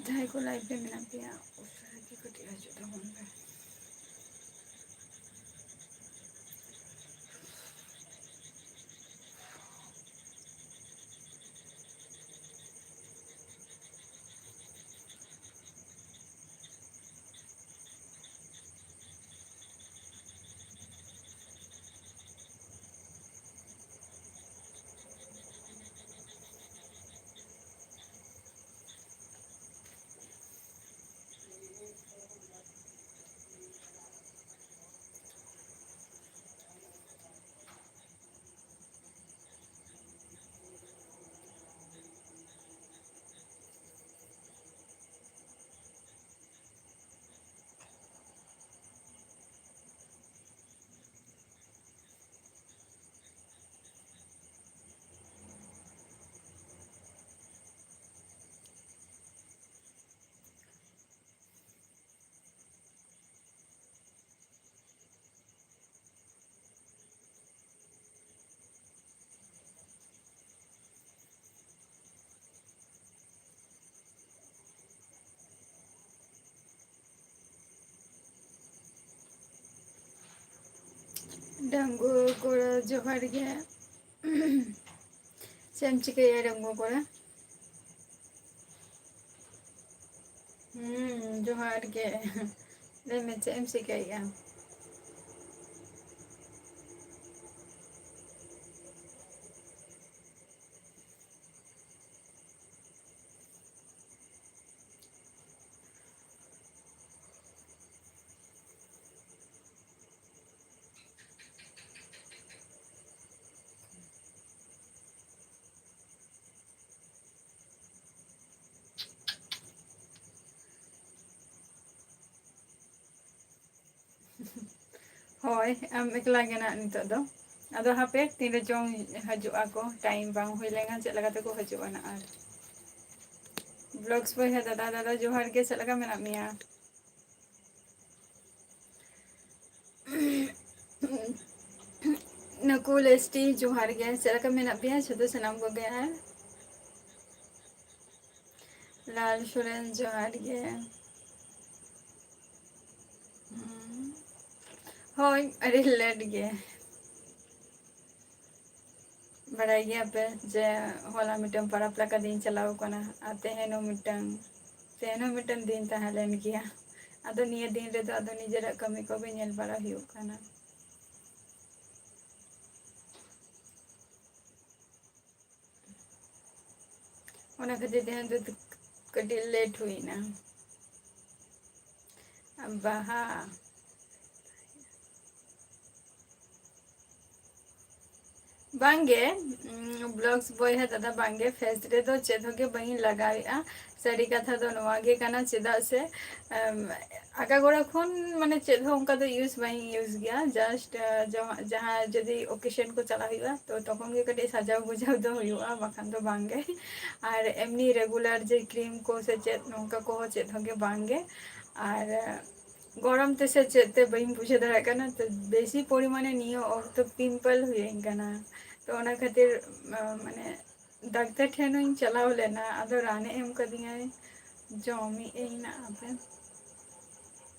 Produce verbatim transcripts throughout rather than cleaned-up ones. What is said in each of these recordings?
ᱡᱟᱦᱟᱸᱭ ᱠᱚ live ᱨᱮ ᱢᱮᱱᱟᱜ ᱯᱮᱭᱟ, ᱩᱥᱟᱹᱨᱟ ᱜᱮ ᱠᱟᱹᱴᱤᱡ ᱦᱤᱡᱩᱜ ᱛᱟᱵᱚᱱ ᱯᱮ᱾ ᱰᱟᱺᱜᱩᱣᱟᱹ ᱠᱚᱲᱟ, ᱡᱚᱦᱟᱨ ᱜᱮ᱾ ᱪᱮᱫ ᱮᱢ ᱪᱤᱠᱟᱹᱭᱮᱫᱼᱟ, ᱰᱟᱺᱜᱩᱣᱟᱹ ᱠᱚᱲᱟ? ᱦᱩᱸ, ᱡᱚᱦᱟᱨ ᱜᱮ᱾ ᱞᱟᱹᱭ ᱢᱮ, ᱪᱮᱫ ᱮᱢ ᱪᱤᱠᱟᱹᱭᱮᱫᱼᱟ? ᱦᱳᱭ, ᱟᱢ ᱮᱠᱞᱟ ᱜᱮ ᱱᱟᱜ ᱱᱤᱛᱚᱜ ᱫᱚ᱾ ᱟᱫᱚ ᱦᱟᱯᱮ, ᱛᱤᱱᱨᱮ ᱪᱚᱝ ᱦᱤᱡᱩᱜ ᱟᱠᱚ, time ᱵᱟᱝ ᱦᱩᱭ ᱞᱮᱱᱠᱷᱟᱱ ᱪᱮᱫ ᱞᱮᱠᱟ ᱛᱮᱠᱚ ᱦᱤᱡᱩᱜᱼᱟ ᱱᱟᱜ? ᱟᱨ vlogs ᱵᱚᱭᱦᱟ, ᱫᱟᱫᱟ, ᱫᱟᱫᱟ, ᱡᱚᱦᱟᱨ ᱜᱮ, ᱪᱮᱫ ᱞᱮᱠᱟ ᱢᱮᱱᱟᱜ ᱢᱮᱭᱟ? ᱱᱩᱠᱩᱞ ᱮᱥ ᱴᱤ, ᱡᱚᱦᱟᱨ ᱜᱮ, ᱪᱮᱫ ᱞᱮᱠᱟ ᱢᱮᱱᱟᱜ ᱯᱮᱭᱟ ᱡᱷᱚᱛᱚ ᱥᱟᱱᱟᱢ ᱠᱚᱜᱮ? ᱟᱨ ᱞᱟᱞ ᱥᱚᱨᱮᱱ, ᱡᱚᱦᱟᱨ ᱜᱮ᱾ ᱦᱩᱸ᱾ ᱦᱳᱭ, ᱟᱹᱰᱤ ᱞᱮᱴ ᱜᱮ᱾ ᱵᱟᱲᱟᱭ ᱜᱮᱭᱟ ᱯᱮ ᱡᱮ ᱦᱚᱞᱟ ᱢᱤᱫᱴᱟᱝ ᱯᱚᱨᱚᱵᱽ ᱞᱮᱠᱟ ᱫᱤᱱ ᱪᱟᱞᱟᱣ ᱠᱟᱱᱟ, ᱟᱨ ᱛᱮᱦᱮᱧ ᱦᱚᱸ ᱢᱤᱫᱴᱟᱝ, ᱛᱮᱦᱮᱧ ᱦᱚᱸ ᱢᱤᱫᱴᱟᱝ ᱫᱤᱱ ᱛᱟᱦᱮᱸ ᱞᱮᱱ ᱜᱮᱭᱟ᱾ ᱟᱫᱚ ᱱᱤᱭᱟᱹ ᱫᱤᱱ ᱨᱮᱫᱚ ᱟᱫᱚ ᱱᱤᱡᱮᱨᱟᱜ ᱠᱟᱹᱢᱤ ᱠᱚᱜᱮ ᱧᱮᱞ ᱵᱟᱲᱟ ᱦᱩᱭᱩᱜ ᱠᱟᱱᱟ᱾ ᱚᱱᱟ ᱠᱷᱟᱹᱛᱤᱨ ᱛᱮᱦᱮᱧ ᱫᱚ ᱠᱟᱹᱴᱤᱡ ᱞᱮᱴ ᱦᱩᱭᱱᱟ᱾ ᱵᱟᱦᱟ᱾ ᱵᱟᱝᱜᱮ, ᱩᱸ, ᱵᱞᱚᱜᱥ ᱵᱚᱭᱦᱟ ᱫᱟᱫᱟ, ᱵᱟᱝᱜᱮ, ᱯᱷᱮᱥ ᱨᱮᱫᱚ ᱪᱮᱫ ᱦᱚᱸ ᱜᱮ ᱵᱟᱹᱧ ᱞᱟᱜᱟᱣᱮᱫᱼᱟ᱾ ᱥᱟᱹᱨᱤ ᱠᱟᱛᱷᱟ ᱫᱚ ᱱᱚᱣᱟ ᱜᱮ ᱠᱟᱱᱟ, ᱪᱮᱫᱟᱜ ᱥᱮ, ᱮᱢ, ᱟᱜᱟᱜᱳᱲᱟ ᱠᱷᱚᱱ ᱢᱟᱱᱮ ᱪᱮᱫ ᱦᱚᱸ ᱚᱱᱠᱟ ᱫᱚ ᱤᱭᱩᱡᱽ ᱵᱟᱹᱧ ᱤᱭᱩᱡᱽ ᱜᱮᱭᱟ, ᱡᱟᱥᱴ, ᱮ, ᱡᱟᱦᱟᱸ, ᱡᱟᱦᱟᱸ ᱡᱩᱫᱤ ᱚᱠᱮᱥᱚᱱ ᱠᱚ ᱪᱟᱞᱟᱜ ᱦᱩᱭᱩᱜᱼᱟ, ᱛᱚ ᱛᱚᱠᱷᱚᱱ ᱜᱮ ᱠᱟᱹᱴᱤᱡ ᱥᱟᱡᱟᱣ ᱜᱩᱡᱟᱣ ᱫᱚ ᱦᱩᱭᱩᱜᱼᱟ, ᱵᱟᱠᱷᱟᱱ ᱫᱚ ᱵᱟᱝᱜᱮ᱾ ᱟᱨ ᱮᱢᱱᱤ ᱨᱮᱜᱩᱞᱟᱨ ᱡᱮ ᱠᱨᱤᱢ ᱠᱚ ᱥᱮ ᱪᱮᱫ, ᱱᱚᱝᱠᱟ ᱠᱚᱦᱚᱸ ᱪᱮᱫ ᱦᱚᱸ ᱜᱮ ᱵᱟᱝᱜᱮ᱾ ᱟᱨ ᱜᱚᱨᱚᱢ ᱛᱮ ᱥᱮ ᱪᱮᱫ ᱛᱮ ᱵᱟᱹᱧ ᱵᱩᱡᱷᱟᱹᱣ ᱫᱟᱲᱮᱭᱟᱜ ᱠᱟᱱᱟ, ᱛᱚ ᱵᱮᱥᱤ ᱯᱚᱨᱤᱢᱟᱱᱮ ᱱᱤᱭᱟᱹ ᱚᱠᱛᱚ ᱯᱤᱢᱯᱚᱞ ᱦᱩᱭᱟᱹᱧ ᱠᱟᱱᱟ, ᱛᱚ ᱚᱱᱟ ᱠᱷᱟᱹᱛᱤᱨ, ᱟ, ᱢᱟᱱᱮ ᱰᱟᱠᱛᱟᱨ ᱴᱷᱮᱱ ᱦᱚᱸᱧ ᱪᱟᱞᱟᱣ ᱞᱮᱱᱟ, ᱟᱫᱚ ᱨᱟᱱᱮ ᱮᱢ ᱠᱟᱫᱤᱧᱟᱭ, ᱡᱚᱢᱮᱫ ᱟᱹᱧ ᱱᱟᱜ ᱦᱟᱯᱮ᱾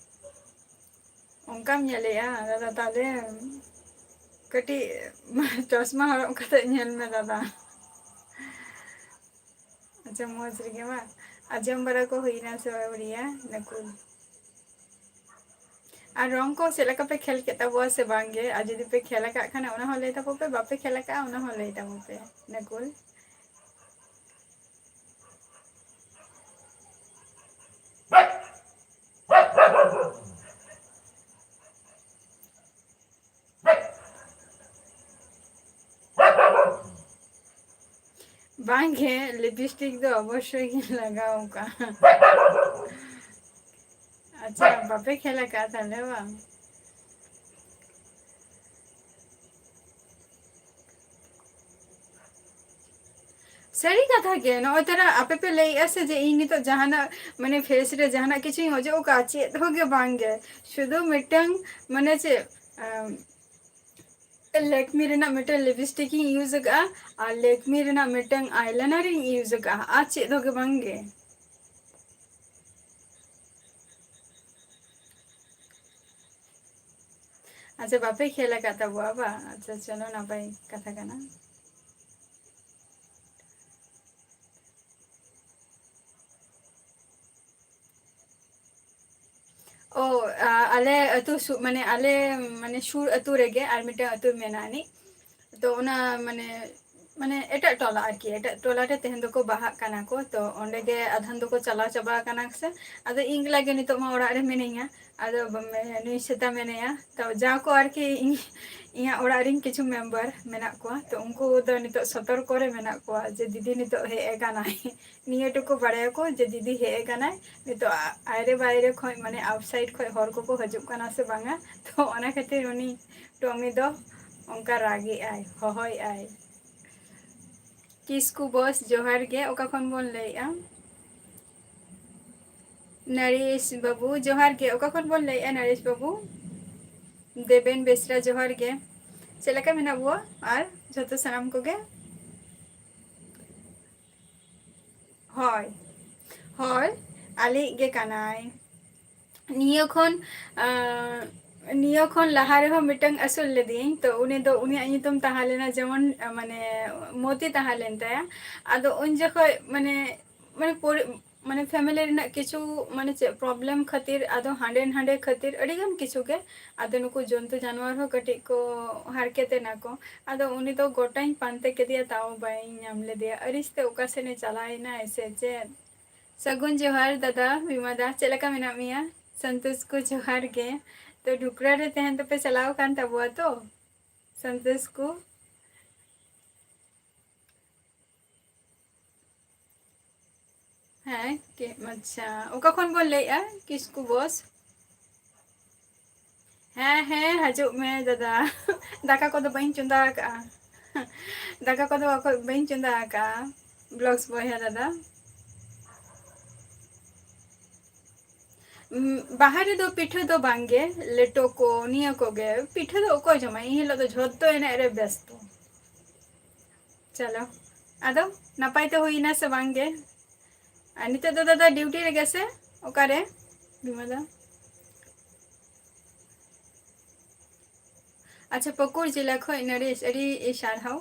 ᱚᱱᱠᱟᱢ ᱧᱮᱞᱮᱜᱼᱟ ᱫᱟᱫᱟ, ᱛᱟᱦᱞᱮ ᱠᱟᱹᱴᱤᱡ ᱪᱚᱥᱢᱟ ᱦᱚᱨᱚᱜ ᱠᱟᱛᱮ ᱧᱮᱞ ᱢᱮ ᱫᱟᱫᱟ᱾ ᱟᱪᱪᱷᱟ, ᱢᱚᱡᱽ ᱨᱮᱜᱮ ᱵᱟᱝ? ᱟᱨ ᱡᱚᱢ ᱵᱟᱲᱟ ᱠᱚ ᱦᱩᱭᱱᱟ ᱥᱮ ᱵᱟᱝ, ᱵᱟᱹᱲᱤᱭᱟ ᱱᱟᱠᱩᱞ? ᱟᱨ ᱨᱚᱝ ᱠᱚ ᱪᱮᱫ ᱞᱮᱠᱟ ᱯᱮ ᱠᱷᱮᱞ ᱠᱮᱫ ᱛᱟᱵᱚᱣᱟ ᱥᱮ ᱵᱟᱝ ᱜᱮ? ᱟᱨ ᱡᱩᱫᱤ ᱯᱮ ᱠᱷᱮᱞ ᱟᱠᱟᱫ ᱠᱷᱟᱱ, ᱚᱱᱟ ᱦᱚᱸ ᱞᱟᱹᱭ ᱛᱟᱵᱚ ᱯᱮ, ᱵᱟᱯᱮ ᱠᱷᱮᱞ ᱟᱠᱟᱫᱼᱟ, ᱚᱱᱟ ᱦᱚᱸ ᱞᱟᱹᱭ ᱛᱟᱵᱚ ᱯᱮ ᱱᱟᱠᱩᱞ᱾ ᱵᱟᱝᱜᱮ, ᱞᱤᱯᱤᱥᱴᱤᱠ ᱫᱚ ᱚᱵᱚᱥᱥᱳᱭ ᱜᱤᱧ ᱞᱟᱜᱟᱣ ᱟᱠᱟᱫᱼᱟ᱾ ᱟᱪᱪᱷᱟ, ᱵᱟᱯᱮ ᱠᱷᱮᱞ ᱟᱠᱟᱫᱼᱟ ᱛᱟᱦᱞᱮ ᱵᱟᱝ? ᱥᱟᱹᱨᱤ ᱠᱟᱛᱷᱟ ᱜᱮ, ᱱᱚᱜᱼᱚᱭ ᱛᱚᱨᱟ ᱟᱯᱮ ᱯᱮ ᱞᱟᱹᱭᱮᱜᱼᱟ ᱥᱮ ᱡᱮ ᱤᱧ ᱱᱤᱛᱚᱜ ᱡᱟᱦᱟᱱᱟᱜ, ᱢᱟᱱᱮ, ᱯᱷᱮᱥ ᱨᱮ ᱡᱟᱦᱟᱱᱟᱜ ᱠᱤᱪᱷᱩᱧ ᱚᱡᱚᱜ ᱟᱠᱟᱫᱼᱟ, ᱪᱮᱫ ᱦᱚᱸ ᱜᱮ ᱵᱟᱝ ᱜᱮ, ᱥᱩᱫᱷᱩ ᱢᱤᱫᱴᱟᱝ, ᱢᱟᱱᱮ ᱪᱮᱫ, ᱟᱢ, ᱞᱮᱠᱢᱤ ᱨᱮᱱᱟᱜ ᱢᱤᱫᱴᱟᱝ ᱞᱤᱯᱤᱥᱴᱤᱠ ᱤᱧ ᱤᱭᱩᱡᱽ ᱟᱠᱟᱫᱼᱟ ᱟᱨ ᱞᱮᱠᱢᱤ ᱨᱮᱱᱟᱜ ᱢᱤᱫᱴᱟᱝ ᱟᱭᱞᱟᱭᱱᱟᱨ ᱤᱧ ᱤᱭᱩᱡᱽ ᱟᱠᱟᱫᱼᱟ, ᱟᱨ ᱪᱮᱫ ᱦᱚᱸ ᱜᱮ ᱵᱟᱝ ᱜᱮ᱾ ᱟᱪᱪᱷᱟ, ᱵᱟᱯᱮ ᱠᱷᱮᱞ ᱟᱠᱟᱫ ᱛᱟᱵᱚᱣᱟ ᱵᱟ? ᱟᱪᱪᱷᱟ, ᱪᱚᱞᱚ, ᱱᱟᱯᱟᱭ ᱠᱟᱛᱷᱟ ᱠᱟᱱᱟ᱾ ᱚ, ᱟ, ᱟᱞᱮ ᱟᱹᱛᱩ ᱥᱩ-, ᱢᱟᱱᱮ, ᱟᱞᱮ, ᱢᱟᱱᱮ, ᱥᱩᱨ ᱟᱹᱛᱩ ᱨᱮᱜᱮ ᱟᱨ ᱢᱤᱫᱴᱟᱝ ᱟᱹᱛᱩ ᱢᱮᱱᱟᱜ ᱟᱹᱱᱤᱡ᱾ ᱛᱚ, ᱚᱱᱟ, ᱢᱟᱱᱮ, ᱢᱟᱱᱮ, ᱮᱴᱟᱜ ᱴᱚᱞᱟ ᱟᱨᱠᱤ, ᱮᱴᱟᱜ ᱴᱚᱞᱟ ᱨᱮ ᱛᱮᱦᱮᱧ ᱫᱚᱠᱚ ᱵᱟᱦᱟᱜ ᱠᱟᱱᱟ ᱠᱚ᱾ ᱛᱚ, ᱚᱸᱰᱮ ᱜᱮ ᱟᱫᱷᱟᱱ ᱫᱚᱠᱚ ᱪᱟᱞᱟᱣ ᱪᱟᱵᱟ ᱟᱠᱟᱱᱟ ᱥᱮ᱾ ᱟᱫᱚ ᱤᱧ ᱮᱠᱞᱟ ᱜᱮ ᱱᱤᱛᱚᱜ ᱢᱟ ᱚᱲᱟᱜ ᱨᱮ ᱢᱤᱱᱟᱹᱧᱟ᱾ ᱟᱫᱚ ᱵᱟᱢ-, ᱱᱩᱭ ᱥᱮᱛᱟ ᱢᱮᱱᱟᱭᱟ᱾ ᱛᱚ, ᱡᱟ ᱠᱚ ᱟᱨᱠᱤ ᱤᱧ, ᱤᱧᱟᱹᱜ ᱚᱲᱟᱜ ᱨᱮᱱ ᱠᱤᱪᱷᱩ ᱢᱮᱢᱵᱟᱨ ᱢᱮᱱᱟᱜ ᱠᱚᱣᱟ, ᱛᱚ, ᱩᱱᱠᱩ ᱫᱚ ᱱᱤᱛᱚᱜ ᱥᱚᱛᱚᱨᱠᱚ ᱨᱮ ᱢᱮᱱᱟᱜ ᱠᱚᱣᱟ ᱡᱮ ᱫᱤᱫᱤ ᱱᱤᱛᱚᱜ ᱦᱮᱡ ᱟᱠᱟᱱᱟᱭ᱾ ᱱᱤᱭᱟᱹ ᱴᱩᱠᱩ ᱵᱟᱲᱟᱭᱟᱠᱚ ᱡᱮ ᱫᱤᱫᱤ ᱦᱮᱡ ᱟᱠᱟᱱᱟᱭ᱾ ᱱᱤᱛᱚᱜ ᱟ-, ᱟᱭᱨᱮ ᱵᱟᱭᱨᱮ ᱠᱷᱚᱡ, ᱢᱟᱱᱮ, outside ᱠᱷᱚᱡ ᱦᱚᱲ ᱠᱚᱠᱚ ᱦᱤᱡᱩᱜ ᱠᱟᱱᱟ ᱥᱮ ᱵᱟᱝᱟ, ᱛᱚ, ᱚᱱᱟ ᱠᱷᱟᱹᱛᱤᱨ ᱩᱱᱤ ᱴᱚᱢᱤ ᱫᱚ ᱚᱱᱠᱟ ᱨᱟᱜᱮᱜᱼᱟᱭ, ᱦᱚᱦᱚᱭᱮᱜᱼᱟᱭ᱾ ᱠᱤᱥᱠᱩ ᱵᱚᱥ, ᱡᱚᱦᱟᱨ ᱜᱮ᱾ ᱚᱠᱟ ᱠᱷᱚᱱ ᱵᱚᱱ ᱞᱟᱹᱭᱮᱜᱼᱟ? ᱱᱟᱨᱮᱥ ᱵᱟᱹᱵᱩ, ᱡᱚᱦᱟᱨ ᱜᱮ᱾ ᱚᱠᱟ ᱠᱷᱚᱱ ᱵᱚᱱ ᱞᱟᱹᱭᱮᱜᱼᱟ, ᱱᱟᱨᱮᱥ ᱵᱟᱹᱵᱩ? ᱫᱮᱵᱮᱱ ᱵᱮᱥᱨᱟ, ᱡᱚᱦᱟᱨ ᱜᱮ᱾ ᱪᱮᱫ ᱞᱮᱠᱟ ᱢᱮᱱᱟᱜ ᱵᱚᱣᱟ? ᱟᱨ ᱡᱷᱚᱛᱚ ᱥᱟᱱᱟᱢ ᱠᱚᱜᱮ? ᱦᱳᱭ, ᱦᱳᱭ, ᱟᱞᱮᱭᱤᱡ ᱜᱮ ᱠᱟᱱᱟᱭ᱾ ᱱᱤᱭᱟᱹ ᱠᱷᱚᱱ, ᱟᱸ, ᱱᱤᱭᱟᱹ ᱠᱷᱚᱱ ᱞᱟᱦᱟ ᱨᱮᱦᱚᱸ ᱢᱤᱫᱴᱟᱝ ᱟᱹᱥᱩᱞ ᱞᱮᱫᱮᱭᱟᱹᱧ, ᱛᱚ ᱩᱱᱤ ᱫᱚ, ᱩᱱᱤᱭᱟᱜ ᱧᱩᱛᱩᱢ ᱛᱟᱦᱮᱸ ᱞᱮᱱᱟ ᱡᱮᱢᱚᱱ, ᱟᱸ, ᱢᱟᱱᱮ, ᱢᱚᱛᱤ ᱛᱟᱦᱮᱸ ᱞᱮᱱ ᱛᱟᱭᱟ᱾ ᱟᱫᱚ ᱩᱱ ᱡᱚᱠᱷᱚᱡ, ᱢᱟᱱᱮ, ᱢᱟᱱᱮ, ᱯᱚᱨᱤ-, ᱢᱟᱱᱮ, family ᱨᱮᱱᱟᱜ ᱠᱤᱪᱷᱩ, ᱢᱟᱱᱮ, ᱪᱮᱫ problem ᱠᱷᱟᱹᱛᱤᱨ, ᱟᱫᱚ ᱦᱟᱸᱰᱮ ᱱᱟᱸᱰᱮ ᱠᱷᱟᱹᱛᱤᱨ ᱟᱹᱰᱤ ᱜᱟᱱ ᱠᱤᱪᱷᱩ ᱜᱮ, ᱟᱫᱚ ᱱᱩᱠᱩ ᱡᱚᱱᱛᱩ ᱡᱟᱱᱣᱟᱨ ᱦᱚᱸ ᱠᱟᱹᱴᱤᱡ ᱠᱚ ᱦᱟᱨᱠᱮᱛ ᱮᱱᱟ ᱠᱚ᱾ ᱟᱫᱚ ᱩᱱᱤ ᱫᱚ ᱜᱚᱴᱟᱧ ᱯᱟᱱᱛᱮ ᱠᱮᱫᱮᱭᱟ, ᱛᱟᱣ ᱵᱟᱹᱧ ᱧᱟᱢ ᱞᱮᱫᱮᱭᱟ᱾ ᱟᱹᱲᱤᱥ ᱛᱮ ᱚᱠᱟ ᱥᱮᱱᱮ ᱪᱟᱞᱟᱣ ᱮᱱᱟᱭ ᱥᱮ ᱪᱮᱫ? ᱥᱟᱹᱜᱩᱱ ᱡᱚᱦᱟᱨ ᱫᱟᱫᱟ, ᱵᱤᱢᱟ ᱫᱟ, ᱪᱮᱫ ᱞᱮᱠᱟ ᱢᱮᱱᱟᱜ ᱢᱮᱭᱟ? ᱥᱚᱱᱛᱳᱥ ᱠᱚ ᱡᱚᱦᱟᱨ ᱜᱮ᱾ ᱛᱚ, ᱰᱷᱩᱠᱨᱟ ᱨᱮ ᱛᱮᱦᱮᱧ ᱫᱚᱯᱮ ᱪᱟᱞᱟᱣ ᱟᱠᱟᱱ ᱛᱟᱵᱚᱣᱟ ᱛᱚ? ᱥᱚᱱᱛᱳᱥ ᱠᱚ? ᱦᱮᱸ, ᱠᱮ-, ᱟᱪᱪᱷᱟ, ᱚᱠᱟ ᱠᱷᱚᱱ ᱵᱚᱱ ᱞᱟᱹᱭᱮᱜᱼᱟ? ᱠᱤᱥᱠᱩ ᱵᱚᱥ᱾ ᱦᱮᱸ, ᱦᱮᱸ, ᱦᱤᱡᱩᱜ ᱢᱮ ᱫᱟᱫᱟ᱾ ᱫᱟᱠᱟ ᱠᱚᱫᱚ ᱵᱟᱹᱧ ᱪᱚᱸᱫᱟ ᱟᱠᱟᱜᱼᱟ᱾ ᱫᱟᱠᱟ ᱠᱚᱫᱚ ᱚᱠᱚᱭ ᱵᱟᱹᱧ ᱪᱚᱸᱫᱟ ᱟᱠᱟᱜᱼᱟ᱾ Vlogs ᱵᱚᱭᱦᱟ ᱫᱟᱫᱟ᱾ ᱩᱢ, ᱵᱟᱦᱟ ᱨᱮᱫᱚ ᱯᱤᱴᱷᱟᱹ ᱫᱚ ᱵᱟᱝᱜᱮ, ᱞᱮᱴᱚ ᱠᱚ, ᱱᱤᱭᱟᱹ ᱠᱚᱜᱮ᱾ ᱯᱤᱴᱷᱟᱹ ᱫᱚ ᱚᱠᱚᱭ ᱡᱚᱢᱟ? ᱮᱱ ᱦᱤᱞᱳᱜ ᱫᱚ ᱡᱷᱚᱛᱚ ᱮᱱᱮᱡ ᱨᱮ ᱵᱮᱥᱛᱚ᱾ ᱪᱚᱞᱚ, ᱟᱫᱚ ᱱᱟᱯᱟᱭ ᱛᱮ ᱦᱩᱭᱱᱟ ᱥᱮ ᱵᱟᱝ ᱜᱮ? ᱟᱨ ᱱᱤᱛᱚᱜ ᱫᱚ ᱫᱟᱫᱟ ᱰᱤᱭᱩᱴᱤ ᱨᱮᱜᱮ ᱥᱮ ᱚᱠᱟᱨᱮ? ᱵᱤᱢᱟ ᱫᱟ? ᱟᱪᱪᱷᱟ, ᱯᱟᱹᱠᱩᱲ ᱡᱮᱞᱟ ᱠᱷᱚᱱ ᱱᱚᱨᱮᱥ, ᱟᱹᱰᱤ ᱥᱟᱨᱦᱟᱣ᱾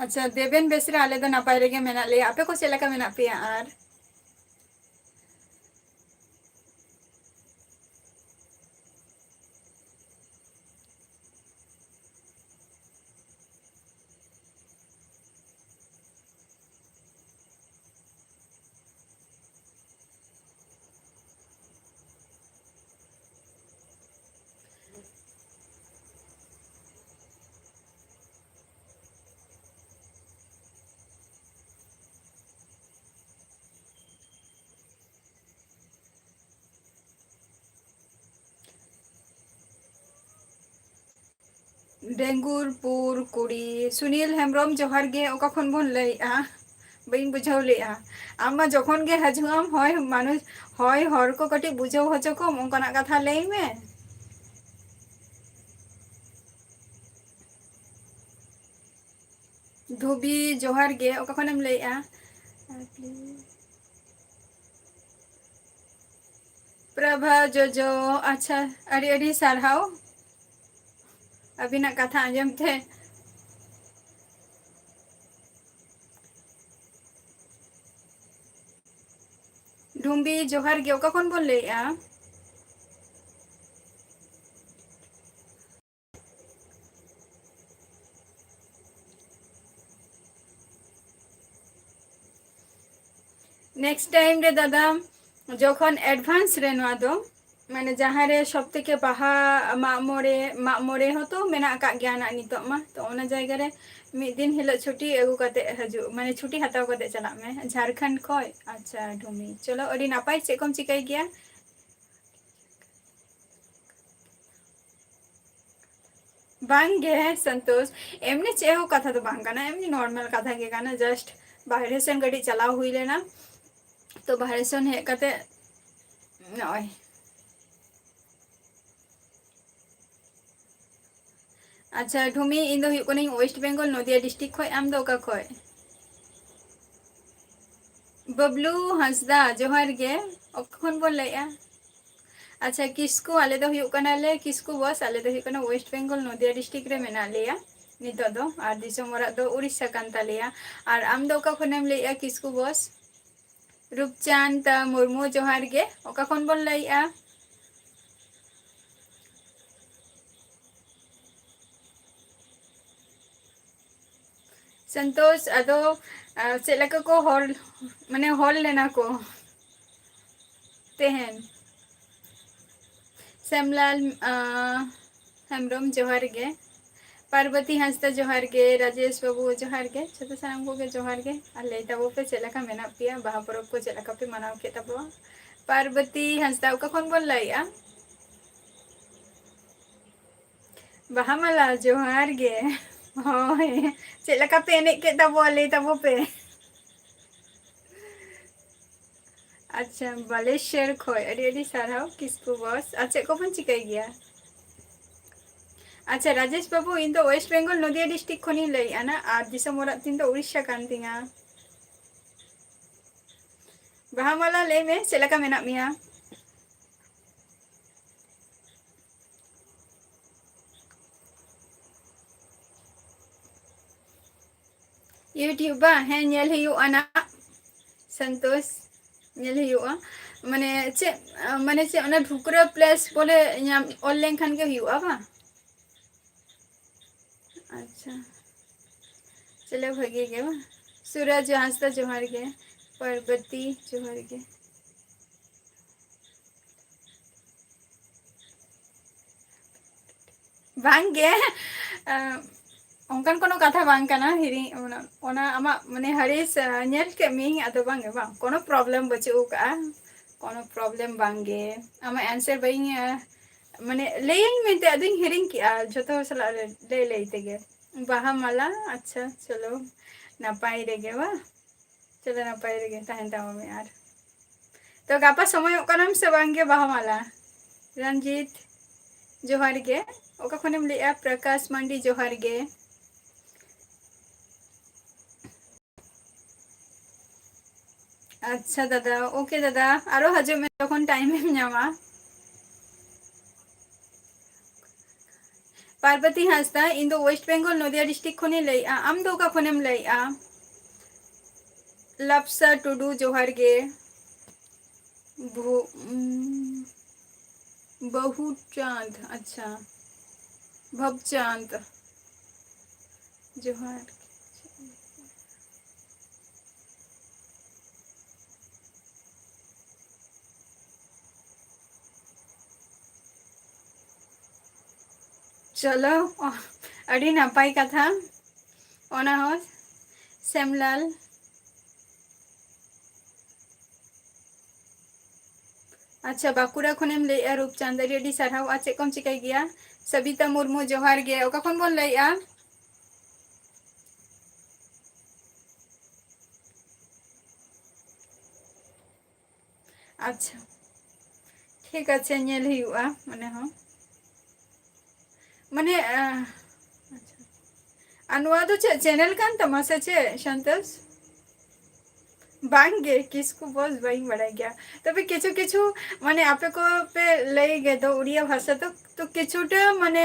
ᱟᱪᱪᱷᱟ, ᱫᱮᱵᱮᱱ ᱵᱮᱥᱨᱟ, ᱟᱞᱮ ᱫᱚ ᱱᱟᱯᱟᱭ ᱨᱮᱜᱮ ᱢᱮᱱᱟᱜ ᱞᱮᱭᱟ᱾ ᱟᱯᱮ ᱠᱚ ᱪᱮᱫ ᱞᱮᱠᱟ ᱢᱮᱱᱟᱜ ᱯᱮᱭᱟ? ᱟᱨ ᱰᱮᱝᱜᱩᱨᱯᱩᱨ ᱠᱩᱲᱤ, ᱥᱩᱱᱤᱞ ᱦᱮᱢᱵᱨᱚᱢ, ᱡᱚᱦᱟᱨ ᱜᱮ᱾ ᱚᱠᱟ ᱠᱷᱚᱱ ᱵᱚᱱ ᱞᱟᱹᱭᱮᱜᱼᱟ? ᱵᱟᱹᱧ ᱵᱩᱡᱷᱟᱹᱣ ᱞᱮᱜᱼᱟ᱾ ᱟᱢ ᱢᱟ ᱡᱚᱠᱷᱚᱱ ᱜᱮ ᱦᱤᱡᱩᱜ ᱟᱢ, ᱦᱚᱭ ᱢᱟᱱᱩᱥ, ᱦᱚᱭ ᱦᱚᱲ ᱠᱚ ᱠᱟᱹᱴᱤᱡ ᱵᱩᱡᱷᱟᱹᱣ ᱦᱚᱪᱚ ᱠᱚᱢ, ᱚᱱᱠᱟᱱᱟᱜ ᱠᱟᱛᱷᱟ ᱞᱟᱹᱭ ᱢᱮ᱾ ᱫᱷᱩᱵᱤ, ᱡᱚᱦᱟᱨ ᱜᱮ᱾ ᱚᱠᱟ ᱠᱷᱚᱱᱮᱢ ᱞᱟᱹᱭᱮᱜᱼᱟ? ᱯᱨᱚᱵᱷᱟ ᱡᱚᱡᱚ, ᱟᱪᱪᱷᱟ, ᱟᱹᱰᱤ ᱟᱹᱰᱤ ᱥᱟᱨᱦᱟᱣ ᱟᱹᱵᱤᱱᱟᱜ ᱠᱟᱛᱷᱟ ᱟᱸᱡᱚᱢ ᱛᱮ᱾ ᱰᱩᱢᱵᱤ, ᱡᱚᱦᱟᱨ ᱜᱮ᱾ ᱚᱠᱟ ᱠᱷᱚᱱ ᱵᱚᱱ ᱞᱟᱹᱭᱮᱜᱼᱟ? Next time ᱨᱮ ᱫᱟᱫᱟ, ᱡᱚᱠᱷᱚᱱ advance ᱨᱮ ᱱᱚᱣᱟ ᱫᱚ, ᱢᱟᱱᱮ ᱡᱟᱦᱟᱸ ᱨᱮ ᱥᱚᱵ ᱛᱷᱮᱠᱮ ᱵᱟᱦᱟ, ᱢᱟᱜ ᱢᱚᱬᱮ, ᱢᱟᱜ ᱢᱚᱬᱮ ᱦᱚᱸᱛᱚ ᱢᱮᱱᱟᱜ ᱟᱠᱟᱫ ᱜᱮᱭᱟ ᱱᱟᱜ ᱱᱤᱛᱚᱜ ᱢᱟ, ᱛᱚ ᱚᱱᱟ ᱡᱟᱭᱜᱟ ᱨᱮ ᱢᱤᱫ ᱫᱤᱱ ᱦᱤᱞᱳᱜ ᱪᱷᱩᱴᱤ ᱟᱹᱜᱩ ᱠᱟᱛᱮ ᱦᱤᱡᱩᱜ, ᱢᱟᱱᱮ ᱪᱷᱩᱴᱤ ᱦᱟᱛᱟᱣ ᱠᱟᱛᱮ ᱪᱟᱞᱟᱜ ᱢᱮ ᱡᱷᱟᱲᱠᱷᱚᱸᱰ ᱠᱷᱚᱡ᱾ ᱟᱪᱪᱷᱟ ᱰᱷᱩᱢᱤ, ᱪᱚᱞᱚ, ᱟᱹᱰᱤ ᱱᱟᱯᱟᱭ᱾ ᱪᱮᱫ ᱠᱚᱢ ᱪᱤᱠᱟᱹᱭ ᱜᱮᱭᱟ? ᱵᱟᱝ ᱜᱮ ᱥᱚᱱᱛᱳᱥ, ᱮᱢᱱᱤ ᱪᱮᱫ ᱦᱚᱸ ᱠᱟᱛᱷᱟ ᱫᱚ ᱵᱟᱝ ᱠᱟᱱᱟ, ᱮᱢᱱᱤ normal ᱠᱟᱛᱷᱟ ᱜᱮ ᱠᱟᱱᱟ, just ᱵᱟᱦᱨᱮ ᱥᱮᱱ ᱠᱟᱹᱴᱤᱡ ᱪᱟᱞᱟᱣ ᱦᱩᱭ ᱞᱮᱱᱟ, ᱛᱚ ᱵᱟᱦᱨᱮ ᱥᱮᱱ ᱦᱮᱡ ᱠᱟᱛᱮ ᱱᱚᱜᱼᱚᱭ᱾ ᱟᱪᱪᱷᱟ ᱰᱷᱩᱢᱤ, ᱤᱧ ᱫᱚ ᱦᱩᱭᱩᱜ ᱠᱟᱹᱱᱟᱹᱧ West Bengal, ᱱᱚᱫᱤᱭᱟ district ᱠᱷᱚᱡ᱾ ᱟᱢ ᱫᱚ ᱚᱠᱟ ᱠᱷᱚᱡ? ᱵᱟᱵᱞᱩ ᱦᱟᱸᱥᱫᱟ, ᱡᱚᱦᱟᱨ ᱜᱮ᱾ ᱚᱠᱟ ᱠᱷᱚᱱ ᱵᱚᱱ ᱞᱟᱹᱭᱮᱜᱼᱟ? ᱟᱪᱪᱷᱟ, ᱠᱤᱥᱠᱩ, ᱟᱞᱮ ᱫᱚ ᱦᱩᱭᱩᱜ ᱠᱟᱱᱟᱞᱮ ᱠᱤᱥᱠᱩ ᱵᱚᱥ᱾ ᱟᱞᱮ ᱫᱚ ᱦᱩᱭᱩᱜ ᱠᱟᱱᱟ West Bengal, ᱱᱚᱫᱤᱭᱟ district ᱨᱮ ᱢᱮᱱᱟᱜ ᱞᱮᱭᱟ ᱱᱤᱛᱚᱜ ᱫᱚ, ᱟᱨ ᱫᱤᱥᱚᱢ ᱚᱲᱟᱜ ᱫᱚ ᱩᱲᱤᱥᱥᱟ ᱠᱟᱱ ᱛᱟᱞᱮᱭᱟ᱾ ᱟᱨ ᱟᱢ ᱫᱚ ᱚᱠᱟ ᱠᱷᱚᱱᱮᱢ ᱞᱟᱹᱭᱮᱜᱼᱟ ᱠᱤᱥᱠᱩ ᱵᱚᱥ? ᱨᱩᱯᱪᱟᱸᱫᱽ ᱢᱩᱨᱢᱩ, ᱡᱚᱦᱟᱨ ᱜᱮ᱾ ᱚᱠᱟ ᱠᱷᱚᱱ ᱵᱚᱱ ᱞᱟᱹᱭᱮᱜᱼᱟ? ᱥᱚᱱᱛᱳᱥ, ᱟᱫᱚ, ᱟ, ᱪᱮᱫ ᱞᱮᱠᱟ ᱠᱚ ᱦᱚᱲ, ᱢᱟᱱᱮ ᱦᱚᱲ ᱞᱮᱱᱟ ᱠᱚ ᱛᱮᱦᱮᱧ? ᱥᱮᱢᱞᱟᱞ, ᱟ, ᱦᱮᱢᱵᱨᱚᱢ, ᱡᱚᱦᱟᱨ ᱜᱮ᱾ ᱯᱟᱨᱵᱚᱛᱤ ᱦᱟᱸᱥᱫᱟ, ᱡᱚᱦᱟᱨ ᱜᱮ᱾ ᱨᱟᱡᱮᱥ ᱵᱟᱹᱵᱩ, ᱡᱚᱦᱟᱨ ᱜᱮ᱾ ᱡᱚᱛᱚ ᱥᱟᱱᱟᱢ ᱠᱚᱜᱮ ᱡᱚᱦᱟᱨ ᱜᱮ᱾ ᱟᱨ ᱞᱟᱹᱭ ᱛᱟᱵᱚ ᱯᱮ, ᱪᱮᱫ ᱞᱮᱠᱟ ᱢᱮᱱᱟᱜ ᱯᱮᱭᱟ? ᱵᱟᱦᱟ ᱯᱚᱨᱚᱵᱽ ᱠᱚ ᱪᱮᱫ ᱞᱮᱠᱟ ᱯᱮ ᱢᱟᱱᱟᱣ ᱠᱮᱫ ᱛᱟᱵᱚᱣᱟ? ᱯᱟᱨᱵᱚᱛᱤ ᱦᱟᱸᱥᱫᱟ, ᱚᱠᱟ ᱠᱷᱚᱱ ᱵᱚᱱ ᱞᱟᱹᱭᱮᱜᱼᱟ? ᱵᱟᱦᱟ ᱢᱟᱞᱟ, ᱡᱚᱦᱟᱨ ᱜᱮ᱾ ᱦᱳᱭ, ᱪᱮᱫ ᱞᱮᱠᱟ ᱯᱮ ᱮᱱᱮᱡ ᱠᱮᱫ ᱛᱟᱵᱚᱣᱟ, ᱞᱟᱹᱭ ᱛᱟᱵᱚ ᱯᱮ᱾ ᱟᱪᱪᱷᱟ, ᱵᱟᱞᱮᱥᱚᱨ ᱠᱷᱚᱡ ᱟᱹᱰᱤ ᱟᱹᱰᱤ ᱥᱟᱨᱦᱟᱣ ᱠᱤᱥᱠᱩ ᱵᱚᱥ᱾ ᱟᱨ ᱪᱮᱫ ᱠᱚᱵᱚᱱ ᱪᱤᱠᱟᱹᱭ ᱜᱮᱭᱟ? ᱟᱪᱪᱷᱟ, ᱨᱟᱡᱮᱥ ᱵᱟᱹᱵᱩ, ᱤᱧ ᱫᱚ West Bengal, ᱱᱚᱫᱤᱭᱟ district ᱠᱷᱚᱱᱤᱧ ᱞᱟᱹᱭᱮᱫᱼᱟ ᱱᱟ, ᱟᱨ ᱫᱤᱥᱚᱢ ᱚᱲᱟᱜ ᱛᱤᱧ ᱫᱚ ᱩᱲᱤᱥᱥᱟ ᱠᱟᱱ ᱛᱤᱧᱟ᱾ ᱵᱟᱦᱟ ᱢᱟᱞᱟ, ᱞᱟᱹᱭ ᱢᱮ, ᱪᱮᱫ ᱞᱮᱠᱟ ᱢᱮᱱᱟᱜ ᱢᱮᱭᱟ? YouTube ᱵᱟ? ᱦᱮᱸ, ᱧᱮᱞ ᱦᱩᱭᱩᱜᱼᱟ ᱱᱟᱜ᱾ ᱥᱚᱱᱛᱳᱥ, ᱧᱮᱞ ᱦᱩᱭᱩᱜᱼᱟ᱾ ᱢᱟᱱᱮ ᱪᱮᱫ, ᱢᱟᱱᱮ ᱪᱮᱫ, ᱚᱱᱟ ᱰᱷᱩᱠᱨᱟᱹ place ᱵᱚᱞᱮ ᱧᱟᱢ, ᱚᱞ ᱞᱮᱱᱠᱷᱟᱱ ᱜᱮ ᱦᱩᱭᱩᱜᱼᱟ ᱵᱟᱝ? ᱟᱪᱪᱷᱟ, ᱪᱚᱞᱚ, ᱵᱷᱟᱜᱮ ᱜᱮ ᱵᱟᱝ? ᱥᱩᱨᱟᱡᱽ ᱦᱟᱸᱥᱫᱟ, ᱡᱚᱦᱟᱨ ᱜᱮ᱾ ᱯᱟᱨᱵᱚᱛᱤ, ᱡᱚᱦᱟᱨ ᱜᱮ᱾ ᱵᱟᱝᱜᱮ, ᱟᱸ, ᱚᱱᱠᱟᱱ ᱠᱳᱱᱳ ᱠᱟᱛᱷᱟ ᱵᱟᱝ ᱠᱟᱱᱟ᱾ ᱦᱤᱨᱤ-, ᱚᱱᱟ, ᱚᱱᱟ ᱟᱢᱟᱜ, ᱢᱟᱱᱮ, ᱦᱟᱹᱨᱤᱥ, ᱟᱸ, ᱧᱮᱞ ᱠᱮᱫ ᱢᱤᱭᱟᱹᱧ, ᱟᱫᱚ ᱵᱟᱝᱜᱮ, ᱵᱟᱝ, ᱠᱳᱱᱳ problem ᱵᱟᱹᱪᱩᱜ ᱟᱠᱟᱜᱼᱟ, ᱠᱳᱱᱳ problem ᱵᱟᱝᱜᱮ᱾ ᱟᱢᱟᱜ answer ᱵᱟᱹᱧ, ᱟᱸ, ᱢᱟᱱᱮ, ᱞᱟᱹᱭᱟᱹᱧ ᱢᱮᱱᱛᱮ ᱟᱫᱚᱧ ᱦᱤᱲᱤᱧ ᱠᱮᱜᱼᱟ, ᱡᱷᱚᱛᱚ ᱦᱚᱲ ᱥᱟᱞᱟᱜ ᱞᱟᱹᱭ, ᱞᱟᱹᱭ ᱞᱟᱹᱭ ᱛᱮᱜᱮ᱾ ᱵᱟᱦᱟ ᱢᱟᱞᱟ, ᱟᱪᱪᱷᱟ, ᱪᱚᱞᱚ, ᱱᱟᱯᱟᱭ ᱨᱮᱜᱮ ᱵᱟ᱾ ᱪᱚᱞᱚ, ᱱᱟᱯᱟᱭ ᱨᱮᱜᱮ ᱛᱟᱦᱮᱱ ᱛᱟᱵᱚᱱ ᱢᱮ᱾ ᱟᱨ ᱛᱚ, ᱜᱟᱯᱟ ᱥᱚᱢᱚᱭᱚᱜ ᱠᱟᱱᱟᱢ ᱥᱮ ᱵᱟᱝ ᱜᱮ ᱵᱟᱦᱟ ᱢᱟᱞᱟ? ᱨᱚᱧᱡᱤᱛ, ᱡᱚᱦᱟᱨ ᱜᱮ᱾ ᱚᱠᱟ ᱠᱷᱚᱱᱮᱢ ᱞᱟᱹᱭᱮᱜᱼᱟ? ᱯᱨᱚᱠᱟᱥ ᱢᱟᱱᱰᱤ, ᱡᱚᱦᱟᱨ ᱜᱮ᱾ ᱟᱪᱪᱷᱟ ᱫᱟᱫᱟ, okay ᱫᱟᱫᱟ, ᱟᱨᱚ ᱦᱤᱡᱩᱜ ᱢᱮ ᱡᱚᱠᱷᱚᱱ time ᱮᱢ ᱧᱟᱢᱟ᱾ ᱯᱟᱨᱵᱚᱛᱤ ᱦᱟᱸᱥᱫᱟ, ᱤᱧ ᱫᱚ West Bengal, ᱱᱚᱫᱤᱭᱟ district ᱠᱷᱚᱱᱤᱧ ᱞᱟᱹᱭᱮᱫᱼᱟ᱾ ᱟᱢ ᱫᱚ ᱚᱠᱟ ᱠᱷᱚᱱᱮᱢ ᱞᱟᱹᱭᱮᱫᱼᱟ? ᱞᱟᱯᱥᱟ ᱴᱩᱰᱩ, ᱡᱚᱦᱟᱨ ᱜᱮ᱾ ᱵᱷᱩ-, ᱩᱢ, ᱵᱟᱹᱦᱩ ᱪᱟᱸᱫᱽ, ᱟᱪᱪᱷᱟ, ᱵᱷᱟᱵᱽᱪᱟᱸᱫᱽ, ᱡᱚᱦᱟᱨ᱾ ᱪᱚᱞᱚ, ᱟᱹᱰᱤ ᱱᱟᱯᱟᱭ ᱠᱟᱛᱷᱟ᱾ ᱚᱱᱟ ᱦᱚᱸ ᱥᱮᱢᱞᱟᱞ᱾ ᱟᱪᱪᱷᱟ, ᱵᱟᱸᱠᱩᱲᱟ ᱠᱷᱚᱱᱮᱢ ᱞᱟᱹᱭᱮᱜᱼᱟ ᱨᱩᱯᱪᱟᱸᱫᱽ, ᱟᱹᱰᱤ ᱟᱹᱰᱤ ᱥᱟᱨᱦᱟᱣ᱾ ᱟᱨ ᱪᱮᱫ ᱠᱚᱢ ᱪᱤᱠᱟᱹᱭ ᱜᱮᱭᱟ? ᱥᱟᱵᱤᱛᱟ ᱢᱩᱨᱢᱩ, ᱡᱚᱦᱟᱨ ᱜᱮ᱾ ᱚᱠᱟ ᱠᱷᱚᱱ ᱵᱚᱱ ᱞᱟᱹᱭᱮᱜᱼᱟ? ᱟᱪᱪᱷᱟ, ᱴᱷᱤᱠ ᱟᱪᱷᱮ, ᱧᱮᱞ ᱦᱩᱭᱩᱜᱼᱟ ᱚᱱᱟ ᱦᱚᱸ᱾ ᱢᱟᱱᱮ, ᱟᱸ, ᱟᱪᱪᱷᱟ᱾ ᱟᱨ ᱱᱚᱣᱟ ᱫᱚ ᱪᱮᱫ channel ᱠᱟᱱ ᱛᱟᱢᱟ ᱥᱮ ᱪᱮᱫ, ᱥᱚᱱᱛᱳᱥ? ᱵᱟᱝ ᱜᱮ, ᱠᱤᱥᱠᱩ ᱵᱚᱥ ᱵᱟᱹᱧ ᱵᱟᱲᱟᱭ ᱜᱮᱭᱟ᱾ ᱛᱚᱵᱮ ᱠᱤᱪᱷᱩ ᱠᱤᱪᱷᱩ, ᱢᱟᱱᱮ, ᱟᱯᱮ ᱠᱚ ᱯᱮ ᱞᱟᱹᱭ ᱜᱮ ᱫᱚ ᱩᱲᱤᱭᱟ ᱵᱷᱟᱥᱟ ᱫᱚ, ᱛᱚ ᱠᱤᱪᱷᱩᱴᱟ, ᱢᱟᱱᱮ,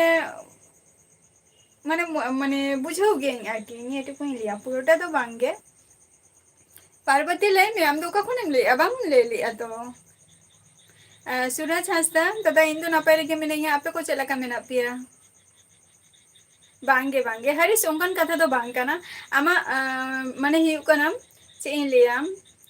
ᱢᱟᱱᱮ, ᱢᱚ-, ᱢᱟᱱᱮ, ᱵᱩᱡᱷᱟᱹᱣ ᱜᱤᱭᱟᱹᱧ ᱟᱨᱠᱤ, ᱱᱤᱭᱟᱹ ᱴᱩᱠᱩᱧ ᱞᱟᱹᱭᱟ, ᱯᱩᱨᱟᱹᱴᱟ ᱫᱚ ᱵᱟᱝ ᱜᱮ᱾ ᱯᱟᱨᱵᱚᱛᱤ, ᱞᱟᱹᱭ ᱢᱮ, ᱟᱢ ᱫᱚ ᱚᱠᱟ ᱠᱷᱚᱱᱮᱢ ᱞᱟᱹᱭᱮᱜᱼᱟ? ᱵᱟᱢ ᱞᱟᱹᱭ ᱞᱮᱜᱼᱟ ᱛᱚ᱾ ᱟᱸ, ᱥᱩᱨᱟᱡᱽ ᱦᱟᱸᱥᱫᱟ, ᱫᱟᱫᱟ, ᱤᱧ ᱫᱚ ᱱᱟᱯᱟᱭ ᱨᱮᱜᱮ ᱢᱤᱱᱟᱹᱧᱟ, ᱟᱯᱮ ᱠᱚ ᱪᱮᱫ ᱞᱮᱠᱟ ᱢᱮᱱᱟᱜ ᱯᱮᱭᱟ? ᱵᱟᱝ ᱜᱮ, ᱵᱟᱝ ᱜᱮ, ᱦᱟᱨᱤᱥ, ᱚᱱᱠᱟᱱ ᱠᱟᱛᱷᱟ ᱫᱚ ᱵᱟᱝ ᱠᱟᱱᱟ᱾ ᱟᱢᱟᱜ, ᱟᱸ, ᱢᱟᱱᱮ ᱦᱩᱭᱩᱜ ᱠᱟᱱᱟ, ᱪᱮᱫ ᱤᱧ ᱞᱟᱹᱭᱟ,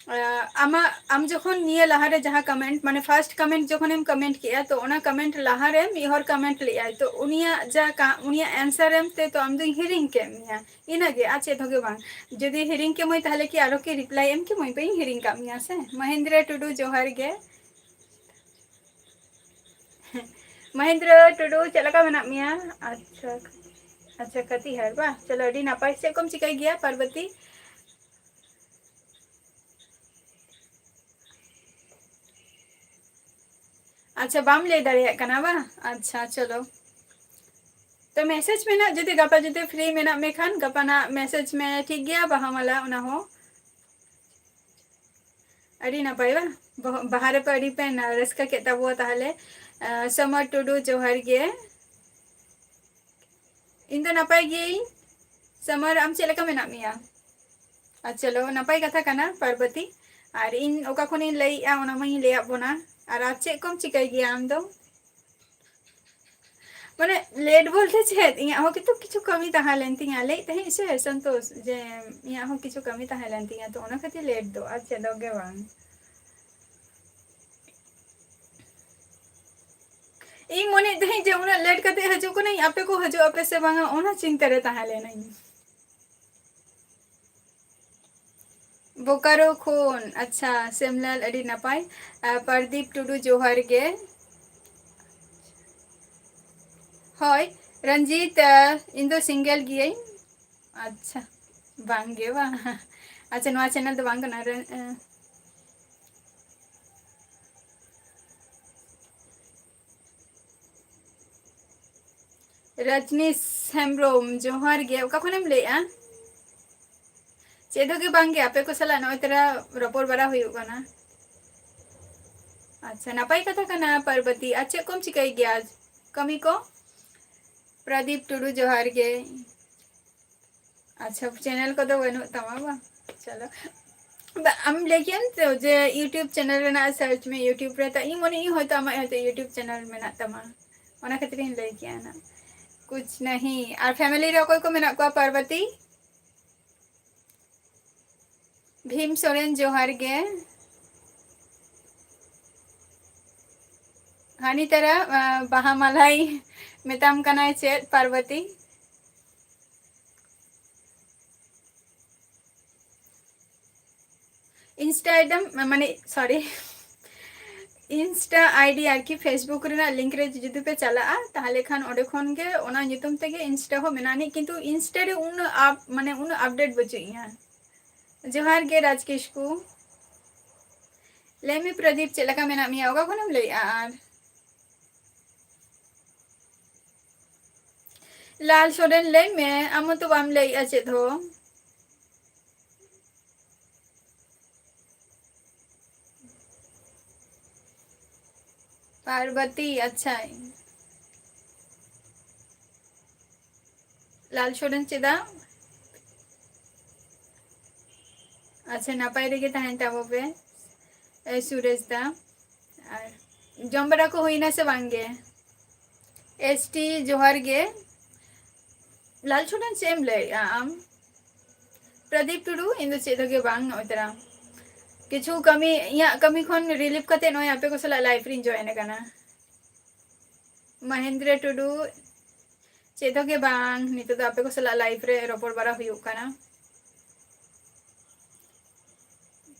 ᱟᱸ, ᱟᱢᱟᱜ, ᱟᱢ ᱡᱚᱠᱷᱚᱱ ᱱᱤᱭᱟᱹ ᱞᱟᱦᱟᱨᱮ ᱡᱟᱦᱟᱸ comment, ᱢᱟᱱᱮ first comment ᱡᱚᱠᱷᱚᱱᱮᱢ comment ᱠᱮᱜᱼᱟ, ᱛᱚ ᱚᱱᱟ comment ᱞᱟᱦᱟᱨᱮ ᱢᱤᱫ ᱦᱚᱲ comment ᱞᱮᱜᱼᱟᱭ, ᱛᱚ ᱩᱱᱤᱭᱟᱜ ᱡᱟ ᱠᱟ-, ᱩᱱᱤᱭᱟᱜ answer ᱮᱢ ᱛᱮ ᱛᱚ ᱟᱢ ᱫᱚᱧ ᱦᱤᱲᱤᱧ ᱠᱮᱫ ᱢᱮᱭᱟ᱾ ᱤᱱᱟᱹᱜᱮ, ᱟᱨ ᱪᱮᱫ ᱦᱚᱸ ᱜᱮ ᱵᱟᱝ᱾ ᱡᱩᱫᱤ ᱦᱤᱲᱤᱧ ᱠᱮᱢᱟᱹᱧ, ᱛᱟᱦᱞᱮ ᱠᱤ ᱟᱨᱚ ᱠᱤ reply ᱮᱢ ᱠᱮᱢᱟᱹᱧ? ᱵᱟᱹᱧ ᱦᱤᱲᱤᱧ ᱠᱟᱜ ᱢᱮᱭᱟ ᱥᱮ᱾ ᱢᱚᱦᱮᱱᱫᱨᱚ ᱴᱩᱰᱩ, ᱡᱚᱦᱟᱨ ᱜᱮ᱾ ᱢᱚᱦᱮᱱᱫᱨᱚ ᱴᱩᱰᱩ, ᱪᱮᱫ ᱞᱮᱠᱟ ᱢᱮᱱᱟᱜ ᱢᱮᱭᱟ? ᱟᱪᱪᱷᱟ, ᱟᱪᱪᱷᱟ, ᱠᱟᱹᱴᱤᱡ ᱦᱟᱨ ᱵᱟ? ᱪᱚᱞᱚ, ᱟᱹᱰᱤ ᱱᱟᱯᱟᱭ᱾ ᱪᱮᱫ ᱠᱚᱢ ᱪᱤᱠᱟᱹᱭ ᱜᱮᱭᱟ, ᱯᱟᱨᱵᱚᱛᱤ? ᱟᱪᱪᱷᱟ, ᱵᱟᱢ ᱞᱟᱹᱭ ᱫᱟᱲᱮᱭᱟᱜ ᱠᱟᱱᱟ ᱵᱟᱝ? ᱟᱪᱪᱷᱟ, ᱪᱚᱞᱚ᱾ ᱛᱚ, message ᱢᱮ ᱱᱟᱜ, ᱡᱩᱫᱤ ᱜᱟᱯᱟ ᱡᱩᱫᱤ free ᱢᱮᱱᱟᱜ ᱢᱮ ᱠᱷᱟᱱ, ᱜᱟᱯᱟ ᱱᱟᱜ message ᱢᱮ, ᱴᱷᱤᱠ ᱜᱮᱭᱟ? ᱵᱟᱦᱟ ᱢᱟᱞᱟ ᱚᱱᱟ ᱦᱚᱸ᱾ ᱟᱹᱰᱤ ᱱᱟᱯᱟᱭ ᱵᱟ? ᱵᱚᱦ-, ᱵᱟᱦᱟ ᱨᱮᱯᱮ ᱟᱹᱰᱤ ᱯᱮ ᱱᱟ-, ᱨᱟᱹᱥᱠᱟᱹ ᱠᱮᱫ ᱛᱟᱵᱚᱣᱟ ᱛᱟᱦᱚᱞᱮ᱾ ᱟᱸ, ᱥᱚᱢᱚᱨ ᱴᱩᱰᱩ, ᱡᱚᱦᱟᱨ ᱜᱮ᱾ ᱤᱧ ᱫᱚ ᱱᱟᱯᱟᱭ ᱜᱤᱭᱟᱹᱧ᱾ ᱥᱚᱢᱚᱨ, ᱟᱢ ᱪᱮᱫ ᱞᱮᱠᱟ ᱢᱮᱱᱟᱜ ᱢᱮᱭᱟ? ᱟᱨ ᱪᱚᱞᱚ, ᱱᱟᱯᱟᱭ ᱠᱟᱛᱷᱟ ᱠᱟᱱᱟ, ᱯᱟᱨᱵᱚᱛᱤ᱾ ᱟᱨ ᱤᱧ ᱚᱠᱟ ᱠᱷᱚᱱᱤᱧ ᱞᱟᱹᱭᱮᱜᱼᱟ, ᱚᱱᱟ ᱢᱟᱧ ᱞᱟᱹᱭᱟᱫ ᱵᱚᱱᱟ᱾ ᱟᱨ, ᱟᱨ ᱪᱮᱫ ᱠᱚᱢ ᱪᱤᱠᱟᱹᱭ ᱜᱮᱭᱟ ᱟᱢ ᱫᱚ? ᱢᱟᱱᱮ, ᱞᱮᱴ ᱵᱚᱞᱛᱮ ᱪᱮᱫ, ᱤᱧᱟᱹᱜ ᱦᱚᱸ ᱠᱤᱱᱛᱩ ᱠᱤᱪᱷᱩ ᱠᱟᱹᱢᱤ ᱛᱟᱦᱮᱸ ᱞᱮᱱ ᱛᱤᱧᱟᱹ᱾ ᱞᱟᱹᱭᱮᱫ ᱛᱟᱦᱮᱸᱫ ᱥᱮ ᱥᱚᱱᱛᱳᱥ ᱡᱮ ᱤᱧᱟᱹᱜ ᱦᱚᱸ ᱠᱤᱪᱷᱩ ᱠᱟᱹᱢᱤ ᱛᱟᱦᱮᱸ ᱞᱮᱱ ᱛᱤᱧᱟᱹ, ᱛᱚ ᱚᱱᱟ ᱠᱷᱟᱹᱛᱤᱨ ᱞᱮᱴ ᱫᱚ, ᱟᱨ ᱪᱮᱫ ᱦᱚᱸ ᱜᱮ ᱵᱟᱝ᱾ ᱤᱧ ᱢᱚᱱᱮᱭᱮᱫ ᱛᱟᱦᱮᱸᱫ ᱡᱮ ᱩᱱᱟᱹᱜ ᱞᱮᱴ ᱠᱟᱛᱮ ᱦᱤᱡᱩᱜ ᱠᱟᱹᱱᱟᱹᱧ, ᱟᱯᱮ ᱠᱚ ᱦᱤᱡᱩᱜ ᱟᱯᱮ ᱥᱮ ᱵᱟᱝᱟ, ᱚᱱᱟ ᱪᱤᱱᱛᱟᱹ ᱨᱮ ᱛᱟᱦᱮᱸ ᱞᱮᱱᱟᱹᱧ᱾ ᱵᱳᱠᱟᱨᱳ ᱠᱷᱚᱱ, ᱟᱪᱪᱷᱟ, ᱥᱮᱢᱞᱟᱞ, ᱟᱹᱰᱤ ᱱᱟᱯᱟᱭ᱾ ᱟᱨ ᱯᱨᱚᱫᱤᱯ ᱴᱩᱰᱩ, ᱡᱚᱦᱟᱨ ᱜᱮ᱾ ᱦᱳᱭ, ᱨᱚᱧᱡᱤᱛ, ᱟᱸ, ᱤᱧ ᱫᱚ ᱥᱤᱝᱜᱮᱞ ᱜᱤᱭᱟᱹᱧ᱾ ᱟᱪᱪᱷᱟ, ᱵᱟᱝ ᱜᱮ ᱵᱟᱝ᱾ ᱟᱪᱪᱷᱟ, ᱱᱚᱣᱟ ᱪᱮᱱᱮᱞ ᱫᱚ ᱵᱟᱝ ᱠᱟᱱᱟ᱾ ᱨᱚ-, ᱟᱸ, ᱨᱟᱡᱽᱱᱤᱥ ᱦᱮᱢᱵᱨᱚᱢ, ᱡᱚᱦᱟᱨ ᱜᱮ᱾ ᱚᱠᱟ ᱠᱷᱚᱱᱮᱢ ᱞᱟᱹᱭᱮᱜᱼᱟ? ᱪᱮᱫ ᱦᱚᱸ ᱜᱮ ᱵᱟᱝ ᱜᱮ, ᱟᱯᱮ ᱠᱚ ᱥᱟᱞᱟᱜ ᱱᱚᱜᱼᱚᱭ ᱛᱚᱨᱟ ᱨᱚᱯᱚᱲ ᱵᱟᱲᱟ ᱦᱩᱭᱩᱜ ᱠᱟᱱᱟ᱾ ᱟᱪᱪᱷᱟ, ᱱᱟᱯᱟᱭ ᱠᱟᱛᱷᱟ ᱠᱟᱱᱟ, ᱯᱟᱨᱵᱚᱛᱤ᱾ ᱟᱨ ᱪᱮᱫ ᱠᱚᱢ ᱪᱤᱠᱟᱹᱭ ᱜᱮᱭᱟ? ᱠᱟᱹᱢᱤ ᱠᱚ? ᱯᱨᱚᱫᱤᱯ ᱴᱩᱰᱩ, ᱡᱚᱦᱟᱨ ᱜᱮ᱾ ᱟᱪᱪᱷᱟ, ᱪᱮᱱᱮᱞ ᱠᱚᱫᱚ ᱵᱟᱹᱱᱩᱜ ᱛᱟᱢᱟ ᱵᱟᱝ? ᱪᱚᱞᱚ᱾ ᱵᱟ, ᱟᱢ ᱞᱟᱹᱭ ᱠᱮᱜᱼᱟᱢ ᱛᱚ ᱡᱮ YouTube ᱪᱮᱱᱮᱞ ᱨᱮᱱᱟᱜ ᱥᱟᱨᱪ ᱢᱮ YouTube ᱨᱮ, ᱛᱚ ᱤᱧ ᱢᱚᱱᱮ ᱤᱧ ᱦᱚᱭᱛᱳ ᱟᱢᱟᱜ ᱦᱚᱭᱛᱳ YouTube ᱪᱮᱱᱮᱞ ᱢᱮᱱᱟᱜ ᱛᱟᱢᱟ, ᱚᱱᱟ ᱠᱷᱟᱹᱛᱤᱨ ᱤᱧ ᱞᱟᱹᱭ ᱠᱮᱜᱼᱟ ᱱᱟᱜ᱾ ᱠᱩᱪ ᱱᱟᱦᱤ᱾ ᱟᱨ ᱯᱷᱮᱢᱮᱞᱤ ᱨᱮ ᱚᱠᱚᱭ ᱠᱚ ᱢᱮᱱᱟᱜ ᱠᱚᱣᱟ, ᱯᱟᱨᱵᱚᱛᱤ? ᱵᱷᱤᱢ ᱥᱚᱨᱮᱱ, ᱡᱚᱦᱟᱨ ᱜᱮ᱾ ᱦᱟᱹᱱᱤ ᱛᱟᱨᱟ, ᱟ, ᱵᱟᱦᱟ ᱢᱟᱞᱟᱭ ᱢᱮᱛᱟᱢ ᱠᱟᱱᱟᱭ ᱪᱮᱫ, ᱯᱟᱨᱵᱚᱛᱤ? Insta ᱟᱭᱰᱤ, ᱢᱟᱱᱮ, sorry, Insta ᱟᱭᱰᱤ ᱟᱨᱠᱤ, Facebook ᱨᱮᱱᱟᱜ ᱞᱤᱝᱠ ᱨᱮ ᱡᱩᱫᱤ ᱯᱮ ᱪᱟᱞᱟᱜᱼᱟ, ᱛᱟᱦᱚᱞᱮ ᱠᱷᱟᱱ ᱚᱸᱰᱮ ᱠᱷᱚᱱ ᱜᱮ ᱚᱱᱟ ᱧᱩᱛᱩᱢ ᱛᱮᱜᱮ Insta ᱦᱚᱸ ᱢᱮᱱᱟᱜᱼᱟ ᱟᱹᱱᱤᱡ, ᱠᱤᱱᱛᱩ Insta ᱨᱮ ᱩᱱᱟᱹᱜ ᱟᱯ-, ᱢᱟᱱᱮ, ᱩᱱᱟᱹᱜ ᱟᱯᱰᱮᱴ ᱵᱟᱹᱪᱩᱜ ᱤᱧᱟ᱾ ᱡᱚᱦᱟᱨ ᱜᱮ ᱨᱟᱡᱽ ᱠᱤᱥᱠᱩ᱾ ᱞᱟᱹᱭ ᱢᱮ ᱯᱨᱚᱫᱤᱯ, ᱪᱮᱫ ᱞᱮᱠᱟ ᱢᱮᱱᱟᱜ ᱢᱮᱭᱟ? ᱚᱠᱟ ᱠᱷᱚᱱᱮᱢ ᱞᱟᱹᱭᱮᱜᱼᱟ? ᱟᱨ ᱞᱟᱞ ᱥᱚᱨᱮᱱ, ᱞᱟᱹᱭ ᱢᱮ, ᱟᱢ ᱦᱚᱸᱛᱚ ᱵᱟᱢ ᱞᱟᱹᱭᱮᱜᱼᱟ ᱪᱮᱫ ᱦᱚᱸ᱾ ᱯᱟᱨᱵᱚᱛᱤ, ᱟᱪᱪᱷᱟ᱾ ᱞᱟᱞ ᱥᱚᱨᱮᱱ ᱪᱮᱫᱟᱜ? ᱟᱪᱪᱷᱟ, ᱱᱟᱯᱟᱭ ᱨᱮᱜᱮ ᱛᱟᱦᱮᱱ ᱛᱟᱵᱚ ᱯᱮ, ᱮ, ᱥᱩᱨᱮᱥ ᱫᱟ᱾ ᱟᱨ ᱡᱚᱢ ᱵᱟᱲᱟ ᱠᱚ ᱦᱩᱭᱱᱟ ᱥᱮ ᱵᱟᱝ ᱜᱮ? ᱮᱥ ᱴᱤ ᱡᱚᱦᱟᱨ ᱜᱮ᱾ ᱞᱟᱞ ᱥᱚᱨᱮᱱ, ᱪᱮᱫ ᱮᱢ ᱞᱟᱹᱭᱮᱜᱼᱟ ᱟᱢ? ᱯᱨᱚᱫᱤᱯ ᱴᱩᱰᱩ, ᱤᱧ ᱫᱚ ᱪᱮᱫ ᱦᱚᱸ ᱜᱮ ᱵᱟᱝ, ᱱᱚᱜᱼᱚᱭ ᱛᱟᱨᱟ ᱠᱤᱪᱷᱩ ᱠᱟᱹᱢᱤ, ᱤᱧᱟᱹᱜ ᱠᱟᱹᱢᱤ ᱠᱷᱚᱱ relief ᱠᱟᱛᱮ ᱱᱚᱜᱼᱚᱭ ᱟᱯᱮ ᱠᱚ ᱥᱟᱞᱟᱜ live ᱨᱤᱧ join ᱟᱠᱟᱱᱟ᱾ ᱢᱚᱦᱮᱱᱫᱨᱚ ᱴᱩᱰᱩ, ᱪᱮᱫ ᱦᱚᱸ ᱜᱮ ᱵᱟᱝ, ᱱᱤᱛᱚᱜ ᱫᱚ ᱟᱯᱮ ᱠᱚ ᱥᱟᱞᱟᱜ live ᱨᱮ ᱨᱚᱯᱚᱲ ᱵᱟᱲᱟ ᱦᱩᱭᱩᱜ ᱠᱟᱱᱟ᱾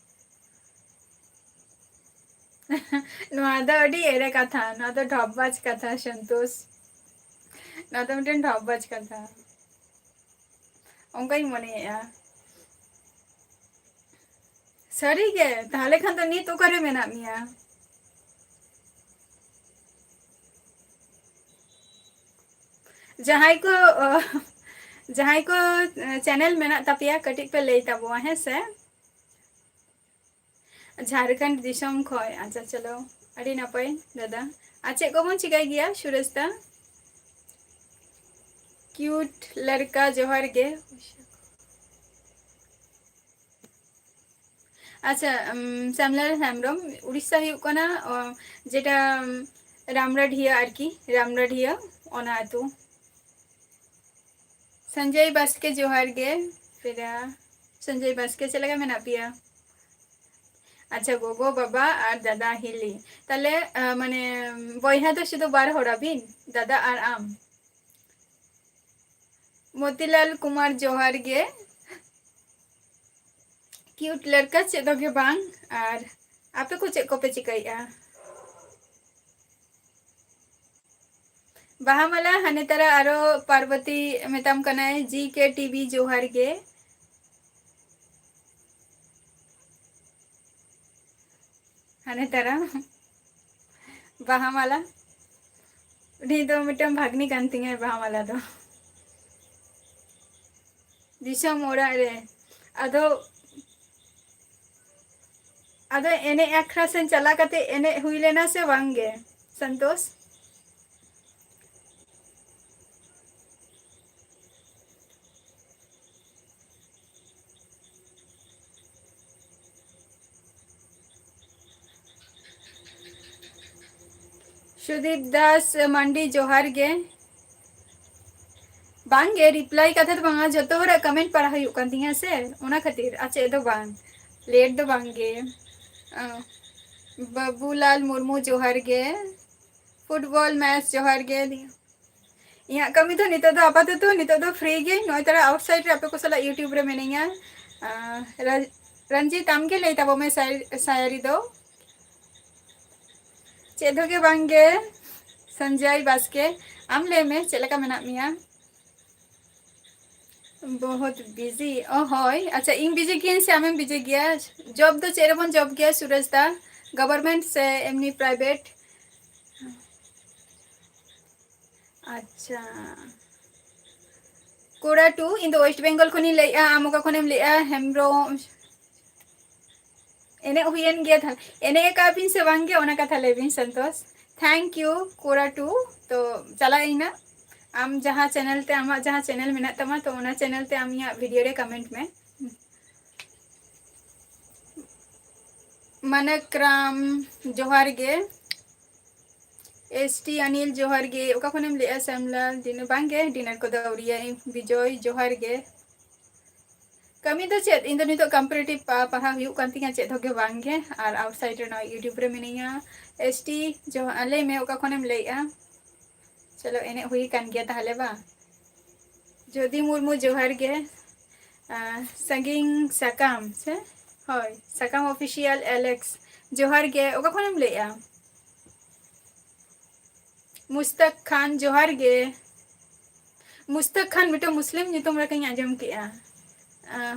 ᱱᱚᱣᱟ ᱫᱚ ᱟᱹᱰᱤ ᱮᱲᱮ ᱠᱟᱛᱷᱟ, ᱱᱚᱣᱟ ᱫᱚ ᱰᱷᱚᱯᱵᱟᱡᱽ ᱠᱟᱛᱷᱟ, ᱥᱚᱱᱛᱳᱥ᱾ ᱱᱚᱣᱟ ᱫᱚ ᱢᱤᱫᱴᱮᱱ ᱰᱷᱚᱯᱵᱟᱡᱽ ᱠᱟᱛᱷᱟ, ᱚᱱᱠᱟᱧ ᱢᱚᱱᱮᱭᱮᱫᱼᱟ᱾ ᱥᱟᱹᱨᱤᱜᱮ? ᱛᱟᱦᱚᱞᱮ ᱠᱷᱟᱱ ᱫᱚ ᱱᱤᱛ ᱚᱠᱟᱨᱮ ᱢᱮᱱᱟᱜ ᱢᱮᱭᱟ? ᱡᱟᱦᱟᱸᱭ ᱠᱚ, ᱚ, ᱡᱟᱦᱟᱸᱭ ᱠᱚ, ᱮ, channel ᱢᱮᱱᱟᱜ ᱛᱟᱯᱮᱭᱟ, ᱠᱟᱹᱴᱤᱡ ᱯᱮ ᱞᱟᱹᱭ ᱛᱟᱵᱚᱣᱟ, ᱦᱮᱸ ᱥᱮ? ᱡᱷᱟᱲᱠᱷᱚᱸᱰ ᱫᱤᱥᱚᱢ ᱠᱷᱚᱡ᱾ ᱟᱪᱪᱷᱟ, ᱪᱚᱞᱚ, ᱟᱹᱰᱤ ᱱᱟᱯᱟᱭ ᱫᱟᱫᱟ᱾ ᱟᱨ ᱪᱮᱫ ᱠᱚᱵᱚᱱ ᱪᱤᱠᱟᱹᱭ ᱜᱮᱭᱟ, ᱥᱩᱨᱮᱥ ᱫᱟ? Cute ᱞᱟᱲᱠᱟ, ᱡᱚᱦᱟᱨ ᱜᱮ᱾ ᱟᱪᱪᱷᱟ, ᱩᱢ, ᱥᱟᱢᱞᱟᱞ ᱦᱮᱢᱵᱨᱚᱢ, ᱩᱲᱤᱥᱥᱟ ᱦᱩᱭᱩᱜ ᱠᱟᱱᱟ, ᱚ, ᱡᱮᱴᱟ, ᱩᱢ, ᱨᱟᱢᱨᱟᱰᱷᱤᱭᱟ ᱟᱨᱠᱤ, ᱨᱟᱢᱨᱟᱰᱷᱤᱭᱟ, ᱚᱱᱟ ᱟᱹᱛᱩ᱾ ᱥᱚᱧᱡᱚᱭ ᱵᱟᱥᱠᱮ, ᱡᱚᱦᱟᱨ ᱜᱮ᱾ ᱯᱮᱲᱟ ᱥᱚᱧᱡᱚᱭ ᱵᱟᱥᱠᱮ, ᱪᱮᱫ ᱞᱮᱠᱟ ᱢᱮᱱᱟᱜ ᱯᱮᱭᱟ? ᱟᱪᱪᱷᱟ, ᱜᱚᱜᱚ, ᱵᱟᱵᱟ ᱟᱨ ᱫᱟᱫᱟ ᱦᱤᱞᱤ᱾ ᱛᱟᱦᱞᱮ, ᱟ, ᱢᱟᱱᱮ, ᱵᱚᱭᱦᱟ ᱫᱚ ᱥᱩᱫᱷᱩ ᱵᱟᱨ ᱦᱚᱲ ᱟᱵᱤᱱ, ᱫᱟᱫᱟ ᱟᱨ ᱟᱢ? ᱢᱚᱛᱤᱞᱟᱞ ᱠᱩᱢᱟᱨ, ᱡᱚᱦᱟᱨ ᱜᱮ᱾ Cute ᱞᱟᱲᱠᱟ ᱪᱮᱫ ᱦᱚᱸ ᱜᱮ ᱵᱟᱝ᱾ ᱟᱨ ᱟᱯᱮ ᱠᱚ ᱪᱮᱫ ᱠᱚᱯᱮ ᱪᱤᱠᱟᱹᱭᱮᱫᱼᱟ? ᱵᱟᱦᱟ ᱢᱟᱞᱟ ᱦᱟᱱᱮ ᱛᱟᱨᱟ ᱟᱨᱚ ᱯᱟᱨᱵᱚᱛᱤ ᱢᱮᱛᱟᱢ ᱠᱟᱱᱟᱭ, ᱡᱤ ᱠᱮ ᱴᱤ ᱵᱷᱤ ᱡᱚᱦᱟᱨ ᱜᱮ᱾ ᱦᱟᱱᱮ ᱛᱟᱨᱟ ᱵᱟᱦᱟ ᱢᱟᱞᱟ, ᱩᱱᱤ ᱫᱚ ᱢᱤᱫᱴᱟᱝ ᱵᱷᱟᱜᱽᱱᱤ ᱠᱟᱱ ᱛᱤᱧᱟᱭ ᱵᱟᱦᱟ ᱢᱟᱞᱟ ᱫᱚ᱾ ᱫᱤᱥᱚᱢ ᱚᱲᱟᱜ ᱨᱮ᱾ ᱟᱫᱚ, ᱟᱫᱚ ᱮᱱᱮᱡ ᱟᱠᱷᱲᱟ ᱥᱮᱱ ᱪᱟᱞᱟᱣ ᱠᱟᱛᱮ ᱮᱱᱮᱡ ᱦᱩᱭ ᱞᱮᱱᱟ ᱥᱮ ᱵᱟᱝ ᱜᱮ? ᱥᱚᱱᱛᱳᱥ? ᱥᱩᱫᱤᱯ ᱫᱟᱥ ᱢᱟᱱᱰᱤ, ᱡᱚᱦᱟᱨ ᱜᱮ᱾ ᱵᱟᱝ ᱜᱮ, reply ᱠᱟᱛᱷᱟ ᱫᱚ ᱵᱟᱝᱟ, ᱡᱚᱛᱚ ᱦᱚᱲᱟᱜ comment ᱯᱟᱲᱦᱟᱣ ᱦᱩᱭᱩᱜ ᱠᱟᱱ ᱛᱤᱧᱟ ᱥᱮ, ᱚᱱᱟ ᱠᱷᱟᱹᱛᱤᱨ, ᱟᱨ ᱪᱮᱫ ᱫᱚ ᱵᱟᱝ, late ᱫᱚ ᱵᱟᱝ ᱜᱮ᱾ ᱟᱸ, ᱵᱟᱹᱵᱩᱞᱟᱞ ᱢᱩᱨᱢᱩ, ᱡᱚᱦᱟᱨ ᱜᱮ᱾ ᱯᱷᱩᱴᱵᱚᱞ ᱢᱮᱪ, ᱡᱚᱦᱟᱨ ᱜᱮ᱾ ᱤᱧᱟᱹᱜ ᱠᱟᱹᱢᱤ ᱫᱚ ᱱᱤᱛᱚᱜ ᱫᱚ ᱟᱯᱟᱛᱚᱛᱚ, ᱱᱤᱛᱚᱜ ᱫᱚ free ᱜᱮ, ᱱᱚᱜᱼᱚᱭ ᱛᱟᱨᱟ outside ᱨᱮ ᱟᱯᱮ ᱠᱚ ᱥᱟᱞᱟᱜ YouTube ᱨᱮ ᱢᱤᱱᱟᱹᱧᱟ᱾ ᱟᱸ, ᱨᱟᱡ-, ᱨᱚᱧᱡᱤᱛ, ᱟᱢ ᱜᱮ ᱞᱟᱹᱭ ᱛᱟᱵᱚᱱ ᱢᱮ ᱥᱟᱭ-, ᱥᱟᱭᱟᱨᱤ ᱫᱚ᱾ ᱪᱮᱫ ᱦᱚᱸ ᱜᱮ ᱵᱟᱝ ᱜᱮ᱾ ᱥᱚᱧᱡᱚᱭ ᱵᱟᱥᱠᱮ, ᱟᱢ ᱞᱟᱹᱭ ᱢᱮ, ᱪᱮᱫ ᱞᱮᱠᱟ ᱢᱮᱱᱟᱜ ᱢᱮᱭᱟ? ᱵᱚᱦᱩᱛ busy? ᱚ, ᱦᱳᱭ᱾ ᱟᱪᱪᱷᱟ, ᱤᱧ busy ᱜᱤᱭᱟᱹᱧ ᱥᱮ ᱟᱢᱮᱢ busy ᱜᱮᱭᱟ? Job ᱫᱚ ᱪᱮᱫ ᱨᱮᱵᱚᱱ job ᱜᱮᱭᱟ, ᱥᱩᱨᱮᱥ ᱫᱟ? Government ᱥᱮ ᱮᱢᱱᱤ private? ᱟᱪᱪᱷᱟ᱾ ᱠᱚᱲᱟ ᱴᱩ, ᱤᱧ ᱫᱚ West Bengal ᱠᱷᱚᱱᱤᱧ ᱞᱟᱹᱭᱮᱜᱼᱟ᱾ ᱟᱢ ᱚᱠᱟ ᱠᱷᱚᱱᱮᱢ ᱞᱟᱹᱭᱮᱜᱼᱟ? ᱦᱮᱢᱵᱨᱚᱢ᱾ ᱮᱱᱮᱡ ᱦᱩᱭᱮᱱ ᱜᱮᱭᱟ ᱛᱟᱦᱞᱮ᱾ ᱮᱱᱮᱡ ᱟᱠᱟᱫ ᱵᱤᱱ ᱥᱮ ᱵᱟᱝ ᱜᱮ, ᱚᱱᱟ ᱠᱟᱛᱷᱟ ᱞᱟᱹᱭ ᱵᱤᱱ, ᱥᱚᱱᱛᱳᱥ᱾ Thank you, ᱠᱚᱲᱟ ᱴᱩ᱾ ᱛᱚ, ᱪᱟᱞᱟᱜ ᱟᱹᱧ ᱱᱟᱜ᱾ ᱟᱢ ᱡᱟᱦᱟᱸ channel ᱛᱮ, ᱟᱢᱟᱜ ᱡᱟᱦᱟᱸ channel ᱢᱮᱱᱟᱜ ᱛᱟᱢᱟ, ᱛᱚ, ᱚᱱᱟ channel ᱛᱮ ᱟᱢ ᱤᱧᱟᱹᱜ video ᱨᱮ comment ᱢᱮ᱾ ᱢᱟᱱᱟᱠᱨᱟᱢ, ᱡᱚᱦᱟᱨ ᱜᱮ᱾ ᱮᱥ ᱴᱤ ᱟᱱᱤᱞ, ᱡᱚᱦᱟᱨ ᱜᱮ᱾ ᱚᱠᱟ ᱠᱷᱚᱱᱮᱢ ᱞᱟᱹᱭᱮᱜᱼᱟ, ᱥᱮᱢᱞᱟᱞ? ᱰᱤᱱᱟᱨ ᱵᱟᱝ ᱜᱮ, ᱰᱤᱱᱟᱨ ᱠᱚᱫᱚ ᱟᱹᱣᱨᱤᱭᱟ᱾ ᱵᱤᱡᱚᱭ, ᱡᱚᱦᱟᱨ ᱜᱮ᱾ ᱠᱟᱹᱢᱤ ᱫᱚ ᱪᱮᱫ? ᱤᱧ ᱫᱚ ᱱᱤᱛᱚᱜ competitive ᱯᱟ-, ᱯᱟᱲᱦᱟᱣ ᱦᱩᱭᱩᱜ ᱠᱟᱱ ᱛᱤᱧᱟ, ᱪᱮᱫ ᱦᱚᱸ ᱜᱮ ᱵᱟᱝ ᱜᱮ᱾ ᱟᱨ outside ᱨᱮ ᱱᱚᱜᱼᱚᱭ YouTube ᱨᱮ ᱢᱤᱱᱟᱹᱧᱟ᱾ ᱮᱥ ᱴᱤ, ᱡᱚ-, ᱞᱟᱹᱭ ᱢᱮ, ᱚᱠᱟ ᱠᱷᱚᱱᱮᱢ ᱞᱟᱹᱭᱮᱜᱼᱟ? ᱪᱚᱞᱚ, ᱮᱱᱮᱡ ᱦᱩᱭ ᱠᱟᱱ ᱜᱮᱭᱟ ᱛᱟᱦᱞᱮ ᱵᱟᱝ? ᱡᱳᱫᱤ ᱢᱩᱨᱢᱩ, ᱡᱚᱦᱟᱨ ᱜᱮ᱾ ᱟᱸ, ᱥᱟᱺᱜᱤᱧ ᱥᱟᱠᱟᱢ ᱥᱮ? ᱦᱳᱭ, ᱥᱟᱠᱟᱢ Official, ᱟᱞᱮᱠᱥ, ᱡᱚᱦᱟᱨ ᱜᱮ᱾ ᱚᱠᱟ ᱠᱷᱚᱱᱮᱢ ᱞᱟᱹᱭᱮᱜᱼᱟ? ᱢᱩᱥᱛᱟᱠ ᱠᱷᱟᱱ, ᱡᱚᱦᱟᱨ ᱜᱮ᱾ ᱢᱩᱥᱛᱟᱠ ᱠᱷᱟᱱ ᱢᱤᱫᱴᱟᱝ ᱢᱩᱥᱞᱤᱢ ᱧᱩᱛᱩᱢ ᱞᱮᱠᱟᱧ ᱟᱸᱡᱚᱢ ᱠᱮᱜᱼᱟ᱾ ᱟᱸ,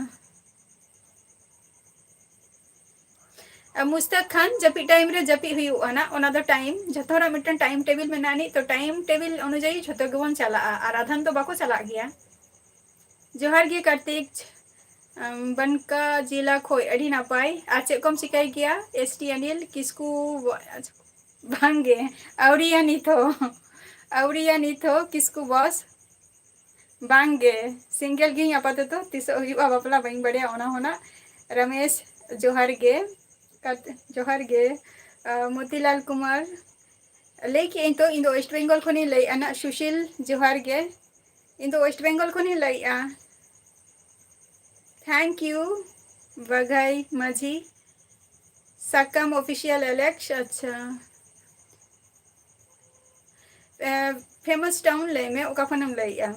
ᱟᱨ ᱢᱩᱥᱛᱟᱠ ᱠᱷᱟᱱ, ᱡᱟᱹᱯᱤᱫ time ᱨᱮ ᱡᱟᱹᱯᱤᱫ ᱦᱩᱭᱩᱜᱼᱟ ᱱᱟᱜ, ᱚᱱᱟ ᱫᱚ time, ᱡᱷᱚᱛᱚ ᱦᱚᱲᱟᱜ ᱢᱤᱫᱴᱟᱝ time table ᱢᱮᱱᱟᱜᱼᱟ ᱱᱤᱡ, ᱛᱚ time table ᱚᱱᱩᱡᱟᱭᱤ ᱡᱷᱚᱛᱚ ᱜᱮᱵᱚᱱ ᱪᱟᱞᱟᱜᱼᱟ, ᱟᱨ ᱟᱫᱷᱟᱱ ᱫᱚ ᱵᱟᱠᱚ ᱪᱟᱞᱟᱜ ᱜᱮᱭᱟ᱾ ᱡᱚᱦᱟᱨ ᱜᱮ ᱠᱟᱨᱛᱤᱠ, ᱟᱢ, ᱵᱟᱱᱠᱟ ᱡᱮᱞᱟ ᱠᱷᱚᱡ, ᱟᱹᱰᱤ ᱱᱟᱯᱟᱭ᱾ ᱟᱨ ᱪᱮᱫ ᱠᱚᱢ ᱪᱤᱠᱟᱹᱭ ᱜᱮᱭᱟ? ᱮᱥ ᱴᱤ ᱟᱱᱤᱞ ᱠᱤᱥᱠᱩ, ᱵᱟᱝᱜᱮ, ᱟᱹᱣᱨᱤᱭᱟ ᱱᱤᱛ ᱦᱚᱸ᱾ ᱟᱹᱣᱨᱤᱭᱟ ᱱᱤᱛ ᱦᱚᱸ ᱠᱤᱥᱠᱩ ᱵᱚᱥ᱾ ᱵᱟᱝᱜᱮ, ᱥᱤᱝᱜᱮᱞ ᱜᱤᱧ ᱟᱯᱟᱛᱚᱛᱚ, ᱛᱤᱥᱚᱜ ᱦᱩᱭᱩᱜᱼᱟ ᱵᱟᱯᱞᱟ ᱵᱟᱹᱧ ᱵᱟᱲᱟᱭᱟ ᱚᱱᱟ ᱦᱚᱸ ᱱᱟᱜ᱾ ᱨᱚᱢᱮᱥ, ᱡᱚᱦᱟᱨ ᱜᱮ᱾ ᱠᱟᱛ-, ᱡᱚᱦᱟᱨ ᱜᱮ᱾ ᱟ, ᱢᱚᱛᱤᱞᱟᱞ ᱠᱩᱢᱟᱨ, ᱞᱟᱹᱭ ᱠᱮᱜ ᱟᱹᱧ ᱛᱚ, ᱤᱧ ᱫᱚ ᱳᱭᱮᱥᱴ ᱵᱮᱝᱜᱚᱞ ᱠᱷᱚᱱᱤᱧ ᱞᱟᱹᱭᱮᱜᱼᱟ ᱱᱟᱜ᱾ ᱥᱩᱥᱤᱞ, ᱡᱚᱦᱟᱨ ᱜᱮ᱾ ᱤᱧ ᱫᱚ ᱳᱭᱮᱥᱴ ᱵᱮᱝᱜᱚᱞ ᱠᱷᱚᱱᱤᱧ ᱞᱟᱹᱭᱮᱜᱼᱟ᱾ Thank you, ᱵᱟᱜᱟᱭ ᱢᱟᱹᱡᱷᱤ᱾ ᱥᱟᱠᱟᱢ ᱚᱯᱷᱤᱥᱤᱭᱟᱞ ᱮᱞᱮᱠᱥ, ᱟᱪᱪᱷᱟ᱾ ᱮ, ᱯᱷᱮᱢᱟᱥ ᱴᱟᱣᱩᱱ ᱞᱟᱹᱭ ᱢᱮ, ᱚᱠᱟ ᱠᱷᱚᱱᱮᱢ ᱞᱟᱹᱭᱮᱜᱼᱟ?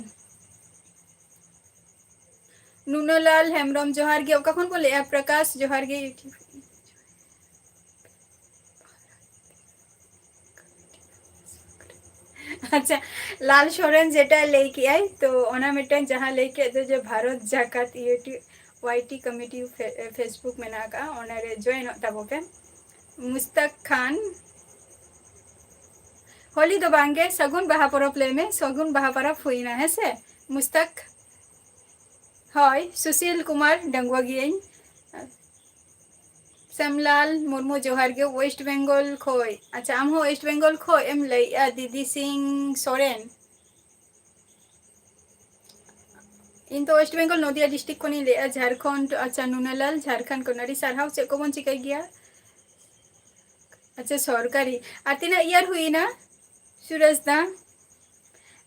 ᱱᱩᱱᱟᱹᱞᱟᱞ ᱦᱮᱢᱵᱨᱚᱢ, ᱡᱚᱦᱟᱨ ᱜᱮ᱾ ᱚᱠᱟ ᱠᱷᱚᱱ ᱠᱚ ᱞᱟᱹᱭᱮᱜᱼᱟ? ᱯᱨᱚᱠᱟᱥ, ᱡᱚᱦᱟᱨ ᱜᱮ᱾ ᱟᱪᱪᱷᱟ, ᱞᱟᱞ ᱥᱚᱨᱮᱱ ᱡᱮᱴᱟ ᱞᱟᱹᱭ ᱠᱮᱜᱼᱟᱭ, ᱛᱚ ᱚᱱᱟ ᱢᱤᱫᱴᱟᱝ ᱡᱟᱦᱟᱸ ᱞᱟᱹᱭ ᱠᱮᱫ ᱫᱚ ᱡᱮ ᱵᱷᱟᱨᱚᱛ ᱡᱟᱠᱟᱛ YouTube, ᱣᱟᱭ ᱴᱤ ᱠᱚᱢᱤᱴᱤ ᱯᱷᱮ-, Facebook ᱢᱮᱱᱟᱜ ᱟᱠᱟᱫᱼᱟ, ᱚᱱᱟᱨᱮ ᱡᱚᱭᱮᱱᱚᱜ ᱛᱟᱵᱚ ᱯᱮ᱾ ᱢᱩᱥᱛᱟᱠ ᱠᱷᱟᱱ, ᱦᱳᱞᱤ ᱫᱚ ᱵᱟᱝᱜᱮ, ᱥᱟᱹᱜᱩᱱ ᱵᱟᱦᱟ ᱯᱚᱨᱚᱵᱽ ᱞᱟᱹᱭ ᱢᱮ, ᱥᱟᱹᱜᱩᱱ ᱵᱟᱦᱟ ᱯᱚᱨᱚᱵᱽ ᱦᱩᱭᱱᱟ, ᱦᱮᱸ ᱥᱮ? ᱢᱩᱥᱛᱟᱠ, ᱦᱳᱭ, ᱥᱩᱥᱤᱞ ᱠᱩᱢᱟᱨ, ᱰᱟᱺᱜᱩᱣᱟᱹ ᱜᱤᱭᱟᱹᱧ᱾ ᱥᱮᱢᱞᱟᱞ ᱢᱩᱨᱢᱩ, ᱡᱚᱦᱟᱨ ᱜᱮ, ᱳᱭᱮᱥᱴ ᱵᱮᱝᱜᱚᱞ ᱠᱷᱚᱡ᱾ ᱟᱪᱪᱷᱟ, ᱟᱢ ᱦᱚᱸ ᱳᱭᱮᱥᱴ ᱵᱮᱝᱜᱚᱞ ᱠᱷᱚᱡ ᱮᱢ ᱞᱟᱹᱭᱮᱜᱼᱟ, ᱫᱤᱫᱤ ᱥᱤᱝ ᱥᱚᱨᱮᱱ? ᱤᱧ ᱫᱚ ᱳᱭᱮᱥᱴ ᱵᱮᱝᱜᱚᱞ ᱱᱚᱫᱤᱭᱟ ᱰᱤᱥᱴᱨᱤᱠᱴ ᱠᱷᱚᱱᱤᱧ ᱞᱟᱹᱭᱮᱜᱼᱟ, ᱡᱷᱟᱲᱠᱷᱚᱸᱰ᱾ ᱟᱪᱪᱷᱟ, ᱱᱩᱱᱟᱞᱟᱞ, ᱡᱷᱟᱲᱠᱷᱚᱸᱰ ᱠᱷᱚᱱ ᱟᱹᱰᱤ ᱥᱟᱨᱦᱟᱣ᱾ ᱪᱮᱫ ᱠᱚᱵᱚᱱ ᱪᱤᱠᱟᱹᱭ ᱜᱮᱭᱟ? ᱟᱪᱪᱷᱟ, ᱥᱚᱨᱠᱟᱨᱤ᱾ ᱟᱨ ᱛᱤᱱᱟᱹᱜ ᱤᱭᱟᱨ ᱦᱩᱭᱱᱟ, ᱥᱩᱨᱮᱥ ᱫᱟ?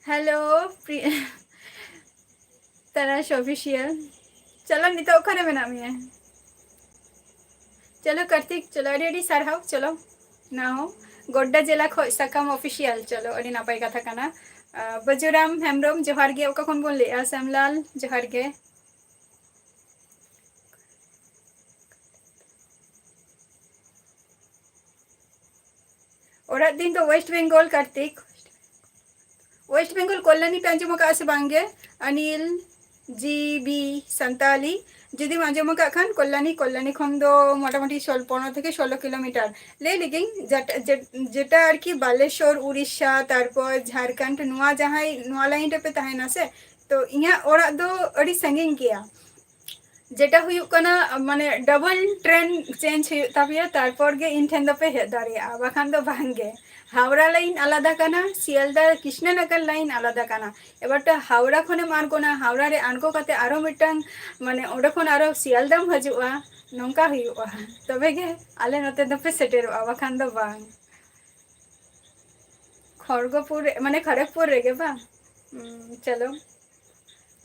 ᱦᱮᱞᱳ, ᱯᱨᱤ-, ᱛᱟᱨᱟᱥ ᱚᱯᱷᱤᱥᱤᱭᱟᱞ᱾ ᱪᱚᱞᱚ, ᱱᱤᱛᱚᱜ ᱚᱠᱟᱨᱮ ᱢᱮᱱᱟᱜ ᱢᱮᱭᱟ? ᱪᱚᱞᱚ ᱠᱟᱨᱛᱤᱠ, ᱪᱚᱞᱚ, ᱟᱹᱰᱤ ᱟᱹᱰᱤ ᱥᱟᱨᱦᱟᱣ᱾ ᱪᱚᱞᱚ, ᱱᱟᱣ ᱜᱳᱰᱰᱟ ᱡᱮᱞᱟ ᱠᱷᱚᱡ ᱥᱟᱠᱟᱢ ᱚᱯᱷᱤᱥᱤᱭᱟᱞ, ᱪᱚᱞᱚ, ᱟᱹᱰᱤ ᱱᱟᱯᱟᱭ ᱠᱟᱛᱷᱟ ᱠᱟᱱᱟ᱾ ᱟᱸ, ᱵᱟᱹᱡᱩᱨᱟᱢ ᱦᱮᱢᱵᱨᱚᱢ, ᱡᱚᱦᱟᱨ ᱜᱮ᱾ ᱚᱠᱟ ᱠᱷᱚᱱ ᱵᱚᱱ ᱞᱟᱹᱭᱮᱜᱼᱟ? ᱥᱮᱢᱞᱟᱞ, ᱡᱚᱦᱟᱨ ᱜᱮ᱾ ᱚᱲᱟᱜ ᱫᱤᱱ ᱫᱚ ᱳᱭᱮᱥᱴ ᱵᱮᱝᱜᱚᱞ, ᱠᱟᱨᱛᱤᱠ᱾ ᱳᱭᱮᱥᱴ ᱵᱮᱝᱜᱚᱞ ᱠᱚᱞᱞᱟᱱᱤ ᱯᱮ ᱟᱸᱡᱚᱢ ᱟᱠᱟᱫᱼᱟ ᱥᱮ ᱵᱟᱝ ᱜᱮ? ᱚᱱᱤᱞ ᱡᱤ ᱵᱤ ᱥᱟᱱᱛᱟᱞᱤ, ᱡᱩᱫᱤᱢ ᱟᱸᱡᱚᱢ ᱟᱠᱟᱫ ᱠᱷᱟᱱ, ᱠᱚᱞᱞᱟᱱᱤ, ᱠᱚᱞᱞᱟᱱᱤ ᱠᱷᱚᱱ ᱫᱚ ᱢᱚᱴᱟᱢᱩᱴᱤ ᱥᱳᱞ-, ᱯᱚᱱᱨᱚ ᱛᱷᱮᱠᱮ ᱥᱳᱞᱳ ᱠᱤᱞᱳᱢᱤᱴᱟᱨ᱾ ᱞᱟᱹᱭ ᱞᱮᱜᱤᱧ, ᱡᱮᱴᱟ, ᱡᱮ-, ᱡᱮᱴᱟ ᱟᱨᱠᱤ ᱵᱟᱞᱮᱥᱚᱨ, ᱩᱲᱤᱥᱥᱟ, ᱛᱟᱨᱯᱚᱨ ᱡᱷᱟᱲᱠᱷᱚᱸᱰ, ᱱᱚᱣᱟ ᱡᱟᱦᱟᱸᱭ, ᱱᱚᱣᱟ ᱞᱟᱭᱤᱱ ᱨᱮᱯᱮ ᱛᱟᱦᱮᱱᱟ ᱥᱮ, ᱛᱚ ᱤᱧᱟᱹᱜ ᱚᱲᱟᱜ ᱫᱚ ᱟᱹᱰᱤ ᱥᱟᱺᱜᱤᱧ ᱜᱮᱭᱟ᱾ ᱡᱮᱴᱟ ᱦᱩᱭᱩᱜ ᱠᱟᱱᱟ, ᱢᱟᱱᱮ, double train change ᱦᱩᱭᱩᱜ ᱛᱟᱯᱮᱭᱟ, ᱛᱟᱨᱯᱚᱨ ᱜᱮ ᱤᱧ ᱴᱷᱮᱱ ᱫᱚᱯᱮ ᱦᱮᱡ ᱫᱟᱲᱮᱭᱟᱜᱼᱟ, ᱵᱟᱠᱷᱟᱱ ᱫᱚ ᱵᱟᱝ ᱜᱮ᱾ ᱦᱟᱣᱲᱟ line ᱟᱞᱟᱫᱟ ᱠᱟᱱᱟ, ᱥᱤᱭᱟᱞᱫᱟ ᱠᱨᱤᱥᱱᱟᱱᱚᱜᱚᱨ line ᱟᱞᱟᱫᱟ ᱠᱟᱱᱟ᱾ ᱮᱵᱟᱨ ᱛᱚ ᱦᱟᱣᱲᱟ ᱠᱷᱚᱱᱮᱢ ᱟᱬᱜᱚᱱᱟ, ᱦᱟᱣᱲᱟ ᱨᱮ ᱟᱬᱜᱚ ᱠᱟᱛᱮ ᱟᱨᱚ ᱢᱤᱫᱴᱟᱝ, ᱢᱟᱱᱮ, ᱚᱸᱰᱮ ᱠᱷᱚᱱ ᱟᱨᱚ ᱥᱤᱭᱟᱞᱫᱟᱢ ᱦᱤᱡᱩᱜᱼᱟ, ᱱᱚᱝᱠᱟ ᱦᱩᱭᱩᱜᱼᱟ᱾ ᱛᱚᱵᱮ ᱜᱮ ᱟᱞᱮ ᱱᱚᱛᱮ ᱫᱚᱯᱮ ᱥᱮᱴᱮᱨᱚᱜᱼᱟ, ᱵᱟᱠᱷᱟᱱ ᱫᱚ ᱵᱟᱝ᱾ ᱠᱷᱚᱲᱜᱚᱯᱩᱨ ᱨᱮ, ᱢᱟᱱᱮ, ᱠᱷᱚᱲᱚᱜᱽᱯᱩᱨ ᱨᱮᱜᱮ ᱵᱟᱝ? ᱦᱩᱸ, ᱪᱚᱞᱚ᱾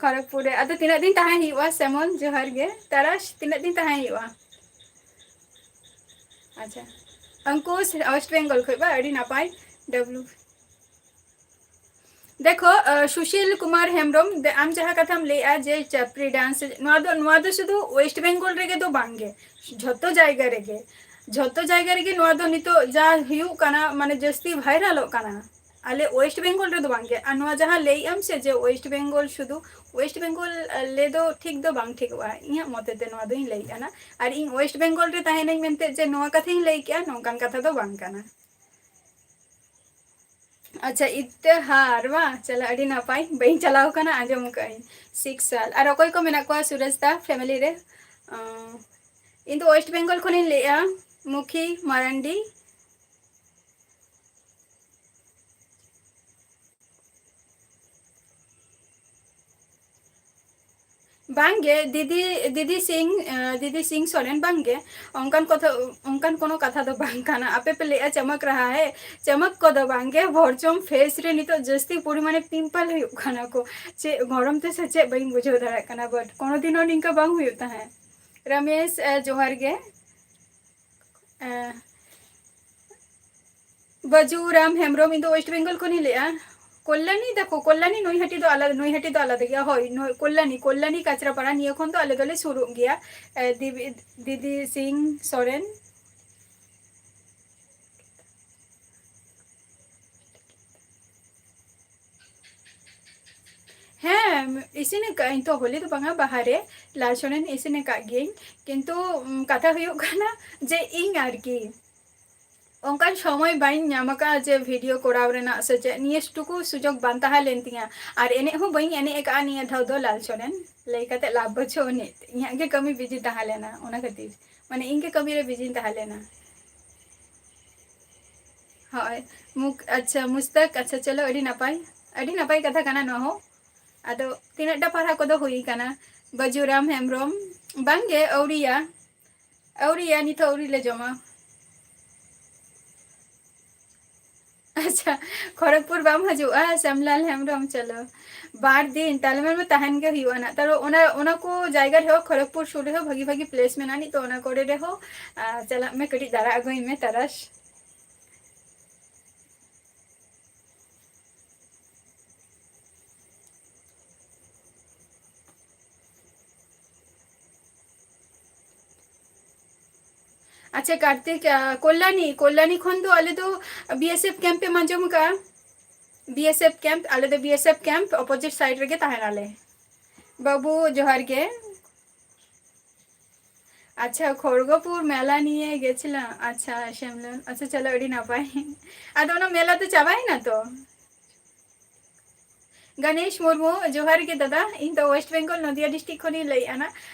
ᱠᱷᱚᱲᱚᱜᱽᱯᱩᱨ ᱨᱮ᱾ ᱟᱫᱚ ᱛᱤᱱᱟᱹᱜ ᱫᱤᱱ ᱛᱟᱦᱮᱸ ᱦᱩᱭᱩᱜᱼᱟ, ᱥᱮᱢᱚᱞ? ᱡᱚᱦᱟᱨ ᱜᱮ᱾ ᱛᱟᱨᱟᱥ, ᱛᱤᱱᱟᱹᱜ ᱫᱤᱱ ᱛᱟᱦᱮᱸ ᱦᱩᱭᱩᱜᱼᱟ? ᱟᱪᱪᱷᱟ᱾ ᱚᱝᱠᱩᱥ, West Bengal ᱠᱷᱚᱡ ᱵᱟ? ᱟᱹᱰᱤ ᱱᱟᱯᱟᱭ᱾ W᱾ ᱫᱮᱠᱷᱚ, ᱟᱸ, ᱥᱩᱥᱤᱞ ᱠᱩᱢᱟᱨ ᱦᱮᱢᱵᱨᱚᱢ, ᱫᱮ-, ᱟᱢ ᱡᱟᱦᱟᱸ ᱠᱟᱛᱷᱟᱢ ᱞᱟᱹᱭᱮᱜᱼᱟ ᱡᱮ ᱪᱟᱯᱨᱤ dance, ᱱᱚᱣᱟ ᱫᱚ, ᱱᱚᱣᱟ ᱫᱚ ᱥᱩᱫᱷᱩ West Bengal ᱨᱮᱜᱮ ᱫᱚ ᱵᱟᱝ ᱜᱮ, ᱡᱷᱚᱛᱚ ᱡᱟᱭᱜᱟ ᱨᱮᱜᱮ, ᱡᱷᱚᱛᱚ ᱡᱟᱭᱜᱟ ᱨᱮᱜᱮ ᱱᱚᱣᱟ ᱫᱚ ᱱᱤᱛᱚᱜ ᱡᱟ ᱦᱩᱭᱩᱜ ᱠᱟᱱᱟ, ᱢᱟᱱᱮ, ᱡᱟᱹᱥᱛᱤ ᱵᱷᱟᱭᱨᱟᱞᱚᱜ ᱠᱟᱱᱟ᱾ ᱟᱞᱮ West Bengal ᱨᱮᱫᱚ ᱵᱟᱝ ᱜᱮ᱾ ᱟᱨ ᱱᱚᱣᱟ ᱡᱟᱦᱟᱸ ᱞᱟᱹᱭᱮᱜ ᱟᱢ ᱥᱮ ᱡᱮ West Bengal ᱥᱩᱫᱷᱩ, West Bengal, ᱟᱸ, ᱞᱟᱹᱭ ᱫᱚ ᱴᱷᱤᱠ ᱫᱚ ᱵᱟᱝ ᱴᱷᱤᱠᱚᱜᱼᱟ᱾ ᱤᱧᱟᱹᱜ ᱢᱚᱛᱮ ᱛᱮ ᱱᱚᱣᱟ ᱫᱚᱧ ᱞᱟᱹᱭᱮᱜᱼᱟ ᱱᱟ᱾ ᱟᱨ ᱤᱧ West Bengal ᱨᱮ ᱛᱟᱦᱮᱱᱟᱹᱧ ᱢᱮᱱᱛᱮ ᱡᱮ ᱱᱚᱣᱟ ᱠᱟᱛᱷᱟᱧ ᱞᱟᱹᱭ ᱠᱮᱜᱼᱟ, ᱱᱚᱝᱠᱟᱱ ᱠᱟᱛᱷᱟ ᱫᱚ ᱵᱟᱝ ᱠᱟᱱᱟ᱾ ᱟᱪᱪᱷᱟ, ᱤᱛᱟᱹᱦᱟᱨ ᱵᱟ? ᱪᱟᱞᱟᱜ, ᱟᱹᱰᱤ ᱱᱟᱯᱟᱭ, ᱵᱟᱹᱧ ᱪᱟᱞᱟᱣ ᱠᱟᱱᱟ, ᱟᱸᱡᱚᱢ ᱟᱠᱟᱫ ᱟᱹᱧ᱾ Six ᱥᱟᱞ᱾ ᱟᱨ ᱚᱠᱚᱭ ᱠᱚ ᱢᱮᱱᱟᱜ ᱠᱚᱣᱟ ᱥᱩᱨᱮᱥ ᱫᱟ family ᱨᱮ? ᱟᱸ, ᱤᱧ ᱫᱚ West Bengal ᱠᱷᱚᱱᱤᱧ ᱞᱟᱹᱭᱮᱜᱼᱟ, ᱢᱩᱠᱷᱤ ᱢᱟᱨᱟᱱᱰᱤ᱾ ᱵᱟᱝᱜᱮ, ᱫᱤᱫᱤ, ᱫᱤᱫᱤ ᱥᱤᱝ, ᱟᱸ, ᱫᱤᱫᱤ ᱥᱤᱝ ᱥᱚᱨᱮᱱ, ᱵᱟᱝᱜᱮ᱾ ᱚᱱᱠᱟᱱ ᱠᱚᱛᱷᱟ, ᱚᱱᱠᱟᱱ ᱠᱳᱱᱳ ᱠᱟᱛᱷᱟ ᱫᱚ ᱵᱟᱝ ᱠᱟᱱᱟ᱾ ᱟᱯᱮ ᱯᱮ ᱞᱟᱹᱭᱮᱜᱼᱟ ᱪᱟᱢᱟᱠ ᱨᱟᱦᱟ ᱦᱮ, ᱪᱟᱢᱟᱠ ᱠᱚᱫᱚ ᱵᱟᱝᱜᱮ, ᱵᱚᱨᱪᱚᱢ face ᱨᱮ ᱱᱤᱛᱚᱜ ᱡᱟᱹᱥᱛᱤ ᱯᱚᱨᱤᱢᱟᱱᱮ pimple ᱦᱩᱭᱩᱜ ᱠᱟᱱᱟ ᱠᱚ᱾ ᱪᱮᱫ ᱜᱚᱨᱚᱢ ᱛᱮ ᱥᱮ ᱪᱮᱫ, ᱵᱟᱹᱧ ᱵᱩᱡᱷᱟᱹᱣ ᱫᱟᱲᱮᱭᱟᱜ ᱠᱟᱱᱟ, but ᱠᱳᱱᱳ ᱫᱤᱱ ᱦᱚᱸ ᱱᱤᱝᱠᱟᱹ ᱵᱟᱝ ᱦᱩᱭᱩᱜ ᱛᱟᱦᱮᱸᱫ᱾ ᱨᱟᱢᱮᱥ, ᱟᱸ, ᱡᱚᱦᱟᱨ ᱜᱮ᱾ ᱮᱸ, ᱵᱟᱹᱡᱩ ᱨᱟᱢ ᱦᱮᱢᱵᱨᱚᱢ, ᱤᱧ ᱫᱚ West Bengal ᱠᱷᱚᱱᱤᱧ ᱞᱟᱹᱭᱮᱜᱼᱟ᱾ ᱠᱚᱞᱞᱟᱱᱤ, ᱫᱮᱠᱷᱚ, ᱠᱚᱞᱞᱟᱱᱤ ᱱᱚᱭᱦᱟᱴᱤ ᱫᱚ ᱟᱞᱟᱫᱟ, ᱱᱚᱭᱦᱟᱴᱤ ᱫᱚ ᱟᱞᱟᱫᱟ ᱜᱮᱭᱟ᱾ ᱦᱳᱭ, ᱱᱚᱭ-, ᱠᱚᱞᱞᱟᱱᱤ, ᱠᱚᱞᱞᱟᱱᱤ ᱠᱟᱪᱨᱟᱯᱟᱲᱟ ᱱᱤᱭᱟᱹ ᱠᱷᱚᱱ ᱫᱚ ᱟᱞᱮ ᱫᱚᱞᱮ ᱥᱩᱨᱩᱜ ᱜᱮᱭᱟ᱾ ᱮ, ᱫᱤᱵᱤ-, ᱫᱤᱫᱤ ᱥᱤᱝ ᱥᱚᱨᱮᱱ᱾ ᱦᱮᱸ, ᱤᱥᱤᱱ ᱟᱠᱟᱫ ᱟᱹᱧ ᱛᱚ, ᱦᱳᱞᱤ ᱫᱚ ᱵᱟᱝᱟ, ᱵᱟᱦᱟ ᱨᱮ ᱞᱟᱞ ᱥᱚᱨᱮᱱ ᱤᱥᱤᱱ ᱟᱠᱟᱫ ᱜᱤᱭᱟᱹᱧ᱾ ᱠᱤᱱᱛᱩ, ᱩᱢ, ᱠᱟᱛᱷᱟ ᱦᱩᱭᱩᱜ ᱠᱟᱱᱟ ᱡᱮ ᱤᱧ ᱟᱨᱠᱤ, ᱚᱱᱠᱟᱱ ᱥᱚᱢᱚᱭ ᱵᱟᱹᱧ ᱧᱟᱢ ᱟᱠᱟᱫᱼᱟ ᱡᱮ ᱵᱷᱤᱰᱤᱭᱳ ᱠᱚᱨᱟᱣ ᱨᱮᱱᱟᱜ ᱥᱮ ᱪᱮᱫ, ᱱᱤᱭᱟᱹ ᱴᱩᱠᱩ ᱥᱩᱡᱳᱜᱽ ᱵᱟᱝ ᱛᱟᱦᱮᱸ ᱞᱮᱱ ᱛᱤᱧᱟᱹ᱾ ᱟᱨ ᱮᱱᱮᱡ ᱦᱚᱸ ᱵᱟᱹᱧ ᱮᱱᱮᱡ ᱟᱠᱟᱫᱼᱟ ᱱᱤᱭᱟᱹ ᱫᱷᱟᱣ ᱫᱚ ᱞᱟᱞ ᱥᱚᱨᱮᱱ ᱞᱟᱹᱭ ᱠᱟᱛᱮ ᱞᱟᱵᱷ ᱵᱟᱹᱪᱩᱜ ᱟᱹᱱᱤᱡ᱾ ᱤᱧᱟᱹᱜ ᱜᱮ ᱠᱟᱹᱢᱤ ᱵᱤᱡᱤ ᱛᱟᱦᱮᱸ ᱞᱮᱱᱟ, ᱚᱱᱟ ᱠᱷᱟᱹᱛᱤᱨ, ᱢᱟᱱᱮ, ᱤᱧ ᱜᱮ ᱠᱟᱹᱢᱤ ᱨᱮ ᱵᱤᱡᱤᱧ ᱛᱟᱦᱮᱸ ᱞᱮᱱᱟ᱾ ᱦᱳᱭ, ᱢᱩᱠ-, ᱟᱪᱪᱷᱟ, ᱢᱩᱥᱛᱟᱠ, ᱟᱪᱪᱷᱟ, ᱪᱚᱞᱚ, ᱟᱹᱰᱤ ᱱᱟᱯᱟᱭ, ᱟᱹᱰᱤ ᱱᱟᱯᱟᱭ ᱠᱟᱛᱷᱟ ᱠᱟᱱᱟ ᱱᱚᱣᱟ ᱦᱚᱸ᱾ ᱟᱫᱚ ᱛᱤᱱᱟᱹᱜ ᱴᱟ ᱯᱟᱲᱦᱟᱣ ᱠᱚᱫᱚ ᱦᱩᱭ ᱟᱠᱟᱱᱟ? ᱵᱟᱹᱡᱩᱨᱟᱢ ᱦᱮᱢᱵᱨᱚᱢ, ᱵᱟᱝᱜᱮ, ᱟᱹᱣᱨᱤᱭᱟ, ᱟᱹᱣᱨᱤᱭᱟ, ᱱᱤᱛ ᱦᱚᱸ ᱟᱹᱣᱨᱤ ᱞᱮ ᱡᱚᱢᱟ᱾ ᱟᱪᱪᱷᱟ, ᱠᱷᱚᱲᱚᱜᱽᱯᱩᱨ ᱵᱟᱢ ᱦᱤᱡᱩᱜᱼᱟ, ᱥᱮᱢᱞᱟᱞ ᱦᱮᱢᱵᱨᱚᱢ? ᱪᱚᱞᱚ, ᱵᱟᱨ ᱫᱤᱱ, ᱛᱟᱦᱞᱮ ᱢᱟ ᱛᱟᱦᱮᱱ ᱜᱮ ᱦᱩᱭᱩᱜᱼᱟ ᱱᱟᱜ᱾ ᱛᱟᱦᱞᱮ ᱚᱱᱟ, ᱚᱱᱟ ᱠᱚ ᱡᱟᱭᱜᱟ ᱨᱮᱦᱚᱸ, ᱠᱷᱚᱲᱚᱜᱽᱯᱩᱨ ᱥᱩᱨ ᱨᱮᱦᱚᱸ ᱵᱷᱟᱹᱜᱤ ᱵᱷᱟᱹᱜᱤ ᱯᱞᱮᱥ ᱢᱮᱱᱟᱜᱼᱟ ᱱᱤᱡ, ᱛᱚ ᱚᱱᱟ ᱠᱚᱨᱮ ᱨᱮᱦᱚᱸ, ᱟᱨ ᱪᱟᱞᱟᱜ ᱢᱮ, ᱠᱟᱹᱴᱤᱡ ᱫᱟᱬᱟ ᱟᱹᱜᱩᱭ ᱢᱮ ᱛᱟᱨᱟᱥ᱾ ᱟᱪᱪᱷᱟ, ᱠᱟᱨᱛᱤᱠ, ᱟ, ᱠᱚᱞᱞᱟᱱᱤ, ᱠᱚᱞᱞᱟᱱᱤ ᱠᱷᱚᱱ ᱫᱚ ᱟᱞᱮ ᱫᱚ ᱵᱤ ᱮᱥ ᱮᱯᱷ ᱠᱮᱢᱯ ᱮᱢ ᱟᱸᱡᱚᱢ ᱟᱠᱟᱫᱼᱟ? ᱵᱤ ᱮᱥ ᱮᱯᱷ ᱠᱮᱢᱯ, ᱟᱞᱮ ᱫᱚ B S F camp opposite side ᱨᱮᱜᱮ ᱛᱟᱦᱮᱱᱟᱞᱮ᱾ ᱵᱟᱹᱵᱩ, ᱡᱚᱦᱟᱨ ᱜᱮ᱾ ᱟᱪᱪᱷᱟ, ᱠᱷᱚᱲᱜᱚᱯᱩᱨ ᱢᱮᱞᱟ ᱱᱤᱭᱮ ᱜᱮᱪᱷᱤᱞᱟᱢ᱾ ᱟᱪᱪᱷᱟ, ᱥᱮᱢᱞᱚᱱ᱾ ᱟᱪᱪᱷᱟ, ᱪᱚᱞᱚ, ᱟᱹᱰᱤ ᱱᱟᱯᱟᱭ᱾ ᱟᱫᱚ ᱚᱱᱟ ᱢᱮᱞᱟ ᱫᱚ ᱪᱟᱵᱟᱭᱮᱱᱟ ᱛᱚ? ᱜᱟᱱᱮᱥ ᱢᱩᱨᱢᱩ, ᱡᱚᱦᱟᱨ ᱜᱮ ᱫᱟᱫᱟ᱾ ᱤᱧ ᱫᱚ ᱳᱭᱮᱥᱴ ᱵᱮᱝᱜᱚᱞ, ᱱᱚᱫᱤᱭᱟ ᱰᱤᱥᱴᱨᱤᱠᱴ ᱠᱷᱚᱱᱤᱧ ᱞᱟᱹᱭᱮᱫᱼᱟ ᱱᱟ᱾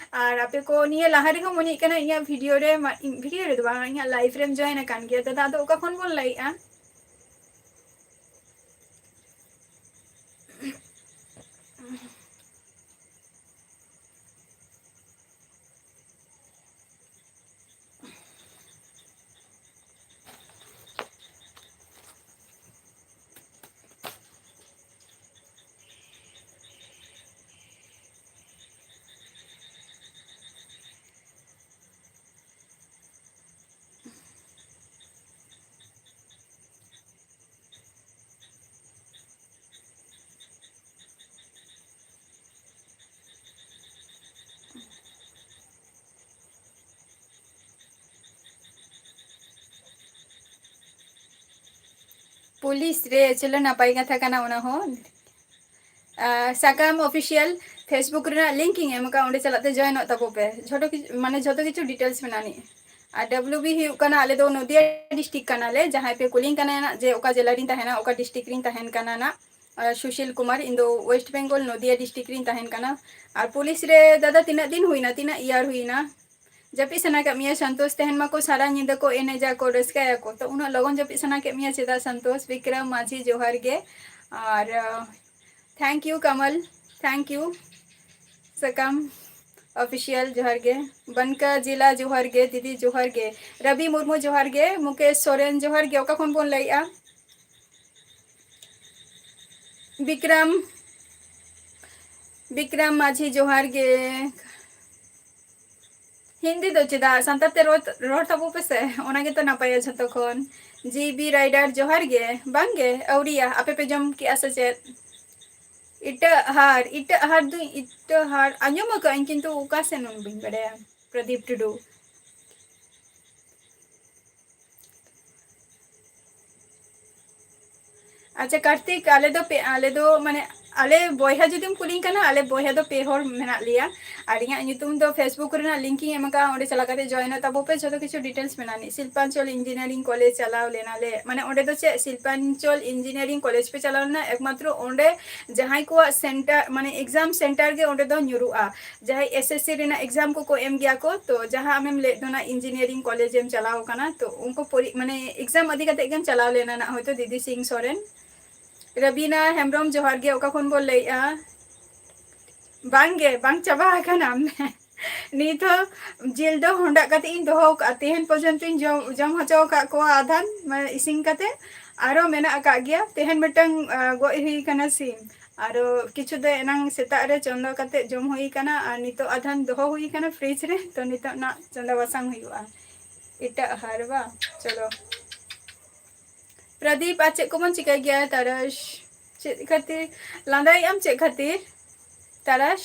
ᱟᱨ ᱟᱯᱮ ᱠᱚ ᱱᱤᱭᱟᱹ ᱞᱟᱦᱟ ᱨᱮᱦᱚᱸ ᱢᱚᱱᱮᱜ ᱠᱟᱱᱟ ᱤᱧᱟᱹᱜ ᱵᱷᱤᱰᱤᱭᱳ ᱨᱮ, ᱢᱟ-, ᱤᱧ ᱵᱷᱤᱰᱤᱭᱳ ᱨᱮᱫᱚ ᱵᱟᱝ, ᱤᱧᱟᱹᱜ ᱞᱟᱭᱤᱵᱷ ᱨᱮᱢ ᱡᱚᱭᱮᱱ ᱟᱠᱟᱱ ᱜᱮᱭᱟ᱾ ᱫᱟᱫᱟ, ᱟᱫᱚ ᱚᱠᱟ ᱠᱷᱚᱱ ᱵᱚᱱ ᱞᱟᱹᱭᱮᱫᱼᱟ? ᱯᱩᱞᱤᱥ ᱨᱮ, ᱪᱚᱞᱚ, ᱱᱟᱯᱟᱭ ᱠᱟᱛᱷᱟ ᱠᱟᱱᱟ ᱚᱱᱟ ᱦᱚᱸ᱾ ᱟᱨ ᱥᱟᱠᱟᱢ ᱚᱯᱷᱤᱥᱤᱭᱟᱞ Facebook ᱨᱮᱱᱟᱜ ᱞᱤᱝᱠ ᱤᱧ ᱮᱢ ᱟᱠᱟᱫᱼᱟ, ᱚᱸᱰᱮ ᱪᱟᱞᱟᱜ ᱛᱮ ᱡᱚᱭᱮᱱᱚᱜ ᱛᱟᱵᱚ ᱯᱮ᱾ ᱡᱷᱚᱛᱚ ᱠᱤᱪᱷᱩ, ᱢᱟᱱᱮ, ᱡᱷᱚᱛᱚ ᱠᱤᱪᱷᱩ ᱰᱤᱴᱮᱞᱥ ᱢᱮᱱᱟᱜᱼᱟ ᱱᱤᱡ᱾ ᱟᱨ ᱰᱟᱵᱞᱤᱭᱩ ᱵᱤ ᱦᱩᱭᱩᱜ ᱠᱟᱱᱟ, ᱟᱞᱮ ᱫᱚ ᱱᱚᱫᱤᱭᱟ ᱰᱤᱥᱴᱨᱤᱠᱴ ᱠᱟᱱᱟᱞᱮ᱾ ᱡᱟᱦᱟᱸᱭ ᱯᱮ ᱠᱩᱞᱤᱧ ᱠᱟᱱᱟ ᱱᱟᱜ ᱡᱮ ᱚᱠᱟ ᱡᱮᱞᱟ ᱨᱤᱧ ᱛᱟᱦᱮᱱᱟ, ᱚᱠᱟ ᱰᱤᱥᱴᱨᱤᱠᱴ ᱨᱤᱧ ᱛᱟᱦᱮᱱ ᱠᱟᱱᱟ ᱱᱟᱜ, ᱟᱨ ᱥᱩᱥᱤᱞ ᱠᱩᱢᱟᱨ, ᱤᱧ ᱫᱚ ᱳᱭᱮᱥᱴ ᱵᱮᱝᱜᱚᱞ ᱱᱚᱫᱤᱭᱟ ᱰᱤᱥᱴᱨᱤᱠᱴ ᱨᱤᱧ ᱛᱟᱦᱮᱱ ᱠᱟᱱᱟ᱾ ᱟᱨ ᱯᱩᱞᱤᱥ ᱨᱮ ᱫᱟᱫᱟ ᱛᱤᱱᱟᱹᱜ ᱫᱤᱱ ᱦᱩᱭᱱᱟ, ᱛᱤᱱᱟᱹᱜ ᱤᱭᱟᱨ ᱦᱩᱭᱱᱟ? ᱡᱟᱹᱯᱤᱫ ᱥᱟᱱᱟ ᱠᱮᱫ ᱢᱮᱭᱟ ᱥᱚᱱᱛᱳᱥ, ᱛᱟᱦᱮᱱ ᱢᱟᱠᱚ ᱥᱟᱨᱟ ᱧᱤᱫᱟᱹ ᱠᱚ ᱮᱱᱮᱡᱟ ᱠᱚ ᱨᱟᱹᱥᱠᱟᱹᱭᱟᱠᱚ, ᱛᱚ ᱩᱱᱟᱹᱜ ᱞᱚᱜᱚᱱ ᱡᱟᱹᱯᱤᱫ ᱥᱟᱱᱟ ᱠᱮᱫ ᱢᱮᱭᱟ ᱪᱮᱫᱟᱜ ᱥᱚᱱᱛᱳᱥ? ᱵᱤᱠᱨᱚᱢ ᱢᱟᱹᱡᱷᱤ ᱡᱚᱦᱟᱨ ᱜᱮ, ᱟᱨ thank you Kamal, thank you Sakam official ᱡᱚᱦᱟᱨ ᱜᱮ, ᱵᱟᱱᱠᱟ ᱡᱮᱞᱟ ᱡᱚᱦᱟᱨ ᱜᱮ, ᱫᱤᱫᱤ ᱡᱚᱦᱟᱨ ᱜᱮ, ᱨᱚᱵᱤ ᱢᱩᱨᱢᱩ ᱡᱚᱦᱟᱨ ᱜᱮ, ᱢᱩᱠᱮᱥ ᱥᱚᱨᱮᱱ ᱡᱚᱦᱟᱨ ᱜᱮ, ᱚᱠᱟ ᱠᱷᱚᱱ ᱵᱚᱱ ᱞᱟᱹᱭᱮᱜᱼᱟ? ᱵᱤᱠᱨᱚᱢ, ᱵᱤᱠᱨᱚᱢ ᱢᱟᱹᱡᱷᱤ ᱡᱚᱦᱟᱨ ᱜᱮ᱾ ᱦᱤᱱᱫᱤ ᱫᱚ ᱪᱮᱫᱟᱜ, ᱥᱟᱱᱛᱟᱲ ᱛᱮ ᱨᱚᱲ, ᱨᱚᱲ ᱛᱟᱵᱚ ᱯᱮᱥᱮ, ᱚᱱᱟ ᱜᱮᱛᱚ ᱱᱟᱯᱟᱭᱟ ᱡᱷᱚᱛᱚ ᱠᱷᱚᱱ᱾ ᱡᱤ ᱵᱤ ᱨᱟᱭᱰᱟᱨ ᱡᱚᱦᱟᱨ ᱜᱮ, ᱵᱟᱝ ᱜᱮ, ᱟᱹᱣᱨᱤᱭᱟ, ᱟᱯᱮ ᱯᱮ ᱡᱚᱢ ᱠᱮᱜᱼᱟ ᱥᱮ ᱪᱮᱫ? ᱤᱴᱟᱹᱜ ᱦᱟᱨ, ᱤᱴᱟᱹᱜ ᱦᱟᱨ ᱫᱚ ᱤᱴᱟᱹᱜ ᱦᱟᱨ ᱟᱸᱡᱚᱢ ᱟᱠᱟᱫ ᱟᱹᱧ, ᱠᱤᱱᱛᱩ ᱚᱠᱟ ᱥᱮᱱ ᱚᱱᱟ ᱵᱟᱹᱧ ᱵᱟᱰᱟᱭᱟ᱾ ᱯᱨᱚᱫᱤᱯ ᱴᱩᱰᱩ᱾ ᱟᱪᱪᱷᱟ ᱠᱟᱨᱛᱤᱠ, ᱟᱞᱮ ᱫᱚ ᱯᱮ, ᱟᱞᱮ ᱫᱚ ᱢᱟᱱᱮ ᱟᱞᱮ ᱵᱚᱭᱦᱟ ᱡᱩᱫᱤᱢ ᱠᱩᱞᱤᱧ ᱠᱟᱱᱟ, ᱟᱞᱮ ᱵᱚᱭᱦᱟ ᱫᱚ ᱯᱮ ᱦᱚᱲ ᱢᱮᱱᱟᱜ ᱞᱮᱭᱟ᱾ ᱟᱨ ᱤᱧᱟᱹᱜ ᱧᱩᱛᱩᱢ ᱫᱚ Facebook ᱨᱮᱱᱟᱜ link ᱤᱧ ᱮᱢ ᱟᱠᱟᱫᱼᱟ, ᱚᱸᱰᱮ ᱪᱟᱞᱟᱣ ᱠᱟᱛᱮ join ᱚᱜ ᱛᱟᱵᱚ ᱯᱮ, ᱡᱷᱚᱛᱚ ᱠᱤᱪᱷᱩ details ᱢᱮᱱᱟᱜᱼᱟ᱾ ᱥᱤᱞᱯᱟᱧᱪᱚᱞ engineering college ᱪᱟᱞᱟᱣ ᱞᱮᱱᱟᱞᱮ, ᱢᱟᱱᱮ ᱚᱸᱰᱮ ᱫᱚ ᱪᱮᱫ ᱥᱤᱞᱯᱟᱧᱪᱚᱞ engineering college ᱯᱮ ᱪᱟᱞᱟᱣ ᱞᱮᱱᱟ, ᱮᱠᱢᱟᱛᱨᱚ ᱚᱸᱰᱮ ᱡᱟᱦᱟᱸᱭ ᱠᱚᱣᱟᱜ center, ᱢᱟᱱᱮ exam center ᱜᱮ ᱚᱸᱰᱮ ᱫᱚ ᱧᱩᱨᱩᱜᱼᱟ᱾ ᱡᱟᱦᱟᱸᱭ S S C ᱨᱮᱱᱟᱜ exam ᱠᱚᱠᱚ ᱮᱢ ᱜᱮᱭᱟ ᱠᱚ, ᱛᱚ ᱡᱟᱦᱟᱸ ᱟᱢᱮᱢ ᱞᱟᱹᱭᱮᱫ ᱫᱚ ᱚᱱᱟ engineering college ᱮᱢ ᱪᱟᱞᱟᱣ ᱠᱟᱱᱟ, ᱛᱚ ᱩᱱᱠᱩ ᱯᱚᱨᱤ-, ᱢᱟᱱᱮ exam ᱤᱫᱤ ᱠᱟᱛᱮ ᱜᱮᱢ ᱪᱟᱞᱟᱣ ᱞᱮᱱᱟ ᱱᱟᱜ ᱦᱚᱭᱛᱳ, ᱫᱤᱫᱤ ᱥᱤᱝ ᱥᱚᱨᱮᱱ᱾ ᱨᱟᱵᱤᱱᱟ ᱦᱮᱢᱵᱨᱚᱢ, ᱡᱚᱦᱟᱨ ᱜᱮ, ᱚᱠᱟ ᱠᱷᱚᱱ ᱵᱚᱱ ᱞᱟᱹᱭᱮᱜᱼᱟ? ᱵᱟᱝ ᱜᱮ, ᱵᱟᱝ ᱪᱟᱵᱟ ᱟᱠᱟᱱᱟ᱾ ᱱᱤᱛ ᱦᱚᱸ ᱡᱤᱞ ᱫᱚ ᱦᱚᱸᱰᱟᱜ ᱠᱟᱛᱮ ᱤᱧ ᱫᱚᱦᱚ ᱟᱠᱟᱫᱼᱟ, ᱛᱮᱦᱮᱧ ᱯᱚᱨᱡᱚᱱᱛᱚᱧ ᱡᱚᱢ, ᱡᱚᱢ ᱦᱚᱪᱚ ᱟᱠᱟᱫ ᱠᱚᱣᱟ ᱟᱫᱷᱟᱱ, ᱢᱟᱱᱮ ᱤᱥᱤᱱ ᱠᱟᱛᱮ, ᱟᱨᱚ ᱢᱮᱱᱟᱜ ᱟᱠᱟᱫ ᱜᱮᱭᱟ᱾ ᱛᱮᱦᱮᱧ ᱢᱤᱫᱴᱟᱝ, ᱟ, ᱜᱚᱡ ᱦᱩᱭ ᱟᱠᱟᱱᱟ ᱥᱤᱢ, ᱟᱨᱚ ᱠᱤᱪᱷᱩ ᱫᱚ ᱮᱱᱟᱝ ᱥᱮᱛᱟᱜ ᱨᱮ ᱪᱚᱸᱫᱟ ᱠᱟᱛᱮ ᱡᱚᱢ ᱦᱩᱭ ᱟᱠᱟᱱᱟ, ᱟᱨ ᱱᱤᱛᱚᱜ ᱟᱫᱷᱟᱱ ᱫᱚᱦᱚ ᱦᱩᱭ ᱟᱠᱟᱱᱟ fridge ᱨᱮ, ᱛᱚ ᱱᱤᱛᱚᱜ ᱱᱟᱜ ᱪᱚᱸᱫᱟ ᱵᱟᱥᱟᱝ ᱦᱩᱭᱩᱜᱼᱟ᱾ ᱮᱴᱟᱜ ᱦᱟᱨ ᱵᱟᱝ, ᱪᱚᱞᱚ᱾ ᱯᱨᱚᱫᱤᱯ, ᱟᱨ ᱪᱮᱫ ᱠᱚᱵᱚᱱ ᱪᱤᱠᱟᱹᱭ ᱜᱮᱭᱟ ᱛᱟᱨᱟᱥ? ᱪᱮᱫ ᱠᱷᱟᱹᱛᱤᱨ ᱞᱟᱸᱫᱟᱭᱮᱫ ᱟᱢ, ᱪᱮᱫ ᱠᱷᱟᱹᱛᱤᱨ ᱛᱟᱨᱟᱥ?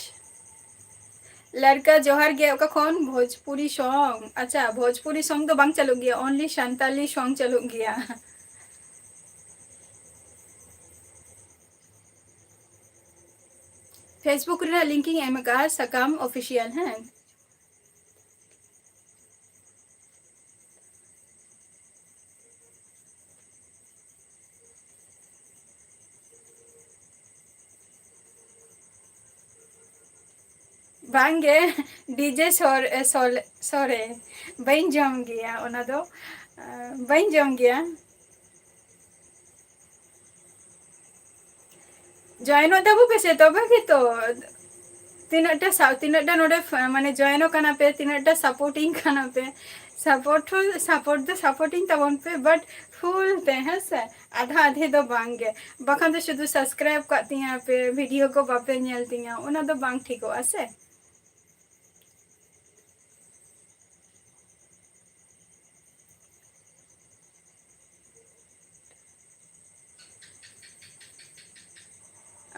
ᱞᱟᱲᱠᱟ ᱡᱚᱦᱟᱨ ᱜᱮ, ᱚᱠᱟ ᱠᱷᱚᱱ? ᱵᱷᱳᱡᱽᱯᱩᱨᱤ song᱾ ᱟᱪᱪᱷᱟ, ᱵᱷᱳᱡᱽᱯᱩᱨᱤ song ᱫᱚ ᱵᱟᱝ ᱪᱟᱹᱞᱩᱜ ᱜᱮᱭᱟ, only ᱥᱟᱱᱛᱟᱞᱤ song ᱪᱟᱹᱞᱩᱜ ᱜᱮᱭᱟ᱾ Facebook ᱨᱮᱱᱟᱜ link ᱤᱧ ᱮᱢ ᱟᱠᱟᱫᱼᱟ, ᱥᱟᱠᱟᱢ ᱚᱯᱷᱤᱥᱤᱭᱟᱞ, ᱦᱮᱸ᱾ ᱵᱟᱝᱜᱮ, ᱰᱤᱡᱮ ᱥᱚᱨ-, ᱮ, ᱥᱚᱞ-, ᱥᱚᱨᱮ, ᱵᱟᱹᱧ ᱡᱚᱢ ᱜᱮᱭᱟ ᱚᱱᱟ ᱫᱚ, ᱟ, ᱵᱟᱹᱧ ᱡᱚᱢ ᱜᱮᱭᱟ᱾ ᱡᱚᱭᱮᱱᱚᱜ ᱛᱟᱵᱚ ᱯᱮᱥᱮ, ᱛᱚᱵᱮ ᱜᱮᱛᱚ᱾ ᱛᱤᱱᱟᱹᱜᱴᱟ ᱥᱟ-, ᱛᱤᱱᱟᱹᱜᱴᱟ ᱱᱚᱰᱮ ᱯᱷ-, ᱢᱟᱱᱮ ᱡᱚᱭᱮᱱᱚᱜ ᱠᱟᱱᱟ ᱯᱮ, ᱛᱤᱱᱟᱹᱜᱴᱟ ᱥᱟᱯᱳᱨᱴᱤᱝ ᱠᱟᱱᱟ ᱯᱮ, ᱥᱟᱯᱳᱨᱴ ᱦᱚᱸ, ᱥᱟᱯᱳᱨᱴ ᱫᱚ ᱥᱟᱯᱳᱨᱴᱤᱝ ᱛᱟᱵᱚᱱ ᱯᱮ, but ᱯᱷᱩᱞ ᱛᱮ, ᱦᱮᱸ ᱥᱮ? ᱟᱫᱷᱟ ᱟᱫᱷᱮ ᱫᱚ ᱵᱟᱝ ᱜᱮ᱾ ᱵᱟᱠᱷᱟᱱ ᱫᱚ ᱥᱩᱫᱷᱩ ᱥᱟᱵᱥᱠᱨᱟᱭᱤᱵ ᱠᱟᱜ ᱛᱤᱧᱟ ᱯᱮ, ᱵᱷᱤᱰᱤᱭᱳ ᱠᱚ ᱵᱟᱯᱮ ᱧᱮᱞ ᱛᱤᱧᱟ, ᱚᱱᱟ ᱫᱚ ᱵᱟᱝ ᱴᱷᱤᱠᱚᱜᱼᱟ ᱥᱮ᱾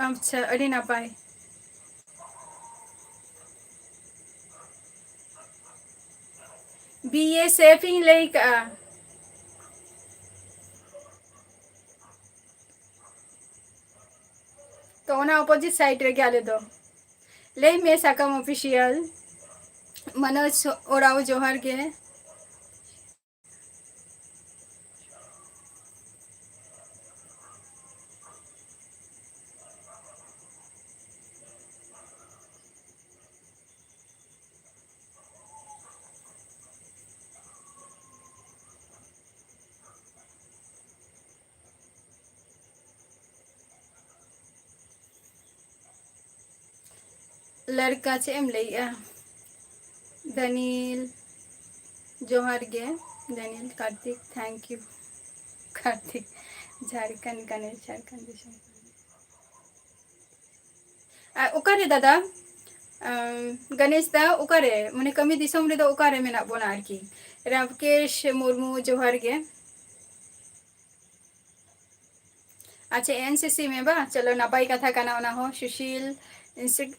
ᱟᱪᱪᱷᱟ, ᱟᱹᱰᱤ ᱱᱟᱯᱟᱭ᱾ ᱵᱤ ᱮᱥ ᱮᱯᱷ ᱤᱧ ᱞᱟᱹᱭ ᱠᱟᱜᱼᱟ᱾ ᱛᱚ, ᱚᱱᱟ ᱚᱯᱳᱡᱤᱴ ᱥᱟᱭᱤᱰ ᱨᱮᱜᱮ ᱟᱞᱮ ᱫᱚ᱾ ᱞᱟᱹᱭ ᱢᱮ ᱥᱟᱠᱟᱢ ᱚᱯᱷᱤᱥᱤᱭᱟᱞ, ᱢᱟᱱᱳᱡᱽ ᱳᱨᱟᱣ, ᱡᱚᱦᱟᱨ ᱜᱮ᱾ ᱞᱟᱲᱠᱟ ᱪᱮᱫ ᱮᱢ ᱞᱟᱹᱭᱮᱜᱼᱟ? ᱫᱟᱱᱤᱞ, ᱡᱚᱦᱟᱨ ᱜᱮ᱾ ᱫᱟᱱᱤᱞ, ᱠᱟᱨᱛᱤᱠ, thank you᱾ ᱠᱟᱨᱛᱤᱠ, ᱡᱷᱟᱲᱠᱷᱚᱸᱰ ᱠᱟᱱᱟᱭ, ᱡᱷᱟᱲᱠᱷᱚᱸᱰ ᱫᱤᱥᱚᱢ ᱠᱟᱱᱟᱭ᱾ ᱟᱨ ᱚᱠᱟᱨᱮ ᱫᱟᱫᱟ, ᱟᱢ, ᱜᱚᱱᱮᱥ ᱫᱟ, ᱚᱠᱟᱨᱮ, ᱢᱟᱱᱮ, ᱠᱟᱹᱢᱤ ᱫᱤᱥᱚᱢ ᱨᱮᱫᱚ ᱚᱠᱟᱨᱮ ᱢᱮᱱᱟᱜ ᱵᱚᱱᱟ ᱟᱨᱠᱤ? ᱨᱟᱢᱠᱮᱥ ᱢᱩᱨᱢᱩ, ᱡᱚᱦᱟᱨ ᱜᱮ᱾ ᱟᱪᱪᱷᱟ, ᱮᱱ ᱥᱤ ᱥᱤ ᱢᱮ ᱵᱟ? ᱪᱚᱞᱚ, ᱱᱟᱯᱟᱭ ᱠᱟᱛᱷᱟ ᱠᱟᱱᱟ ᱚᱱᱟ ᱦᱚᱸ᱾ ᱥᱩᱥᱤᱞ, Insta-,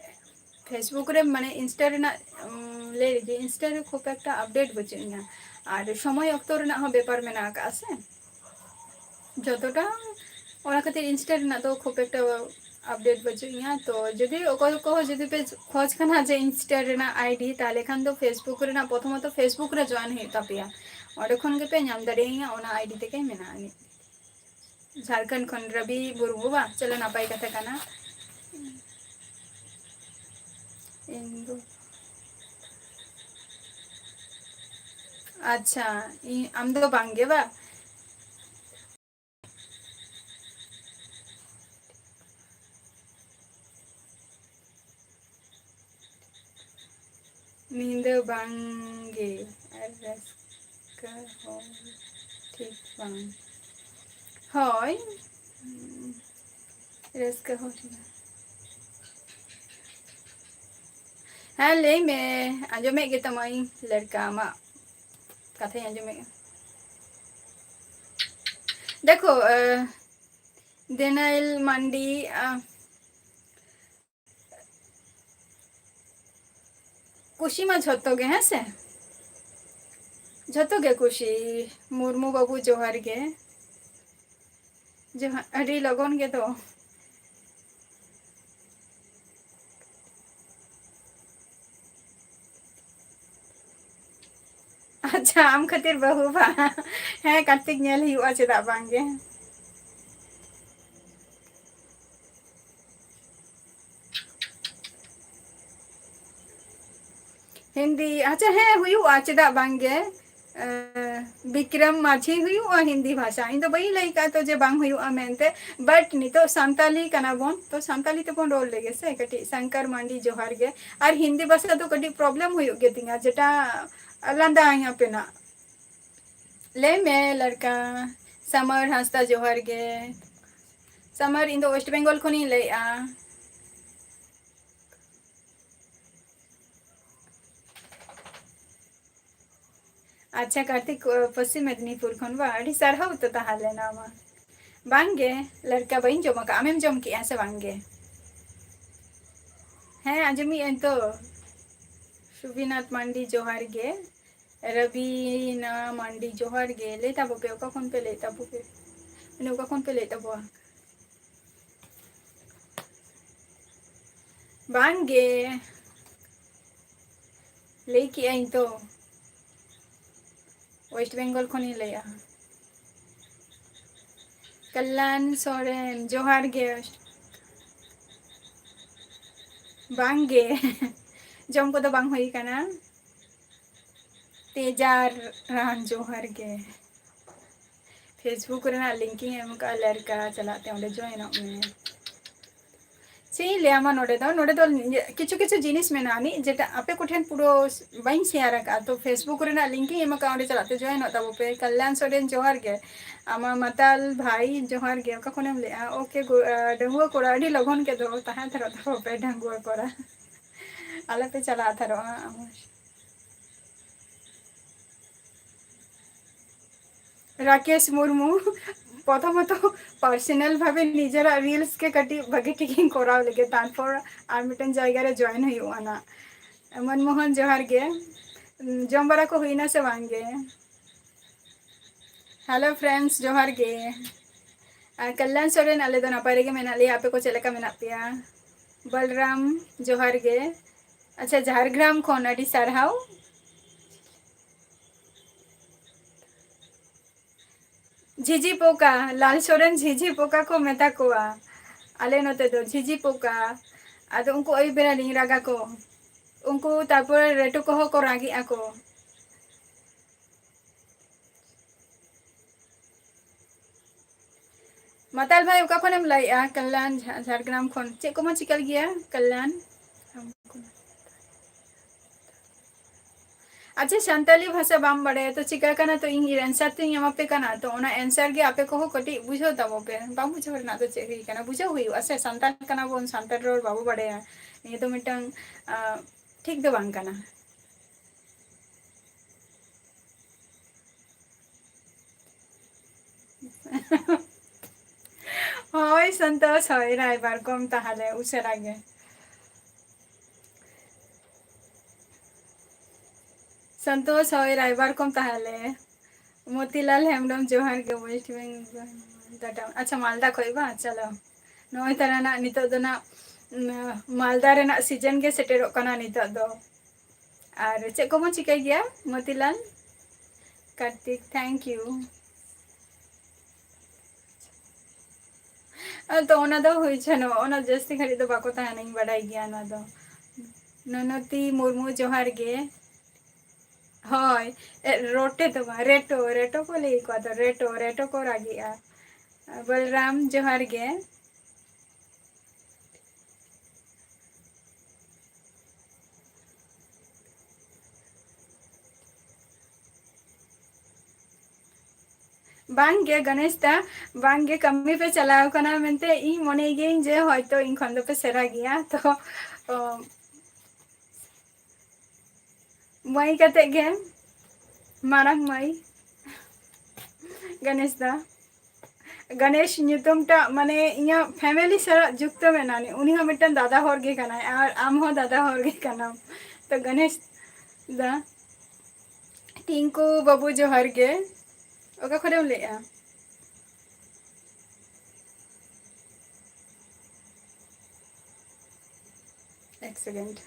Facebook ᱨᱮ, ᱢᱟᱱᱮ, Insta ᱨᱮᱱᱟᱜ, ᱩᱢ, ᱞᱟᱹᱭ ᱞᱮᱜᱮ, Insta ᱨᱮ ᱠᱷᱩᱵ ᱮᱠᱴᱟ ᱟᱯᱰᱮᱴ ᱵᱟᱹᱪᱩᱜ ᱤᱧᱟ᱾ ᱟᱨ ᱥᱚᱢᱚᱭ ᱚᱠᱛᱚ ᱨᱮᱱᱟᱜ ᱦᱚᱸ ᱵᱮᱯᱟᱨ ᱢᱮᱱᱟᱜ ᱟᱠᱟᱫᱼᱟ ᱥᱮ᱾ ᱡᱚᱛᱚᱴᱟ, ᱚᱱᱟ ᱠᱷᱟᱹᱛᱤᱨ Insta ᱨᱮᱱᱟᱜ ᱫᱚ ᱠᱷᱩᱵ ᱮᱠᱴᱟ ᱟᱯᱰᱮᱴ ᱵᱟᱹᱪᱩᱜ ᱤᱧᱟ᱾ ᱛᱚ ᱡᱩᱫᱤ ᱚᱠᱚᱭ ᱠᱚ ᱡᱩᱫᱤ ᱯᱮ ᱠᱷᱚᱡᱽ ᱠᱟᱱᱟ ᱡᱮ Insta ᱨᱮᱱᱟᱜ ᱟᱭᱰᱤ, ᱛᱟᱦᱚᱞᱮ ᱠᱷᱟᱱ ᱫᱚ Facebook ᱨᱮᱱᱟᱜ, ᱯᱨᱚᱛᱷᱚᱢᱚᱛᱚ Facebook ᱨᱮ ᱡᱚᱭᱮᱱ ᱦᱩᱭᱩᱜ ᱛᱟᱯᱮᱭᱟ᱾ ᱚᱸᱰᱮ ᱠᱷᱚᱱ ᱜᱮᱯᱮ ᱧᱟᱢ ᱫᱟᱲᱮᱭᱟᱹᱧᱟ, ᱚᱱᱟ ᱟᱭᱰᱤ ᱛᱮᱜᱮ ᱢᱮᱱᱟᱜᱼᱟ ᱟᱹᱱᱤᱡ᱾ ᱡᱷᱟᱲᱠᱷᱚᱸᱰ ᱠᱷᱚᱱ ᱨᱚᱵᱤ ᱢᱩᱨᱢᱩ ᱵᱟ? ᱪᱚᱞᱚ, ᱱᱟᱯᱟᱭ ᱠᱟᱛᱷᱟ ᱠᱟᱱᱟ᱾ ᱤᱧ ᱫᱚ, ᱟᱪᱪᱷᱟ, ᱤᱧ, ᱟᱢ ᱫᱚ ᱵᱟᱝ ᱜᱮ ᱵᱟ? ᱧᱤᱫᱟᱹ ᱵᱟᱝ ᱜᱮ ᱟᱨ ᱨᱟᱹᱥᱠᱟᱹ ᱦᱚᱸ ᱴᱷᱤᱠ ᱵᱟᱝ᱾ ᱦᱳᱭ, ᱨᱟᱹᱥᱠᱟᱹ ᱦᱚᱸ ᱴᱷᱤᱠ ᱵᱟᱝ᱾ ᱦᱮᱸ, ᱞᱟᱹᱭ ᱢᱮ, ᱟᱸᱡᱚᱢᱮᱫ ᱜᱮ ᱛᱟᱢᱟᱹᱧ ᱞᱟᱹᱲᱠᱟ, ᱟᱢᱟᱜ ᱠᱟᱛᱷᱟᱧ ᱟᱸᱡᱚᱢᱮᱫᱼᱟ᱾ ᱫᱮᱠᱷᱳ, ᱮ, ᱫᱮᱱᱟᱭᱮᱞ ᱢᱟᱱᱰᱤ, ᱟ, ᱠᱩᱥᱤ ᱢᱟ ᱡᱷᱚᱛᱚ ᱜᱮ, ᱦᱮᱸ ᱥᱮ? ᱡᱷᱚᱛᱚ ᱜᱮ ᱠᱩᱥᱤ᱾ ᱢᱩᱨᱢᱩ ᱵᱟᱹᱵᱩ, ᱡᱚᱦᱟᱨ ᱜᱮ᱾ ᱡᱚᱦᱟᱨ, ᱟᱹᱰᱤ ᱞᱚᱜᱚᱱ ᱜᱮ ᱫᱚ᱾ ᱟᱪᱪᱷᱟ, ᱟᱢ ᱠᱷᱟᱹᱛᱤᱨ ᱵᱟᱹᱦᱩ ᱵᱟᱝ? ᱦᱮᱸ, ᱠᱟᱨᱛᱤᱠ ᱧᱮᱞ ᱦᱩᱭᱩᱜᱼᱟ, ᱪᱮᱫᱟᱜ ᱵᱟᱝ ᱜᱮ᱾ ᱦᱤᱱᱫᱤ, ᱟᱪᱪᱷᱟ, ᱦᱮᱸ, ᱦᱩᱭᱩᱜᱼᱟ, ᱪᱮᱫᱟᱜ ᱵᱟᱝ ᱜᱮ᱾ ᱮ, ᱵᱤᱠᱨᱚᱢ ᱢᱟᱹᱡᱷᱤ ᱦᱩᱭᱩᱜᱼᱟ ᱦᱤᱱᱫᱤ ᱵᱷᱟᱥᱟ᱾ ᱤᱧ ᱫᱚ ᱵᱟᱹᱧ ᱞᱟᱹᱭ ᱠᱟᱜᱼᱟ ᱛᱚ ᱡᱮ ᱵᱟᱝ ᱦᱩᱭᱩᱜᱼᱟ ᱢᱮᱱᱛᱮ, but ᱱᱤᱛᱚᱜ ᱥᱟᱱᱛᱟᱞᱤ ᱠᱟᱱᱟ ᱵᱚᱱ, ᱛᱚ ᱥᱟᱱᱛᱟᱞᱤ ᱛᱮᱵᱚᱱ ᱨᱚᱲ ᱞᱮᱜᱮ ᱥᱮ ᱠᱟᱹᱴᱤᱡ᱾ ᱥᱚᱝᱠᱚᱨ ᱢᱟᱱᱰᱤ, ᱡᱚᱦᱟᱨ ᱜᱮ᱾ ᱟᱨ ᱦᱤᱱᱫᱤ ᱵᱷᱟᱥᱟ ᱫᱚ ᱠᱟᱹᱴᱤᱡ problem ᱦᱩᱭᱩᱜ ᱜᱮᱛᱤᱧᱟ, ᱡᱮᱴᱟ ᱞᱟᱸᱫᱟᱧ ᱟᱯᱮᱱᱟᱜ᱾ ᱞᱟᱹᱭ ᱢᱮ ᱞᱟᱲᱠᱟ᱾ ᱥᱟᱢᱟᱨ ᱦᱟᱸᱥᱫᱟ, ᱡᱚᱦᱟᱨ ᱜᱮ᱾ ᱥᱟᱢᱟᱨ, ᱤᱧ ᱫᱚ West Bengal ᱠᱷᱚᱱᱤᱧ ᱞᱟᱹᱭᱮᱜᱼᱟ᱾ ᱟᱪᱪᱷᱟ ᱠᱟᱨᱛᱤᱠ, ᱯᱚᱥᱪᱤᱢ ᱢᱮᱫᱽᱱᱤᱯᱩᱨ ᱠᱷᱚᱱ ᱵᱟᱝ? ᱟᱹᱰᱤ ᱥᱟᱨᱦᱟᱣ ᱛᱚ ᱛᱟᱦᱚᱞᱮ ᱱᱚᱣᱟ ᱢᱟ᱾ ᱵᱟᱝ ᱜᱮ ᱞᱟᱲᱠᱟ, ᱵᱟᱹᱧ ᱡᱚᱢ ᱟᱠᱟᱫᱼᱟ᱾ ᱟᱢᱮᱢ ᱡᱚᱢ ᱠᱮᱜᱼᱟ ᱥᱮ ᱵᱟᱝ ᱜᱮ? ᱦᱮᱸ, ᱟᱸᱡᱚᱢᱮᱜ ᱟᱹᱧ ᱛᱚ᱾ ᱥᱩᱵᱤᱱᱟᱛᱷ ᱢᱟᱱᱰᱤ, ᱡᱚᱦᱟᱨ ᱜᱮ᱾ ᱨᱟᱵᱤᱱᱟ ᱢᱟᱱᱰᱤ, ᱡᱚᱦᱟᱨ ᱜᱮ᱾ ᱞᱟᱹᱭ ᱛᱟᱵᱚ ᱯᱮ, ᱚᱠᱟ ᱠᱷᱚᱱ ᱯᱮ ᱞᱟᱹᱭ ᱛᱟᱵᱚ ᱯᱮ? ᱢᱟᱱᱮ, ᱚᱠᱟ ᱠᱷᱚᱱ ᱯᱮ ᱞᱟᱹᱭ ᱛᱟᱵᱚᱣᱟ? ᱵᱟᱝ ᱜᱮ᱾ ᱞᱟᱹᱭ ᱠᱮᱜᱼᱟᱹᱧ ᱛᱚ, West Bengal ᱠᱷᱚᱱᱤᱧ ᱞᱟᱹᱭᱮᱜᱼᱟ᱾ ᱠᱟᱞᱞᱟᱱ ᱥᱚᱨᱮᱱ, ᱡᱚᱦᱟᱨ ᱜᱮ᱾ ᱵᱟᱝ ᱜᱮ᱾ ᱡᱚᱢ ᱠᱚᱫᱚ ᱵᱟᱝ ᱦᱩᱭ ᱠᱟᱱᱟ᱾ ᱛᱮᱡᱟᱨ ᱨᱟᱱ ᱡᱚᱦᱟᱨ ᱜᱮ᱾ Facebook ᱨᱮᱱᱟᱜ link ᱤᱧ ᱮᱢ ᱠᱟᱜᱼᱟ, ᱞᱟᱨᱠᱟ ᱪᱟᱞᱟᱜ ᱛᱮ ᱚᱸᱰᱮ join ᱚᱜ ᱢᱮ᱾ ᱪᱮᱫ ᱤᱧ ᱞᱟᱹᱭᱟᱢᱟ, ᱱᱚᱰᱮ ᱫᱚ, ᱱᱚᱰᱮ ᱫᱚ ᱠᱤᱪᱷᱩ ᱠᱤᱪᱷᱩ ᱡᱤᱱᱤᱥ ᱢᱮᱱᱟᱜᱼᱟ ᱱᱤᱡ, ᱡᱮᱴᱟ ᱟᱯᱮ ᱠᱚᱴᱷᱮᱱ ᱯᱩᱨᱟᱹ ᱵᱟᱹᱧ share ᱟᱠᱟᱫᱼᱟ᱾ ᱛᱚ Facebook ᱨᱮᱱᱟᱜ link ᱤᱧ ᱮᱢ ᱟᱠᱟᱫᱼᱟ, ᱚᱸᱰᱮ ᱪᱟᱞᱟᱜ ᱛᱮ join ᱚᱜ ᱛᱟᱵᱚ ᱯᱮ᱾ ᱠᱟᱞᱭᱟᱱ ᱥᱚᱨᱮᱱ ᱡᱚᱦᱟᱨ ᱜᱮ᱾ ᱟᱢᱟ ᱢᱟᱛᱟᱞ ᱵᱷᱟᱭ ᱡᱚᱦᱟᱨ ᱜᱮ᱾ ᱚᱠᱟ ᱠᱷᱚᱱᱮᱢ ᱞᱟᱹᱭᱮᱫᱼᱟ? OK, ᱜᱚ-, ᱟᱸ, ᱰᱟᱺᱜᱩᱣᱟᱹ ᱠᱚᱲᱟ, ᱟᱹᱰᱤ ᱞᱚᱜᱚᱱ ᱜᱮ ᱫᱚ ᱛᱟᱦᱮᱸ ᱦᱟᱛᱟᱲᱚᱜ ᱛᱟᱵᱚ ᱯᱮ ᱰᱟᱺᱜᱩᱣᱟᱹ ᱠᱚᱲᱟ᱾ ᱟᱞᱚ ᱯᱮ ᱪᱟᱞᱟᱣ ᱦᱟᱛᱟᱲᱚᱜᱼᱟ᱾ ᱨᱟᱠᱮᱥ ᱢᱩᱨᱢᱩ, ᱯᱨᱚᱛᱷᱚᱢᱚᱛᱚ personal ᱵᱷᱟᱵᱮ ᱱᱤᱡᱮᱨᱟᱜ reels ᱜᱮ ᱠᱟᱹᱴᱤᱡ ᱵᱷᱟᱜᱮ ᱴᱷᱤᱠ ᱤᱧ ᱠᱚᱨᱟᱣ ᱞᱮᱜᱮ, ᱛᱟᱨᱯᱚᱨ ᱟᱨ ᱢᱤᱫᱴᱮᱱ ᱡᱟᱭᱜᱟ ᱨᱮ join ᱦᱩᱭᱩᱜᱼᱟ ᱱᱟᱜ᱾ ᱢᱚᱱᱢᱳᱦᱚᱱ ᱡᱚᱦᱟᱨ ᱜᱮ᱾ ᱡᱚᱢ ᱵᱟᱲᱟ ᱠᱚ ᱦᱩᱭᱱᱟ ᱥᱮ ᱵᱟᱝ ᱜᱮ? Hello friends, ᱡᱚᱦᱟᱨ ᱜᱮ᱾ ᱟᱨ ᱠᱟᱞᱭᱟᱱ ᱥᱚᱨᱮᱱ, ᱟᱞᱮ ᱫᱚ ᱱᱟᱯᱟᱭ ᱨᱮᱜᱮ ᱢᱮᱱᱟᱜ ᱞᱮᱭᱟ, ᱟᱯᱮ ᱠᱚ ᱪᱮᱫ ᱞᱮᱠᱟ ᱢᱮᱱᱟᱜ ᱯᱮᱭᱟ? ᱵᱚᱞᱨᱟᱢ, ᱡᱚᱦᱟᱨ ᱜᱮ᱾ ᱟᱪᱪᱷᱟ, ᱡᱷᱟᱲᱜᱨᱟᱢ ᱠᱷᱚᱱ ᱟᱹᱰᱤ ᱥᱟᱨᱦᱟᱣ᱾ ᱡᱷᱤᱡᱷᱤ ᱯᱳᱠᱟ, ᱞᱟᱞ ᱥᱚᱨᱮᱱ ᱡᱷᱤᱡᱷᱤ ᱯᱳᱠᱟ ᱠᱚ ᱢᱮᱛᱟ ᱠᱚᱣᱟ ᱟᱞᱮ ᱱᱚᱛᱮ ᱫᱚ, ᱡᱷᱤᱡᱷᱤ ᱯᱳᱠᱟ᱾ ᱟᱫᱚ ᱩᱱᱠᱩ ᱟᱹᱭᱩᱵ ᱵᱮᱲᱟ ᱞᱤᱧ ᱨᱟᱜᱟ ᱠᱚ, ᱩᱱᱠᱩ ᱛᱟᱨᱯᱚᱨᱮ ᱨᱮᱴᱩ ᱠᱚᱦᱚᱸ ᱠᱚ ᱨᱟᱜᱮᱜᱼᱟ ᱠᱚ᱾ ᱢᱟᱛᱟᱞ ᱵᱷᱟᱭ, ᱚᱠᱟ ᱠᱷᱚᱱᱮᱢ ᱞᱟᱹᱭᱮᱜᱼᱟ? ᱠᱟᱞᱭᱟᱱ, ᱡᱷᱟ-, ᱡᱷᱟᱲᱜᱨᱟᱢ ᱠᱷᱚᱱ᱾ ᱪᱮᱫ ᱠᱚᱢ ᱪᱤᱠᱟᱹ ᱜᱮᱭᱟ, ᱠᱟᱞᱭᱟᱱ? ᱟᱪᱪᱷᱟ, ᱥᱟᱱᱛᱟᱞᱤ ᱵᱷᱟᱥᱟ ᱵᱟᱢ ᱵᱟᱲᱟᱭᱟ, ᱛᱚ ᱪᱤᱠᱟᱹ ᱠᱟᱱᱟ? ᱛᱚ ᱤᱧ answer ᱛᱚᱧ ᱮᱢᱟᱯᱮ ᱠᱟᱱᱟ, ᱛᱚ ᱚᱱᱟ answer ᱜᱮ ᱟᱯᱮ ᱠᱚᱦᱚᱸ ᱠᱟᱹᱴᱤᱡ ᱵᱩᱡᱷᱟᱹᱣ ᱛᱟᱵᱚ ᱯᱮ᱾ ᱵᱟᱝ ᱵᱩᱡᱷᱟᱹᱣ ᱨᱮᱱᱟᱜ ᱫᱚ ᱪᱮᱫ ᱦᱩᱭ ᱠᱟᱱᱟ? ᱵᱩᱡᱷᱟᱹᱣ ᱦᱩᱭᱩᱜᱼᱟ ᱥᱮ, ᱥᱟᱱᱛᱟᱲ ᱠᱟᱱᱟ ᱵᱚᱱ, ᱥᱟᱱᱛᱟᱲ ᱨᱚᱲ ᱵᱟᱵᱚ ᱵᱟᱲᱟᱭᱟ, ᱱᱤᱭᱟᱹ ᱫᱚ ᱢᱤᱫᱴᱟᱝ, ᱟᱸ, ᱴᱷᱤᱠ ᱫᱚ ᱵᱟᱝ ᱠᱟᱱᱟ᱾ ᱦᱳᱭ ᱥᱚᱱᱛᱳᱥ, ᱦᱳᱭ ᱨᱟᱭᱵᱟᱨ ᱠᱚᱢ ᱛᱟᱦᱚᱞᱮ ᱩᱥᱟᱹᱨᱟ ᱜᱮ᱾ ᱥᱚᱱᱛᱳᱥ, ᱦᱳᱭ ᱨᱟᱭᱵᱟᱨ ᱠᱚᱢ ᱛᱟᱦᱚᱞᱮ᱾ ᱢᱚᱛᱤᱞᱟᱞ ᱦᱮᱢᱵᱨᱚᱢ, ᱡᱚᱦᱟᱨ ᱜᱮ, West Bengal, ᱟᱪᱪᱷᱟ, ᱢᱟᱞᱫᱟ ᱠᱷᱚᱡ ᱵᱟᱝ? ᱪᱚᱞᱚ, ᱱᱚᱜᱼᱚᱭ ᱛᱟᱨᱟ ᱱᱟᱜ ᱱᱤᱛᱚᱜ ᱫᱚ ᱱᱟᱜ, ᱩᱸ, ᱢᱟᱞᱫᱟ ᱨᱮᱱᱟᱜ season ᱜᱮ ᱥᱮᱴᱮᱨᱚᱜ ᱠᱟᱱᱟ ᱱᱤᱛᱚᱜ ᱫᱚ᱾ ᱟᱨ ᱪᱮᱫ ᱠᱚᱵᱚᱱ ᱪᱤᱠᱟᱹᱭ ᱜᱮᱭᱟ, ᱢᱚᱛᱤᱞᱟᱞ? Kartik, thank you᱾ ᱟᱫᱚ ᱚᱱᱟ ᱫᱚ ᱦᱩᱭ ᱪᱚᱱᱚᱜ, ᱚᱱᱟ ᱡᱟᱹᱥᱛᱤ ᱜᱷᱟᱹᱲᱤᱡ ᱫᱚ ᱵᱟᱠᱚ ᱛᱟᱦᱮᱱᱟᱧ ᱵᱟᱰᱟᱭ ᱜᱮᱭᱟ ᱚᱱᱟ ᱫᱚ᱾ ᱱᱚᱱᱚᱛᱤ ᱢᱩᱨᱢᱩ, ᱡᱚᱦᱟᱨ ᱜᱮ᱾ ᱦᱳᱭ, ᱮ, ᱨᱚᱴᱮ ᱫᱚ ᱵᱟᱝ, ᱨᱮᱴᱚ, ᱨᱮᱴᱚ ᱠᱚ ᱞᱟᱹᱭ ᱠᱚᱣᱟ ᱛᱚ, ᱨᱮᱴᱚ, ᱨᱮᱴᱚ ᱠᱚ ᱨᱟᱜᱮᱜᱼᱟ᱾ ᱵᱚᱞᱨᱟᱢ, ᱡᱚᱦᱟᱨ ᱜᱮ᱾ ᱵᱟᱝ ᱜᱮ ᱜᱚᱱᱮᱥ ᱫᱟ, ᱵᱟᱝ ᱜᱮ, ᱠᱟᱹᱢᱤ ᱯᱮ ᱪᱟᱞᱟᱣ ᱠᱟᱱᱟ ᱢᱮᱱᱛᱮ ᱤᱧ ᱢᱚᱱᱮᱭ ᱜᱤᱭᱟᱹᱧ ᱡᱮ ᱦᱚᱭᱛᱳ ᱤᱧ ᱠᱷᱚᱱ ᱫᱚᱯᱮ ᱥᱮᱨᱟ ᱜᱮᱭᱟ᱾ ᱛᱚ, ᱚ, ᱢᱟᱹᱭ ᱠᱟᱛᱮ ᱜᱮ, ᱢᱟᱨᱟᱝ ᱢᱟᱹᱭ ᱜᱚᱱᱮᱥ ᱫᱟ᱾ ᱜᱚᱱᱮᱥ ᱧᱩᱛᱩᱢ ᱴᱟᱜ ᱢᱟᱱᱮ ᱤᱧᱟᱹᱜ family ᱥᱟᱞᱟᱜ ᱡᱩᱠᱛᱚ ᱢᱮᱱᱟᱜᱼᱟ᱾ ᱩᱱᱤ ᱦᱚᱸ ᱢᱤᱫᱴᱟᱝ ᱫᱟᱫᱟ ᱦᱚᱲ ᱜᱮ ᱠᱟᱱᱟᱭ ᱟᱨ ᱟᱢ ᱦᱚᱸ ᱫᱟᱫᱟ ᱦᱚᱲ ᱜᱮ ᱠᱟᱱᱟᱢ᱾ ᱛᱚ ᱜᱚᱱᱮᱥ ᱫᱟ, ᱴᱤᱝᱠᱩ ᱵᱟᱹᱵᱩ ᱡᱚᱦᱟᱨ ᱜᱮ᱾ ᱚᱠᱟ ᱠᱷᱚᱱᱮᱢ ᱞᱟᱹᱭᱮᱜᱼᱟ? ᱮᱠ second᱾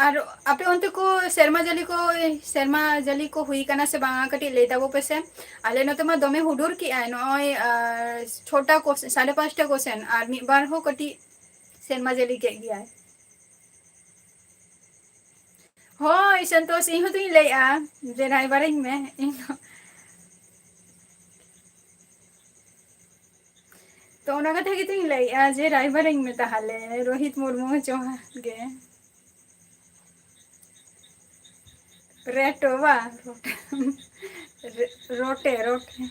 ᱟᱨ ᱟᱯᱮ ᱚᱱᱛᱮ ᱠᱚ ᱥᱮᱨᱢᱟ ᱡᱟᱹᱲᱤ ᱠᱚ, ᱥᱮᱨᱢᱟ ᱡᱟᱹᱲᱤ ᱠᱚ ᱦᱩᱭ ᱠᱟᱱᱟ ᱥᱮ ᱵᱟᱝᱟ? ᱠᱟᱹᱴᱤᱡ ᱞᱟᱹᱭ ᱛᱟᱵᱚ ᱯᱮᱥᱮ᱾ ᱟᱞᱮ ᱱᱚᱛᱮ ᱢᱟ ᱫᱚᱢᱮ ᱦᱩᱰᱩᱨ ᱠᱮᱜᱼᱟᱭ ᱱᱚᱜᱼᱚᱭ, ᱟᱨ ᱪᱷᱚᱴᱟ ᱠᱚ, ᱥᱟᱲᱮ ᱯᱟᱸᱪᱴᱟ ᱠᱚ ᱥᱮᱱ, ᱟᱨ ᱢᱤᱫ ᱵᱟᱨ ᱦᱚᱸ ᱠᱟᱹᱴᱤᱡ ᱥᱮᱨᱢᱟ ᱡᱟᱹᱲᱤ ᱠᱮᱫ ᱜᱮᱭᱟᱭ᱾ ᱦᱳᱭ ᱥᱚᱱᱛᱳᱥ, ᱤᱧ ᱦᱚᱸᱛᱚᱧ ᱞᱟᱹᱭᱮᱜᱼᱟ ᱡᱮ ᱨᱟᱭᱵᱟᱨᱤᱧ ᱢᱮ, ᱤᱧ ᱦᱚᱸ᱾ ᱛᱚ ᱚᱱᱟ ᱠᱟᱛᱷᱟ ᱜᱮᱛᱚᱧ ᱞᱟᱹᱭᱮᱜᱼᱟ ᱡᱮ ᱨᱟᱭᱵᱟᱨᱤᱧ ᱢᱮ ᱛᱟᱦᱚᱞᱮ, ᱨᱳᱦᱤᱛ ᱢᱩᱨᱢᱩ ᱡᱚᱦᱟᱨ ᱜᱮ᱾ ᱨᱮᱴᱳ ᱵᱟ? ᱨᱚᱴᱮ, ᱨᱚᱴᱮ, ᱨᱚᱴᱮ᱾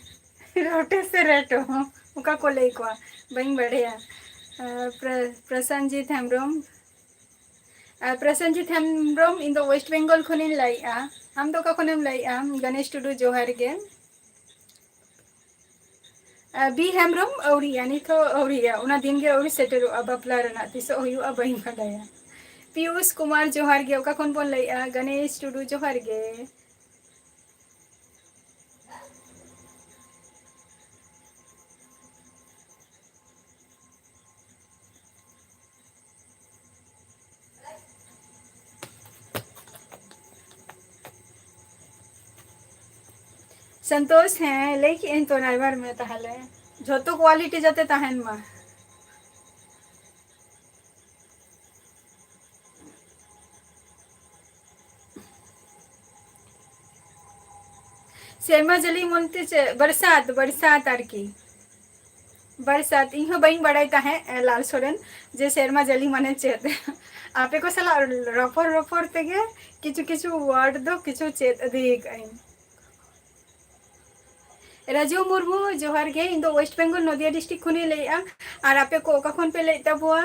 ᱨᱚᱴᱮ ᱥᱮ ᱨᱮᱴᱳ? ᱚᱠᱟ ᱠᱚ ᱞᱟᱹᱭ ᱠᱚᱣᱟ? ᱵᱟᱹᱧ ᱵᱟᱲᱟᱭᱟ᱾ ᱟᱨ ᱯᱨᱚ-, ᱯᱨᱚᱥᱮᱱᱡᱤᱛ ᱦᱮᱢᱵᱨᱚᱢ᱾ ᱟᱨ ᱯᱨᱚᱥᱮᱱᱡᱤᱛ ᱦᱮᱢᱵᱨᱚᱢ, ᱤᱧ ᱫᱚ West Bengal ᱠᱷᱚᱱᱤᱧ ᱞᱟᱹᱭᱮᱜᱼᱟ᱾ ᱟᱢ ᱫᱚ ᱚᱠᱟ ᱠᱷᱚᱱᱮᱢ ᱞᱟᱹᱭᱮᱜᱼᱟ? ᱜᱚᱱᱮᱥ ᱴᱩᱰᱩ, ᱡᱚᱦᱟᱨ ᱜᱮ᱾ ᱟᱨ ᱵᱤ ᱦᱮᱢᱵᱨᱚᱢ, ᱟᱹᱣᱨᱤᱭᱟ, ᱱᱤᱛ ᱦᱚᱸ ᱟᱹᱣᱨᱤᱭᱟ, ᱚᱱᱟ ᱫᱤᱱ ᱜᱮ ᱟᱹᱣᱨᱤ ᱥᱮᱴᱮᱨᱚᱜᱼᱟ, ᱵᱟᱯᱞᱟ ᱨᱮᱱᱟᱜ ᱛᱤᱥᱚᱜ ᱦᱩᱭᱩᱜᱼᱟ ᱵᱟᱹᱧ ᱵᱟᱰᱟᱭᱟ᱾ ᱯᱤᱭᱩᱥ ᱠᱩᱢᱟᱨ, ᱡᱚᱦᱟᱨ ᱜᱮ, ᱚᱠᱟ ᱠᱷᱚᱱ ᱵᱚᱱ ᱞᱟᱹᱭᱮᱜᱼᱟ? ᱜᱚᱱᱮᱥ ᱴᱩᱰᱩ, ᱡᱚᱦᱟᱨ ᱜᱮ᱾ ᱥᱚᱱᱛᱳᱥ, ᱦᱮᱸ, ᱞᱟᱹᱭ ᱠᱮᱜ ᱟᱹᱧ ᱛᱚ ᱱᱟᱭᱵᱟᱨ ᱢᱮ ᱛᱟᱦᱚᱞᱮ᱾ ᱡᱷᱚᱛᱚ quality ᱡᱟᱛᱮ ᱛᱟᱦᱮᱱ ᱢᱟ᱾ ᱥᱮᱨᱢᱟ ᱡᱟᱹᱞᱤ ᱢᱚᱱᱛᱮ ᱪᱮᱫ? ᱵᱟᱨᱥᱟᱛ, ᱵᱟᱨᱥᱟᱛ ᱟᱨᱠᱤ᱾ ᱵᱟᱨᱥᱟᱛ, ᱤᱧ ᱦᱚᱸ ᱵᱟᱹᱧ ᱵᱟᱲᱟᱭ ᱛᱟᱦᱮᱸᱫ, ᱮ, ᱞᱟᱞ ᱥᱚᱨᱮᱱ, ᱡᱮ ᱥᱮᱨᱢᱟ ᱡᱟᱹᱞᱤ ᱢᱟᱱᱮ ᱪᱮᱫ᱾ ᱟᱯᱮ ᱠᱚ ᱥᱟᱞᱟᱜ ᱨᱚᱯᱚᱲ ᱨᱚᱯᱚᱲ ᱛᱮᱜᱮ ᱠᱤᱪᱷᱩ ᱠᱤᱪᱷᱩ word ᱫᱚ ᱠᱤᱪᱷᱩ ᱪᱮᱫ ᱤᱫᱤ ᱠᱟᱜ ᱟᱹᱧ᱾ ᱨᱟᱡᱩ ᱢᱩᱨᱢᱩ, ᱡᱚᱦᱟᱨ ᱜᱮ᱾ ᱤᱧ ᱫᱚ West Bengal, ᱱᱚᱫᱤᱭᱟ district ᱠᱷᱚᱱᱤᱧ ᱞᱟᱹᱭᱮᱫᱼᱟ᱾ ᱟᱨ ᱟᱯᱮ ᱠᱚ ᱚᱠᱟ ᱠᱷᱚᱱ ᱯᱮ ᱞᱟᱹᱭᱮᱫ ᱛᱟᱵᱚᱣᱟ?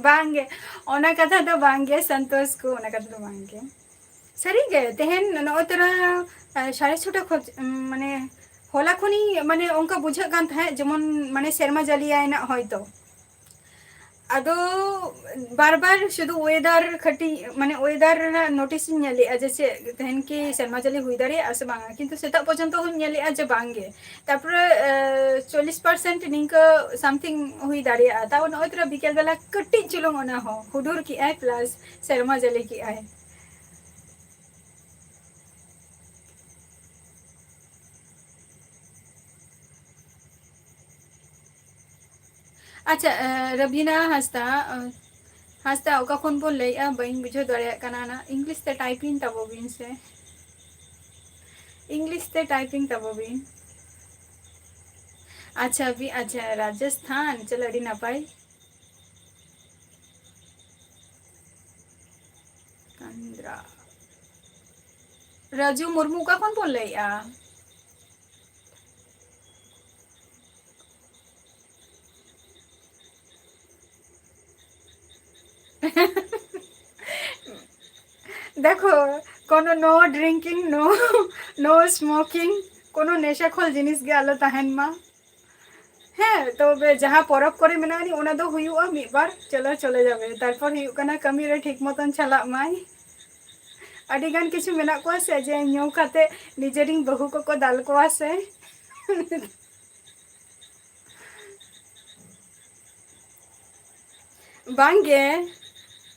ᱵᱟᱝᱜᱮ, ᱚᱱᱟ ᱠᱟᱛᱷᱟ ᱫᱚ ᱵᱟᱝᱜᱮ ᱥᱚᱱᱛᱳᱥ ᱠᱚ, ᱚᱱᱟ ᱠᱟᱛᱷᱟ ᱫᱚ ᱵᱟᱝᱜᱮ᱾ ᱥᱟᱹᱨᱤᱜᱮ, ᱛᱮᱦᱮᱧ ᱱᱚᱜᱼᱚᱭ ᱛᱚᱨᱟ, ᱟ, ᱥᱟᱲᱮ ᱪᱷᱚᱴᱟ ᱠᱷᱚᱱ, ᱩᱢ, ᱢᱟᱱᱮ, ᱦᱚᱞᱟ ᱠᱷᱚᱱᱤᱧ, ᱢᱟᱱᱮ, ᱚᱱᱠᱟ ᱵᱩᱡᱷᱟᱹᱜ ᱠᱟᱱ ᱛᱟᱦᱮᱸᱫ ᱡᱮᱢᱚᱱ, ᱢᱟᱱᱮ, ᱥᱮᱨᱢᱟ ᱡᱟᱹᱞᱤᱭᱟᱭ ᱱᱟᱜ ᱦᱚᱭᱛᱚ᱾ ᱟᱫᱚ ᱵᱟᱨ ᱵᱟᱨ ᱥᱩᱫᱷᱩ weather ᱠᱟᱹᱴᱤᱡ, ᱢᱟᱱᱮ, weather ᱨᱮᱱᱟᱜ notice ᱤᱧ ᱧᱮᱞᱮᱜᱼᱟ ᱡᱮ ᱪᱮᱫ ᱛᱮᱦᱮᱧ ᱠᱤ ᱥᱮᱨᱢᱟ ᱡᱟᱹᱞᱤ ᱦᱩᱭ ᱫᱟᱲᱮᱭᱟᱜᱼᱟ ᱥᱮ ᱵᱟᱝᱟ, ᱠᱤᱱᱛᱩ ᱥᱮᱛᱟᱜ ᱯᱚᱨᱡᱚᱱᱛᱚ ᱦᱚᱸᱧ ᱧᱮᱞᱮᱜᱼᱟ ᱡᱮ ᱵᱟᱝᱜᱮ᱾ ᱛᱟᱨᱯᱚᱨᱮ, ᱮ, ᱪᱚᱞᱞᱤᱥ percent ᱱᱤᱝᱠᱟᱹ something ᱦᱩᱭ ᱫᱟᱲᱮᱭᱟᱜᱼᱟ᱾ ᱛᱟᱣ ᱱᱚᱜᱼᱚᱭ ᱛᱚᱨᱟ ᱵᱤᱠᱮᱞ ᱵᱮᱞᱟ ᱠᱟᱹᱴᱤᱡ ᱪᱩᱞᱩᱝ ᱚᱱᱟ ᱦᱚᱸ ᱦᱩᱰᱩᱨ ᱠᱮᱜᱼᱟᱭ plus ᱥᱮᱨᱢᱟ ᱡᱟᱹᱞᱤ ᱠᱮᱜᱼᱟᱭ᱾ ᱟᱪᱪᱷᱟ, ᱮ, ᱨᱟᱵᱤᱱᱟ ᱦᱟᱸᱥᱫᱟ, ᱮ, ᱦᱟᱸᱥᱫᱟ, ᱚᱠᱟ ᱠᱷᱚᱱ ᱵᱚᱱ ᱞᱟᱹᱭᱮᱜᱼᱟ? ᱵᱟᱹᱧ ᱵᱩᱡᱷᱟᱹᱣ ᱫᱟᱲᱮᱭᱟᱜ ᱠᱟᱱᱟ ᱱᱟ᱾ English ᱛᱮ typing ᱛᱟᱵᱚ ᱵᱤᱱ ᱥᱮ᱾ English ᱛᱮ typing ᱛᱟᱵᱚ ᱵᱤᱱ᱾ ᱟᱪᱪᱷᱟ, ᱵᱤ-, ᱟᱪᱪᱷᱟ, ᱨᱟᱡᱚᱥᱛᱷᱟᱱ, ᱪᱚᱞᱚ, ᱟᱹᱰᱤ ᱱᱟᱯᱟᱭ᱾ ᱠᱟᱱᱫᱨᱟ᱾ ᱨᱟᱡᱩ ᱢᱩᱨᱢᱩ, ᱚᱠᱟ ᱠᱷᱚᱱ ᱵᱚᱱ ᱞᱟᱹᱭᱮᱜᱼᱟ? ᱫᱮᱠᱷᱚ, ᱠᱳᱱᱳ no drinking, no, no smoking, ᱠᱳᱱᱳ ᱱᱮᱥᱟᱠᱷᱚᱞ ᱡᱤᱱᱤᱥ ᱜᱮ ᱟᱞᱚ ᱛᱟᱦᱮᱱ ᱢᱟ᱾ ᱦᱮᱸ, ᱛᱚᱵᱮ ᱡᱟᱦᱟᱸ ᱯᱚᱨᱚᱵᱽ ᱠᱚᱨᱮ ᱢᱮᱱᱟᱜ ᱟᱹᱱᱤᱡ, ᱚᱱᱟ ᱫᱚ ᱦᱩᱭᱩᱜᱼᱟ ᱢᱤᱫ ᱵᱟᱨ, ᱪᱚᱞᱚ ᱪᱚᱞᱮ ᱡᱟᱵᱮ᱾ ᱛᱟᱨᱯᱚᱨ ᱦᱩᱭᱩᱜ ᱠᱟᱱᱟ, ᱠᱟᱹᱢᱤ ᱨᱮ ᱴᱷᱤᱠ ᱢᱚᱛᱚᱱ ᱪᱟᱞᱟᱜ ᱢᱟᱭ᱾ ᱟᱹᱰᱤ ᱜᱟᱱ ᱠᱤᱪᱷᱩ ᱢᱮᱱᱟᱜ ᱠᱚᱣᱟ ᱥᱮ, ᱡᱮ ᱧᱩ ᱠᱟᱛᱮ ᱱᱤᱡᱮᱨᱤᱧ ᱵᱟᱹᱦᱩ ᱠᱚᱠᱚ ᱫᱟᱞ ᱠᱚᱣᱟ ᱥᱮ᱾ ᱵᱟᱝᱜᱮ,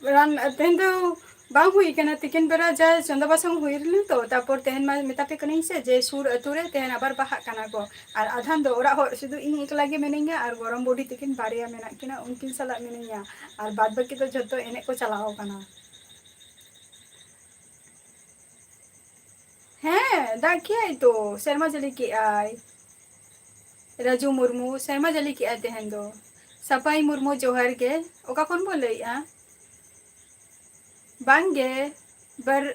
ᱨᱟᱱ ᱛᱮᱦᱮᱧ ᱫᱚ ᱵᱟᱝ ᱦᱩᱭ ᱠᱟᱱᱟ᱾ ᱛᱤᱠᱤᱱ ᱵᱮᱲᱟ ᱡᱟ ᱪᱚᱸᱫᱟ ᱵᱟᱥᱟᱝ ᱦᱩᱭ ᱞᱮᱱᱟ ᱛᱚ, ᱛᱟᱨᱯᱚᱨ ᱛᱮᱦᱮᱧ ᱢᱟ ᱢᱮᱛᱟ ᱯᱮ ᱠᱟᱹᱱᱟᱹᱧ ᱥᱮ ᱡᱮ ᱥᱩᱨ ᱟᱹᱛᱩ ᱨᱮ ᱛᱮᱦᱮᱧ ᱟᱵᱟᱨ ᱵᱟᱦᱟᱜ ᱠᱟᱱᱟ ᱠᱚ᱾ ᱟᱨ ᱟᱫᱷᱟᱱ ᱫᱚ ᱚᱲᱟᱜ ᱦᱚᱲ ᱥᱩᱫᱷᱩ ᱤᱧ ᱮᱠᱞᱟ ᱜᱮ ᱢᱤᱱᱟᱹᱧᱟ ᱟᱨ ᱜᱚᱲᱚᱢ ᱵᱩᱰᱷᱤ ᱛᱤᱠᱤᱱ ᱵᱟᱨᱭᱟ ᱢᱮᱱᱟᱜ ᱠᱤᱱᱟ, ᱩᱱᱠᱤᱱ ᱥᱟᱞᱟᱜ ᱢᱤᱱᱟᱹᱧᱟ᱾ ᱟᱨ ᱵᱟᱫ ᱵᱟᱹᱠᱤ ᱫᱚ ᱡᱷᱚᱛᱚ ᱮᱱᱮᱡ ᱠᱚ ᱪᱟᱞᱟᱣ ᱠᱟᱱᱟ᱾ ᱦᱮᱸ, ᱫᱟᱜ ᱠᱮᱜᱼᱟᱭ ᱛᱚ, ᱥᱮᱨᱢᱟ ᱡᱟᱹᱲᱤ ᱠᱮᱜᱼᱟᱭ᱾ ᱨᱟᱡᱩ ᱢᱩᱨᱢᱩ, ᱥᱮᱨᱢᱟ ᱡᱟᱹᱲᱤ ᱠᱮᱜᱼᱟᱭ ᱛᱮᱦᱮᱧ ᱫᱚ᱾ ᱥᱟᱯᱟᱭ ᱢᱩᱨᱢᱩ, ᱡᱚᱦᱟᱨ ᱜᱮ᱾ ᱚᱠᱟ ᱠᱷᱚᱱ ᱵᱚ ᱞᱟᱹᱭᱮᱜᱼᱟ? ᱵᱟᱝ ᱜᱮ, ᱵᱟᱨ-,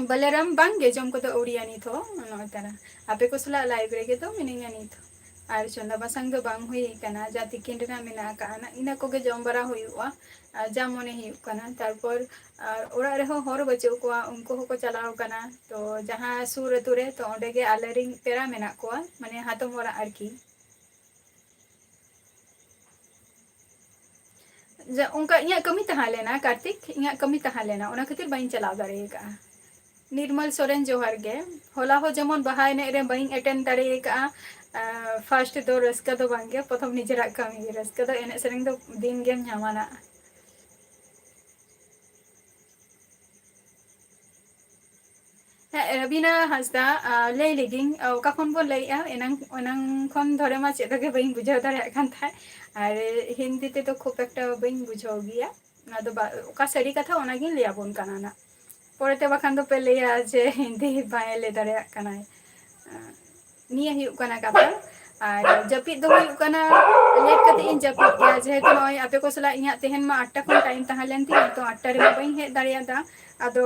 ᱵᱟᱞᱟᱨᱟᱢ, ᱵᱟᱝ ᱜᱮ, ᱡᱚᱢ ᱠᱚᱫᱚ ᱟᱹᱣᱨᱤᱭᱟ ᱱᱤᱛ ᱦᱚᱸ᱾ ᱱᱚᱜᱼᱚᱭ ᱛᱟᱨᱟ, ᱟᱯᱮ ᱠᱚ ᱥᱟᱞᱟᱜ live ᱨᱮᱜᱮ ᱫᱚ ᱢᱤᱱᱟᱹᱧᱟ ᱱᱤᱛ ᱦᱚᱸ᱾ ᱟᱨ ᱪᱚᱸᱫᱟ ᱵᱟᱥᱟᱝ ᱫᱚ ᱵᱟᱝ ᱦᱩᱭ ᱠᱟᱱᱟ, ᱡᱟ ᱛᱤᱠᱤᱱ ᱨᱮᱱᱟᱜ ᱢᱮᱱᱟᱜ ᱟᱠᱟᱜᱼᱟ ᱱᱟᱜ, ᱤᱱᱟᱹ ᱠᱚᱜᱮ ᱡᱚᱢ ᱵᱟᱲᱟ ᱦᱩᱭᱩᱜᱼᱟ, ᱟᱨ ᱡᱟ ᱢᱚᱱᱮ ᱦᱩᱭᱩᱜ ᱠᱟᱱᱟ᱾ ᱛᱟᱨᱯᱚᱨ, ᱟᱨ ᱚᱲᱟᱜ ᱨᱮᱦᱚᱸ ᱦᱚᱲ ᱵᱟᱹᱪᱩᱜ ᱠᱚᱣᱟ, ᱩᱱᱠᱩ ᱦᱚᱸᱠᱚ ᱪᱟᱞᱟᱣ ᱠᱟᱱᱟ᱾ ᱛᱚ ᱡᱟᱦᱟᱸ ᱥᱩᱨ ᱟᱹᱛᱩ ᱨᱮ, ᱛᱚ ᱚᱸᱰᱮ ᱜᱮ ᱟᱞᱮ ᱨᱮᱱ ᱯᱮᱲᱟ ᱢᱮᱱᱟᱜ ᱠᱚᱣᱟ, ᱢᱟᱱᱮ ᱦᱟᱛᱚᱢ ᱚᱲᱟᱜ ᱟᱨᱠᱤ᱾ ᱡᱟ, ᱚᱱᱠᱟ ᱤᱧᱟᱹᱜ ᱠᱟᱹᱢᱤ ᱛᱟᱦᱮᱸ ᱞᱮᱱᱟ ᱠᱟᱨᱛᱤᱠ, ᱤᱧᱟᱹᱜ ᱠᱟᱹᱢᱤ ᱛᱟᱦᱮᱸ ᱞᱮᱱᱟ, ᱚᱱᱟ ᱠᱷᱟᱹᱛᱤᱨ ᱵᱟᱹᱧ ᱪᱟᱞᱟᱣ ᱫᱟᱲᱮ ᱟᱠᱟᱫᱼᱟ᱾ ᱱᱤᱨᱢᱚᱞ ᱥᱚᱨᱮᱱ, ᱡᱚᱦᱟᱨ ᱜᱮ᱾ ᱦᱚᱞᱟ ᱦᱚᱸ ᱡᱮᱢᱚᱱ ᱵᱟᱦᱟ ᱮᱱᱮᱡ ᱨᱮ ᱵᱟᱹᱧ attend ᱫᱟᱲᱮ ᱟᱠᱟᱫᱼᱟ᱾ ᱟᱸ, first ᱫᱚ ᱨᱟᱹᱥᱠᱟᱹ ᱫᱚ ᱵᱟᱝ ᱜᱮ, ᱯᱨᱚᱛᱷᱚᱢ ᱱᱤᱡᱮᱨᱟᱜ ᱠᱟᱹᱢᱤ, ᱨᱟᱹᱥᱠᱟᱹ ᱫᱚ ᱮᱱᱮᱡ ᱥᱮᱨᱮᱧ ᱫᱚ ᱫᱤᱱ ᱜᱮᱢ ᱧᱟᱢᱟ ᱱᱟᱜ᱾ ᱦᱮᱸ, ᱨᱟᱵᱤᱱᱟ ᱦᱟᱸᱥᱫᱟ, ᱟ, ᱞᱟᱹᱭ ᱞᱮᱜᱤᱧ, ᱟ, ᱚᱠᱟ ᱠᱷᱚᱱ ᱵᱚᱱ ᱞᱟᱹᱭᱮᱜᱼᱟ? ᱮᱱᱟᱝ, ᱮᱱᱟᱝ ᱠᱷᱚᱱ ᱫᱷᱚᱨᱮ ᱢᱟ ᱪᱮᱫ ᱦᱚᱸ ᱜᱮ ᱵᱟᱹᱧ ᱵᱩᱡᱷᱟᱹᱣ ᱫᱟᱲᱮᱭᱟᱜ ᱠᱟᱱ ᱛᱟᱦᱮᱸᱫ, ᱟᱨ ᱦᱤᱱᱫᱤ ᱛᱮᱫᱚ ᱠᱷᱩᱵ ᱮᱠᱴᱟ ᱵᱟᱹᱧ ᱵᱩᱡᱷᱟᱹᱣ ᱜᱮᱭᱟ᱾ ᱟᱫᱚ ᱵᱟ-, ᱚᱠᱟ ᱥᱟᱹᱨᱤ ᱠᱟᱛᱷᱟ ᱚᱱᱟᱜᱤᱧ ᱞᱟᱹᱭ ᱟᱵᱚᱱ ᱠᱟᱱᱟ ᱱᱟᱜ, ᱯᱚᱨᱮᱛᱮ ᱵᱟᱠᱷᱟᱱ ᱫᱚᱯᱮ ᱞᱟᱹᱭᱟ ᱡᱮ ᱦᱤᱱᱫᱤ ᱵᱟᱭ ᱞᱟᱹᱭ ᱫᱟᱲᱮᱭᱟᱜ ᱠᱟᱱᱟᱭ᱾ ᱱᱤᱭᱟᱹ ᱦᱩᱭᱩᱜ ᱠᱟᱱᱟ ᱠᱟᱛᱷᱟ᱾ ᱟᱨ ᱡᱟᱹᱯᱤᱫ ᱫᱚ ᱦᱩᱭᱩᱜ ᱠᱟᱱᱟ, late ᱠᱟᱛᱮ ᱤᱧ ᱡᱟᱹᱯᱤᱫ ᱜᱮᱭᱟ, ᱡᱮᱦᱮᱛᱩ ᱱᱚᱜᱼᱚᱭ ᱟᱯᱮ ᱠᱚ ᱥᱟᱞᱟᱜ ᱤᱧᱟᱹᱜ ᱛᱮᱦᱮᱧ ᱢᱟ ᱟᱴᱴᱟ ᱠᱷᱚᱱ time ᱛᱟᱦᱮᱸ ᱞᱮᱱ ᱛᱤᱧᱟᱹ, ᱛᱚ ᱟᱴᱴᱟ ᱨᱮᱢᱟ ᱵᱟᱹᱧ ᱦᱮᱡ ᱫᱟᱲᱮᱭᱟᱫᱟ᱾ ᱟᱫᱚ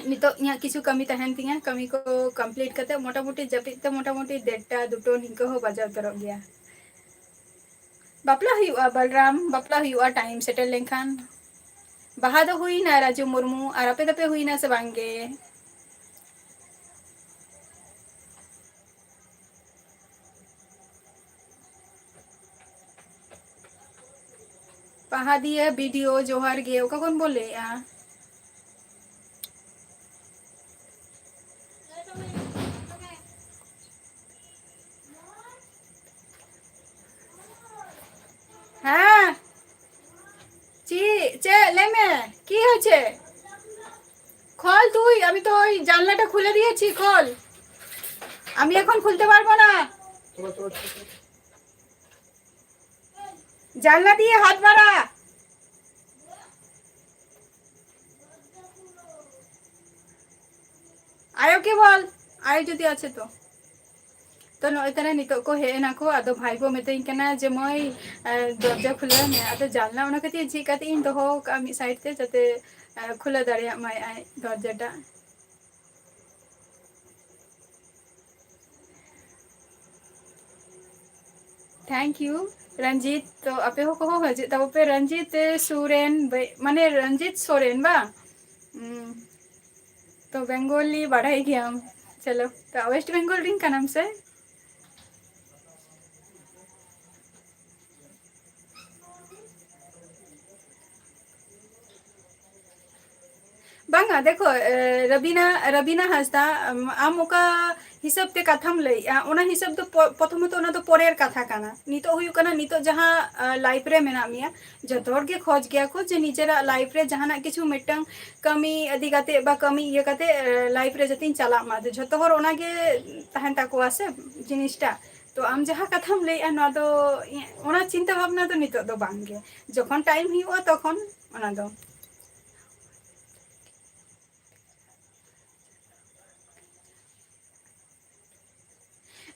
ᱱᱤᱛᱚᱜ ᱤᱧᱟᱹᱜ ᱠᱤᱪᱷᱩ ᱠᱟᱹᱢᱤ ᱛᱟᱦᱮᱱ ᱛᱤᱧᱟᱹ, ᱠᱟᱹᱢᱤ ᱠᱚ complete ᱠᱟᱛᱮ ᱢᱚᱴᱟᱢᱩᱴᱤ ᱡᱟᱹᱯᱤᱫ ᱛᱮ ᱢᱚᱴᱟᱢᱩᱴᱤ ᱰᱮᱲᱴᱟ ᱫᱩᱴᱳ ᱱᱤᱝᱠᱟᱹ ᱦᱚᱸ ᱵᱟᱡᱟᱣ ᱩᱛᱟᱹᱨᱚᱜ ᱜᱮᱭᱟ᱾ ᱵᱟᱯᱞᱟ ᱦᱩᱭᱩᱜᱼᱟ ᱵᱟᱞᱨᱟᱢ, ᱵᱟᱯᱞᱟ ᱦᱩᱭᱩᱜᱼᱟ time ᱥᱮᱴᱮᱨ ᱞᱮᱱᱠᱷᱟᱱ᱾ ᱵᱟᱦᱟ ᱫᱚ ᱦᱩᱭᱱᱟ ᱨᱟᱡᱩ ᱢᱩᱨᱢᱩ, ᱟᱨ ᱟᱯᱮ ᱫᱚᱯᱮ ᱦᱩᱭᱱᱟ ᱥᱮ ᱵᱟᱝ ᱜᱮ? ᱯᱟᱦᱟᱫᱤᱭᱟᱹ video, ᱡᱚᱦᱟᱨ ᱜᱮ, ᱚᱠᱟ ᱠᱷᱚᱱ ᱵᱚᱱ ᱞᱟᱹᱭᱮᱜᱼᱟ? কি হয়েছে? খোল তুই, আমি তো ওই জানলাটা খুলে দিয়েছি, খোল। আমি এখন খুলতে পারবো না। জানলা দিয়ে হাত বাড়া। ᱟᱭᱳ ᱠᱮ ᱵᱚᱞ, ᱟᱭᱳ ᱡᱩᱫᱤ ᱟᱪᱷᱮ ᱛᱚ᱾ ᱛᱚ ᱱᱚᱜᱼᱚᱭ ᱛᱟᱨᱟ ᱱᱤᱛᱚᱜ ᱠᱚ ᱦᱮᱡ ᱮᱱᱟ ᱠᱚ, ᱟᱫᱚ ᱵᱷᱟᱭ ᱵᱚ ᱢᱮᱛᱟᱹᱧ ᱠᱟᱱᱟ ᱡᱮ, "ᱢᱟᱹᱭ, ᱮ, ᱫᱚᱨᱡᱟ ᱠᱷᱩᱞᱟᱹᱣ ᱢᱮ᱾" ᱟᱫᱚ ᱡᱟᱱᱞᱟ ᱚᱱᱟ ᱠᱷᱟᱹᱛᱤᱨ ᱡᱷᱤᱡ ᱠᱟᱛᱮ ᱤᱧ ᱫᱚᱦᱚ ᱟᱠᱟᱫᱼᱟ ᱢᱤᱫ ᱥᱟᱭᱤᱰ ᱛᱮ, ᱡᱟᱛᱮ, ᱮ, ᱠᱷᱩᱞᱟᱹᱣ ᱫᱟᱲᱮᱭᱟᱜ ᱢᱟᱭ ᱟᱡ ᱫᱚᱨᱡᱟᱴᱟᱜ᱾ Thank you, Ranjit. ᱛᱚ ᱟᱯᱮ ᱦᱚᱸ ᱠᱚᱦᱚᱸ ᱦᱤᱡᱩᱜ ᱛᱟᱵᱚ ᱯᱮ᱾ ᱨᱚᱧᱡᱤᱛ ᱥᱚᱨᱮᱱ, ᱵᱟᱹᱭ-, ᱢᱟᱱᱮ ᱨᱚᱧᱡᱤᱛ ᱥᱚᱨᱮᱱ ᱵᱟᱝ? ᱦᱩᱸ᱾ ᱛᱚ ᱵᱮᱝᱜᱚᱞᱤ ᱵᱟᱰᱟᱭ ᱜᱮᱭᱟᱢ᱾ ᱪᱚᱞᱚ, ᱛᱚ ᱣᱮᱥᱴ ᱵᱮᱝᱜᱚᱞ ᱨᱤᱱ ᱠᱟᱱᱟᱢ ᱥᱮ? ᱵᱟᱝᱟ, ᱫᱮᱠᱷᱚ, ᱮ, ᱨᱟᱵᱤᱱᱟ, ᱨᱟᱵᱤᱱᱟ ᱦᱟᱸᱥᱫᱟ, ᱟᱢ, ᱟᱢ ᱚᱠᱟ ᱦᱤᱥᱟᱹᱵ ᱛᱮ ᱠᱟᱛᱷᱟᱢ ᱞᱟᱹᱭᱮᱜᱼᱟ, ᱚᱱᱟ ᱦᱤᱥᱟᱹᱵ ᱫᱚ ᱯᱚ-, ᱯᱨᱚᱛᱷᱚᱢᱚᱛᱚ ᱚᱱᱟ ᱫᱚ ᱯᱚᱨᱮᱨ ᱠᱟᱛᱷᱟ ᱠᱟᱱᱟ᱾ ᱱᱤᱛᱚᱜ ᱦᱩᱭᱩᱜ ᱠᱟᱱᱟ, ᱱᱤᱛᱚᱜ ᱡᱟᱦᱟᱸ, ᱟ, ᱞᱟᱭᱤᱯᱷ ᱨᱮ ᱢᱮᱱᱟᱜ ᱢᱮᱭᱟ, ᱡᱚᱛᱚ ᱦᱚᱲ ᱜᱮ ᱠᱷᱚᱡᱽ ᱜᱮᱭᱟ ᱠᱚ ᱡᱮ ᱱᱤᱡᱮᱨᱟᱜ ᱞᱟᱭᱤᱯᱷ ᱨᱮ ᱡᱟᱦᱟᱱᱟᱜ ᱠᱤᱪᱷᱩ ᱢᱤᱫᱴᱟᱝ ᱠᱟᱹᱢᱤ ᱤᱫᱤ ᱠᱟᱛᱮ ᱵᱟ ᱠᱟᱹᱢᱤ ᱤᱭᱟᱹ ᱠᱟᱛᱮ, ᱮ, ᱞᱟᱭᱤᱯᱷ ᱨᱮ ᱡᱟᱛᱮᱧ ᱪᱟᱞᱟᱜ ᱢᱟ᱾ ᱟᱫᱚ ᱡᱷᱚᱛᱚ ᱦᱚᱲ ᱚᱱᱟ ᱜᱮ ᱛᱟᱦᱮᱱ ᱛᱟᱠᱚᱣᱟ ᱥᱮ ᱡᱤᱱᱤᱥᱴᱟ᱾ ᱛᱚ ᱟᱢ ᱡᱟᱦᱟᱸ ᱠᱟᱛᱷᱟᱢ ᱞᱟᱹᱭᱮᱜᱼᱟ, ᱱᱚᱣᱟ ᱫᱚ ᱤᱧ, ᱚᱱᱟ ᱪᱤᱱᱛᱟᱹ ᱵᱷᱟᱵᱽᱱᱟ ᱫᱚ ᱱᱤᱛᱚᱜ ᱫᱚ ᱵᱟᱝ ᱜᱮ᱾ ᱡᱚᱠᱷᱚᱱ ᱴᱟᱭᱤᱢ ᱦᱩᱭᱩᱜᱼᱟ, ᱛᱚᱠᱷᱚᱱ ᱚᱱᱟ ᱫᱚ᱾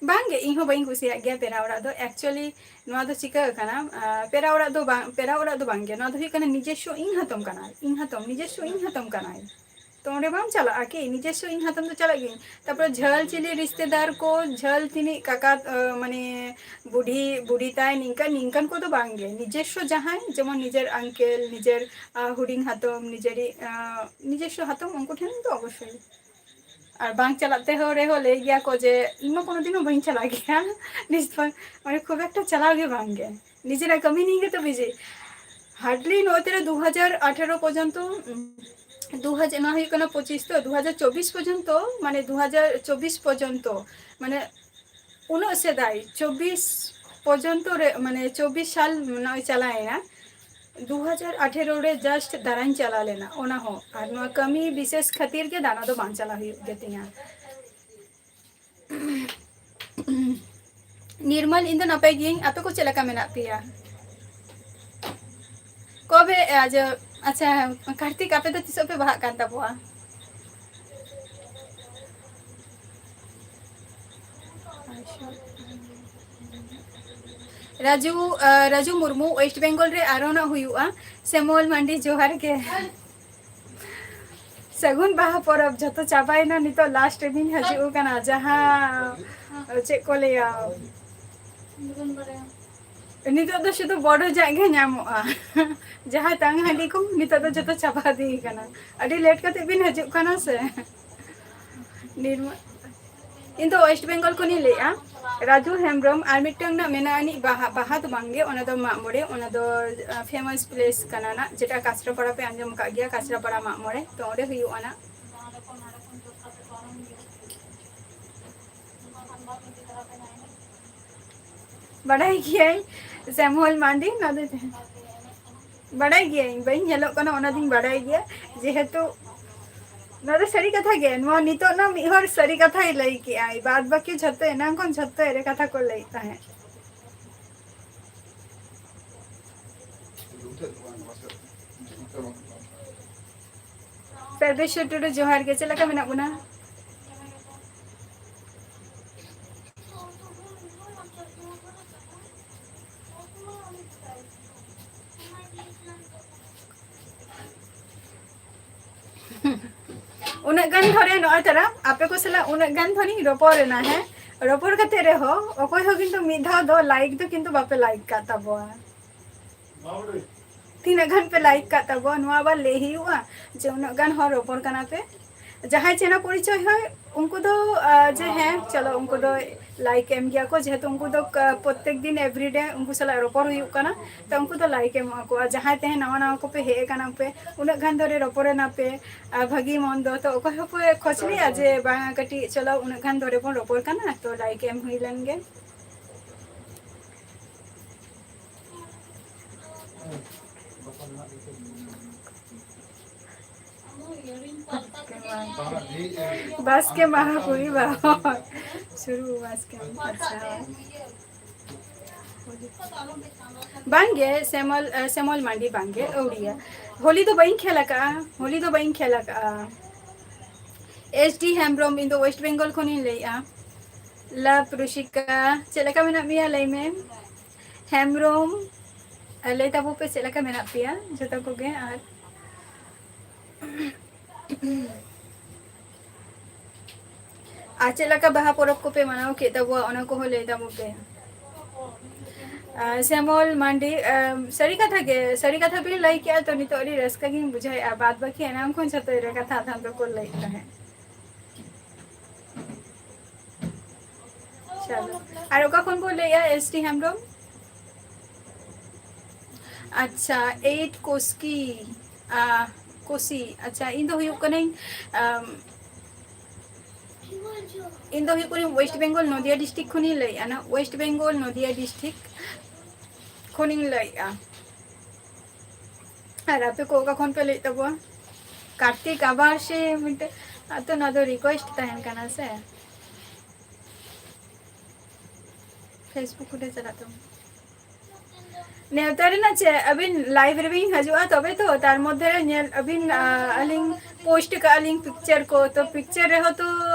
ᱵᱟᱝᱜᱮ, ᱤᱧ ᱦᱚᱸ ᱵᱟᱹᱧ ᱠᱩᱥᱤᱭᱟᱜ ᱜᱮᱭᱟ ᱯᱮᱲᱟ ᱚᱲᱟᱜ ᱫᱚ᱾ Actually, ᱱᱚᱣᱟ ᱫᱚ ᱪᱤᱠᱟᱹ ᱟᱠᱟᱱᱟ, ᱟᱸ, ᱯᱮᱲᱟ ᱚᱲᱟᱜ ᱫᱚ ᱵᱟᱝ, ᱯᱮᱲᱟ ᱚᱲᱟᱜ ᱫᱚ ᱵᱟᱝᱜᱮ, ᱱᱚᱣᱟ ᱫᱚ ᱦᱩᱭᱩᱜ ᱠᱟᱱᱟ ᱱᱤᱡᱮᱥᱥᱚ ᱤᱧ ᱦᱟᱛᱚᱢ ᱠᱟᱱᱟᱭ, ᱤᱧ ᱦᱟᱛᱚᱢ, ᱱᱤᱡᱮᱥᱥᱚ ᱤᱧ ᱦᱟᱛᱚᱢ ᱠᱟᱱᱟᱭ᱾ ᱛᱚ ᱚᱸᱰᱮ ᱵᱟᱢ ᱪᱟᱞᱟᱜᱼᱟ ᱠᱤ? ᱱᱤᱡᱮᱥᱥᱚ ᱤᱧ ᱦᱟᱛᱚᱢ ᱫᱚ ᱪᱟᱞᱟᱜ ᱜᱤᱭᱟᱹᱧ᱾ ᱛᱟᱨᱯᱚᱨ ᱡᱷᱟᱹᱞ ᱪᱤᱞᱤ ᱨᱤᱥᱛᱮᱫᱟᱨ ᱠᱚ, ᱡᱷᱟᱹᱞ ᱛᱤᱱᱤᱡ ᱠᱟᱠᱟ, ᱟᱸ, ᱢᱟᱱᱮ ᱵᱩᱰᱷᱤ, ᱵᱩᱰᱷᱤ ᱛᱟᱭ, ᱱᱤᱝᱠᱟᱹ, ᱱᱤᱝᱠᱟᱹᱱ ᱠᱚᱫᱚ ᱵᱟᱝᱜᱮ᱾ ᱱᱤᱡᱮᱥᱥᱚ ᱡᱟᱦᱟᱸᱭ, ᱡᱮᱢᱚᱱ ᱱᱤᱡᱮᱨ ᱟᱝᱠᱮᱞ, ᱱᱤᱡᱮᱨ, ᱟᱸ, ᱦᱩᱰᱤᱧ ᱦᱟᱛᱚᱢ, ᱱᱤᱡᱮᱨᱤᱡ, ᱟᱸ, ᱱᱤᱡᱮᱥᱥᱚ ᱦᱟᱛᱚᱢ, ᱩᱱᱠᱩ ᱴᱷᱮᱱ ᱫᱚ ᱚᱵᱚᱥᱥᱳᱭ᱾ ᱟᱨ ᱵᱟᱝ ᱪᱟᱞᱟᱜ ᱛᱮᱦᱚᱸ ᱨᱮᱦᱚᱸ ᱞᱟᱹᱭ ᱜᱮᱭᱟ ᱠᱚ ᱡᱮ, "ᱤᱧ ᱢᱟ ᱠᱳᱱᱳ ᱫᱤᱱ ᱦᱚᱸ ᱵᱟᱹᱧ ᱪᱟᱞᱟᱜ ᱜᱮᱭᱟ ᱱᱤᱥᱯᱚᱭ", ᱢᱟᱱᱮ ᱠᱷᱩᱵ ᱮᱠᱴᱟ ᱪᱟᱞᱟᱣ ᱜᱮ ᱵᱟᱝ ᱜᱮ, ᱱᱤᱡᱮᱨᱟᱜ ᱠᱟᱹᱢᱤ ᱱᱤᱭᱮ ᱜᱮᱛᱚ ᱵᱤᱡᱤ᱾ Hardly ᱱᱚᱜᱼᱚᱭ ᱛᱚᱨᱟ ᱫᱩ ᱦᱟᱡᱟᱨ ᱟᱴᱷᱟᱨᱚ ᱯᱚᱨᱡᱚᱱᱛᱚ, ᱩᱸ, ᱫᱩ ᱦᱟᱡᱟᱨ, ᱱᱚᱣᱟ ᱦᱩᱭᱩᱜ ᱠᱟᱱᱟ ᱯᱚᱸᱪᱤᱥ ᱛᱚ, ᱫᱩ ᱦᱟᱡᱟᱨ ᱪᱚᱵᱵᱤᱥ ᱯᱚᱨᱡᱚᱱᱛᱚ, ᱢᱟᱱᱮ ᱫᱩ ᱦᱟᱡᱟᱨ ᱪᱚᱵᱵᱤᱥ ᱯᱚᱨᱡᱚᱱᱛᱚ, ᱢᱟᱱᱮ ᱩᱱᱟᱹᱜ ᱥᱮᱫᱟᱭ, ᱪᱚᱵᱵᱤᱥ ᱯᱚᱨᱡᱚᱱᱛᱚ ᱨᱮ, ᱢᱟᱱᱮ ᱪᱚᱵᱵᱤᱥ ᱥᱟᱞ ᱱᱚᱜᱼᱚᱭ ᱪᱟᱞᱟᱣᱮᱱᱟ, ᱫᱩ ᱦᱟᱡᱟᱨ ᱟᱴᱷᱮᱨᱚ ᱨᱮ just ᱫᱟᱬᱟᱧ ᱪᱟᱞᱟᱣ ᱞᱮᱱᱟ, ᱚᱱᱟ ᱦᱚᱸ᱾ ᱟᱨ ᱱᱚᱣᱟ ᱠᱟᱹᱢᱤ ᱵᱤᱥᱮᱥ ᱠᱷᱟᱹᱛᱤᱨ ᱜᱮ ᱫᱟᱬᱟ ᱫᱚ ᱵᱟᱝ ᱪᱟᱞᱟᱣ ᱦᱩᱭᱩᱜ ᱜᱮ ᱛᱤᱧᱟ᱾ ᱱᱤᱨᱢᱚᱞ, ᱤᱧ ᱫᱚ ᱱᱟᱯᱟᱭ ᱜᱤᱭᱟᱹᱧ, ᱟᱯᱮ ᱠᱚ ᱪᱮᱫ ᱞᱮᱠᱟ ᱢᱮᱱᱟᱜ ᱯᱮᱭᱟ? ᱠᱚᱵᱮ, ᱟᱡ, ᱟᱪᱪᱷᱟ, ᱠᱟᱨᱛᱤᱠ, ᱟᱯᱮ ᱫᱚ ᱛᱤᱥᱚᱜ ᱯᱮ ᱵᱟᱦᱟᱜ ᱠᱟᱱ ᱛᱟᱵᱚᱣᱟ? ᱨᱟᱡᱩ, ᱟᱸ, ᱨᱟᱡᱩ ᱢᱩᱨᱢᱩ, ᱳᱭᱮᱥᱴ ᱵᱮᱝᱜᱚᱞ ᱨᱮ ᱟᱨᱦᱚᱸ ᱱᱟᱜ ᱦᱩᱭᱩᱜᱼᱟ᱾ ᱥᱮᱢᱚᱞ ᱢᱟᱱᱰᱤ, ᱡᱚᱦᱟᱨ ᱜᱮ᱾ ᱥᱟᱹᱜᱩᱱ ᱵᱟᱦᱟ ᱯᱚᱨᱚᱵᱽ ᱡᱷᱚᱛᱚ ᱪᱟᱵᱟᱭᱮᱱᱟ, ᱱᱤᱛᱚᱜ ᱞᱟᱥᱴ ᱨᱮᱵᱤᱱ ᱦᱤᱡᱩᱜ ᱠᱟᱱᱟ, ᱡᱟᱦᱟᱸ ᱪᱮᱫ ᱠᱚ ᱞᱟᱹᱭᱟ, ᱱᱤᱛᱚᱜ ᱫᱚ ᱥᱩᱫᱷᱩ ᱵᱚᱰᱚᱡᱟᱜ ᱜᱮ ᱧᱟᱢᱚᱜᱼᱟ᱾ ᱡᱟᱦᱟᱸ ᱛᱟᱝ ᱦᱟᱺᱰᱤ ᱠᱚ ᱱᱤᱛᱚᱜ ᱫᱚ ᱡᱷᱚᱛᱚ ᱪᱟᱵᱟ ᱤᱫᱤ ᱠᱟᱱᱟ᱾ ᱟᱹᱰᱤ ᱞᱮᱴ ᱠᱟᱛᱮ ᱵᱤᱱ ᱦᱤᱡᱩᱜ ᱠᱟᱱᱟ ᱥᱮ᱾ ᱱᱤᱨᱢᱟ-, ᱤᱧ ᱫᱚ ᱳᱭᱮᱥᱴ ᱵᱮᱝᱜᱚᱞ ᱠᱷᱚᱱᱤᱧ ᱞᱟᱹᱭᱮᱫᱼᱟ᱾ ᱨᱟᱡᱩ ᱦᱮᱢᱵᱨᱚᱢ, ᱟᱨ ᱢᱤᱫᱴᱟᱝ ᱨᱮᱱᱟᱜ ᱢᱮᱱᱟᱜᱼᱟ ᱟᱹᱱᱤᱡ ᱵᱟᱦᱟ, ᱵᱟᱦᱟ ᱫᱚ ᱵᱟᱝᱜᱮ, ᱚᱱᱟ ᱫᱚ ᱢᱟᱜ ᱢᱚᱬᱮ, ᱚᱱᱟ ᱫᱚ, ᱟ, ᱯᱷᱮᱢᱟᱥ ᱯᱞᱮᱥ ᱠᱟᱱᱟ ᱱᱟᱜ, ᱡᱮᱴᱟ ᱠᱟᱪᱨᱟᱯᱟᱲᱟ ᱯᱮ ᱟᱸᱡᱚᱢ ᱟᱠᱟᱫ ᱜᱮᱭᱟ, ᱠᱟᱪᱨᱟᱯᱟᱲᱟ ᱢᱟᱜ ᱢᱚᱬᱮ, ᱛᱚ ᱚᱸᱰᱮ ᱦᱩᱭᱩᱜᱼᱟ ᱱᱟᱜ᱾ ᱵᱟᱰᱟᱭ ᱜᱤᱭᱟᱹᱧ ᱥᱮᱢᱦᱚᱞ ᱢᱟᱱᱰᱤ, ᱱᱚᱣᱟ ᱫᱚ ᱵᱟᱰᱟᱭ ᱜᱤᱭᱟᱹᱧ, ᱵᱟᱹᱧ ᱧᱮᱞᱚᱜ ᱠᱟᱱᱟ, ᱚᱱᱟ ᱫᱚᱧ ᱵᱟᱰᱟᱭ ᱜᱮᱭᱟ᱾ ᱡᱮᱦᱮᱛᱩ ᱱᱚᱣᱟ ᱫᱚ ᱥᱟᱹᱨᱤ ᱠᱟᱛᱷᱟ ᱜᱮ, ᱱᱚᱣᱟ ᱱᱤᱛᱚᱜ ᱱᱟ ᱢᱤᱫ ᱦᱚᱲ ᱥᱟᱹᱨᱤ ᱠᱟᱛᱷᱟᱭ ᱞᱟᱹᱭ ᱠᱮᱜᱼᱟᱭ, ᱵᱟᱫ ᱵᱟᱹᱠᱤ ᱡᱷᱚᱛᱚ ᱮᱱᱟᱝ ᱠᱷᱚᱱ ᱡᱷᱚᱛᱚ ᱮᱲᱮ ᱠᱟᱛᱷᱟ ᱠᱚ ᱞᱟᱹᱭᱮᱫ ᱛᱟᱦᱮᱸᱫ᱾ ᱥᱚᱨᱵᱮᱥᱣᱚᱨ ᱴᱩᱰᱩ, ᱡᱚᱦᱟᱨ ᱜᱮ, ᱪᱮᱫ ᱞᱮᱠᱟ ᱢᱮᱱᱟᱜ ᱵᱚᱱᱟ? ᱩᱱᱟᱹᱜ ᱜᱟᱱ ᱫᱷᱚᱨᱮ ᱱᱚᱜᱼᱚᱭ ᱛᱟᱨᱟ ᱟᱯᱮ ᱠᱚ ᱥᱟᱞᱟᱜ ᱩᱱᱟᱹᱜ ᱜᱟᱱ ᱫᱷᱚᱨᱮᱧ ᱨᱚᱯᱚᱲ ᱮᱱᱟ, ᱦᱮᱸ, ᱨᱚᱯᱚᱲ ᱠᱟᱛᱮ ᱨᱮᱦᱚᱸ ᱚᱠᱚᱭ ᱦᱚᱸ ᱠᱤᱱᱛᱩ ᱢᱤᱫ ᱫᱷᱟᱣ ᱫᱚ ᱞᱟᱭᱤᱠ ᱫᱚ ᱠᱤᱱᱛᱩ ᱵᱟᱯᱮ ᱞᱟᱭᱤᱠ ᱠᱟᱜ ᱛᱟᱵᱚᱣᱟ᱾ ᱛᱤᱱᱟᱹᱜ ᱜᱟᱱ ᱯᱮ ᱞᱟᱭᱤᱠ ᱠᱟᱜ ᱛᱟᱵᱚᱣᱟ, ᱱᱚᱣᱟ ᱟᱵᱟᱨ ᱞᱟᱹᱭ ᱦᱩᱭᱩᱜᱼᱟ ᱡᱮ ᱩᱱᱟᱹᱜ ᱜᱟᱱ ᱦᱚᱲ ᱨᱚᱯᱚᱲ ᱠᱟᱱᱟ ᱯᱮ᱾ ᱡᱟᱦᱟᱸᱭ ᱪᱮᱱᱟ ᱯᱚᱨᱤᱪᱚᱭ ᱦᱚᱲ, ᱩᱱᱠᱩ ᱫᱚ, ᱟᱸ, ᱡᱮ ᱦᱮᱸ, ᱪᱚᱞᱚ, ᱩᱱᱠᱩ ᱫᱚ ᱞᱟᱭᱤᱠ ᱮᱢ ᱜᱮᱭᱟ ᱠᱚ, ᱡᱮᱦᱮᱛᱩ ᱩᱱᱠᱩ ᱫᱚ ᱠᱟ-, ᱯᱨᱚᱛᱮᱠ ᱫᱤᱱ everyday ᱩᱱᱠᱩ ᱥᱟᱞᱟᱜ ᱨᱚᱯᱚᱲ ᱦᱩᱭᱩᱜ ᱠᱟᱱᱟ, ᱛᱚ ᱩᱱᱠᱩ ᱫᱚ ᱞᱟᱭᱤᱠ ᱮᱢᱚᱜ ᱟᱠᱚ᱾ ᱟᱨ ᱡᱟᱦᱟᱸᱭ ᱛᱮᱦᱮᱧ ᱱᱟᱣᱟ ᱱᱟᱣᱟ ᱠᱚᱯᱮ ᱦᱮᱡ ᱟᱠᱟᱱᱟ ᱯᱮ, ᱩᱱᱟᱹᱜ ᱜᱟᱱ ᱫᱷᱚᱨᱮ ᱨᱚᱯᱚᱲ ᱮᱱᱟ ᱯᱮ, ᱟᱨ ᱵᱷᱟᱹᱜᱤ ᱢᱚᱱᱫᱚ, ᱛᱚ ᱚᱠᱚᱭ ᱦᱚᱸ ᱯᱮ ᱠᱷᱚᱡᱽ ᱞᱮᱭᱟ ᱡᱮ ᱵᱟᱝᱟ ᱠᱟᱹᱴᱤᱡ ᱪᱚᱞᱚ ᱩᱱᱟᱹᱜ ᱜᱟᱱ ᱫᱷᱚᱨᱮ ᱵᱚᱱ ᱨᱚᱯᱚᱲ ᱠᱟᱱᱟ, ᱛᱚ ᱞᱟᱭᱤᱠ ᱮᱢ ᱦᱩᱭ ᱞᱮᱱ ᱜᱮ᱾ ᱵᱟᱥᱠᱮ ᱢᱟᱦᱟ ᱦᱩᱭ ᱵᱟᱨᱚᱱ᱾ ᱥᱩᱨᱩ ᱵᱟᱥᱠᱮ ᱢᱟᱦᱟ, ᱟᱪᱪᱷᱟ᱾ ᱵᱟᱝᱜᱮ, ᱥᱮᱢᱚᱞ, ᱥᱮᱢᱚᱞ ᱢᱟᱱᱰᱤ ᱵᱟᱝᱜᱮ, ᱟᱹᱣᱲᱤᱭᱟ᱾ ᱦᱳᱞᱤ ᱫᱚ ᱵᱟᱹᱧ ᱠᱷᱮᱞ ᱟᱠᱟᱫᱼᱟ, ᱦᱳᱞᱤ ᱫᱚ ᱵᱟᱹᱧ ᱠᱷᱮᱞ ᱟᱠᱟᱫᱼᱟ᱾ ᱮᱥ ᱰᱤ ᱦᱮᱢᱵᱨᱚᱢ, ᱤᱧ ᱫᱚ ᱳᱭᱮᱥᱴ ᱵᱮᱝᱜᱚᱞ ᱠᱷᱚᱱᱤᱧ ᱞᱟᱹᱭᱮᱫᱼᱟ᱾ ᱞᱟᱵᱷ ᱨᱩᱥᱤᱠᱟ, ᱪᱮᱫ ᱞᱮᱠᱟ ᱢᱮᱱᱟᱜ ᱢᱮᱭᱟ ᱞᱟᱹᱭ ᱢᱮ? ᱦᱮᱢᱵᱨᱚᱢ, ᱞᱟᱹᱭ ᱛᱟᱵᱚ ᱯᱮ ᱪᱮᱫ ᱞᱮᱠᱟ ᱢᱮᱱᱟᱜ ᱯᱮᱭᱟ ᱡᱚᱛᱚ ᱠᱚᱜᱮ, ᱟᱨ ᱟᱨ ᱪᱮᱫ ᱞᱮᱠᱟ ᱵᱟᱦᱟ ᱯᱚᱨᱚᱵᱽ ᱠᱚᱯᱮ ᱢᱟᱱᱟᱣ ᱠᱮᱫ ᱛᱟᱵᱚᱣᱟ, ᱚᱱᱟ ᱠᱚᱦᱚᱸ ᱞᱟᱹᱭ ᱛᱟᱵᱚ ᱯᱮ᱾ ᱟᱨ ᱥᱮᱢᱚᱞ ᱢᱟᱱᱰᱤ, ᱟᱢ, ᱥᱟᱹᱨᱤ ᱠᱟᱛᱷᱟ ᱜᱮ, ᱥᱟᱹᱨᱤ ᱠᱟᱛᱷᱟ ᱵᱤᱱ ᱞᱟᱹᱭ ᱠᱮᱜᱼᱟ ᱛᱚ, ᱱᱤᱛᱚᱜ ᱟᱹᱰᱤ ᱨᱟᱹᱥᱠᱟᱹ ᱜᱤᱧ ᱵᱩᱡᱷᱟᱹᱣᱮᱫᱼᱟ᱾ ᱵᱟᱫ ᱵᱟᱹᱠᱤ ᱮᱱᱟᱝ ᱠᱷᱚᱱ ᱡᱷᱚᱛᱚ ᱮᱲᱮ ᱠᱟᱛᱷᱟ ᱫᱷᱟᱱᱫᱚ ᱠᱚ ᱞᱟᱹᱭᱮᱫ ᱛᱟᱦᱮᱸᱫ᱾ ᱪᱚᱞᱚ᱾ ᱟᱨ ᱚᱠᱟ ᱠᱷᱚᱱ ᱵᱚ ᱞᱟᱹᱭᱮᱜᱼᱟ, ᱮᱥ ᱴᱤ ᱦᱮᱢᱵᱨᱚᱢ? ᱟᱪᱪᱷᱟ, ᱮᱭᱤᱴ ᱠᱳᱥᱠᱤ, ᱟ, ᱠᱳᱥᱤ᱾ ᱟᱪᱪᱷᱟ, ᱤᱧ ᱫᱚ ᱦᱩᱭᱩᱜ ᱠᱟᱹᱱᱟᱹᱧ, ᱟᱢ, ᱤᱧ ᱫᱚ ᱦᱩᱭᱩᱜ ᱠᱟᱹᱱᱟᱹᱧ ᱳᱭᱮᱥᱴ ᱵᱮᱝᱜᱚᱞ ᱱᱚᱫᱤᱭᱟ ᱰᱤᱥᱴᱨᱤᱠᱴ ᱠᱷᱚᱱᱤᱧ ᱞᱟᱹᱭᱮᱜᱼᱟ, ᱱᱟ, ᱳᱭᱮᱥᱴ ᱵᱮᱝᱜᱚᱞ ᱱᱚᱫᱤᱭᱟ ᱰᱤᱥᱴᱨᱤᱠᱴ ᱠᱷᱚᱱᱤᱧ ᱞᱟᱹᱭᱮᱜᱼᱟ᱾ ᱟᱨ ᱟᱯᱮ ᱠᱚ ᱚᱠᱟ ᱠᱷᱚᱱ ᱯᱮ ᱞᱟᱹᱭᱮᱫ ᱛᱟᱵᱚᱣᱟ? ᱠᱟᱨᱛᱤᱠ, ᱟᱵᱟᱨ ᱥᱮ ᱢᱤᱫᱴᱮᱡ, ᱟᱫᱚ ᱱᱚᱣᱟ ᱫᱚ ᱨᱤᱠᱣᱮᱥᱴ ᱛᱟᱦᱮᱱ ᱠᱟᱱᱟ ᱥᱮ? Facebook ᱨᱮ ᱪᱟᱞᱟᱜ ᱛᱟᱵᱚᱱ᱾ ᱱᱮᱣᱛᱟ ᱨᱮᱱᱟᱜ ᱪᱮᱫ? ᱟᱹᱵᱤᱱ live ᱨᱮᱵᱤᱱ ᱦᱤᱡᱩᱜᱼᱟ ᱛᱚᱵᱮ ᱛᱚ, ᱛᱟᱨ ᱢᱚᱫᱽᱫᱷᱮ ᱨᱮ ᱧᱮᱞ ᱟᱹᱵᱤᱱ, ᱟ, ᱟᱹᱞᱤᱧ post ᱠᱟᱜᱼᱟ ᱞᱤᱧ picture ᱠᱚ, ᱛᱚ picture ᱨᱮᱦᱚᱸ ᱛᱚ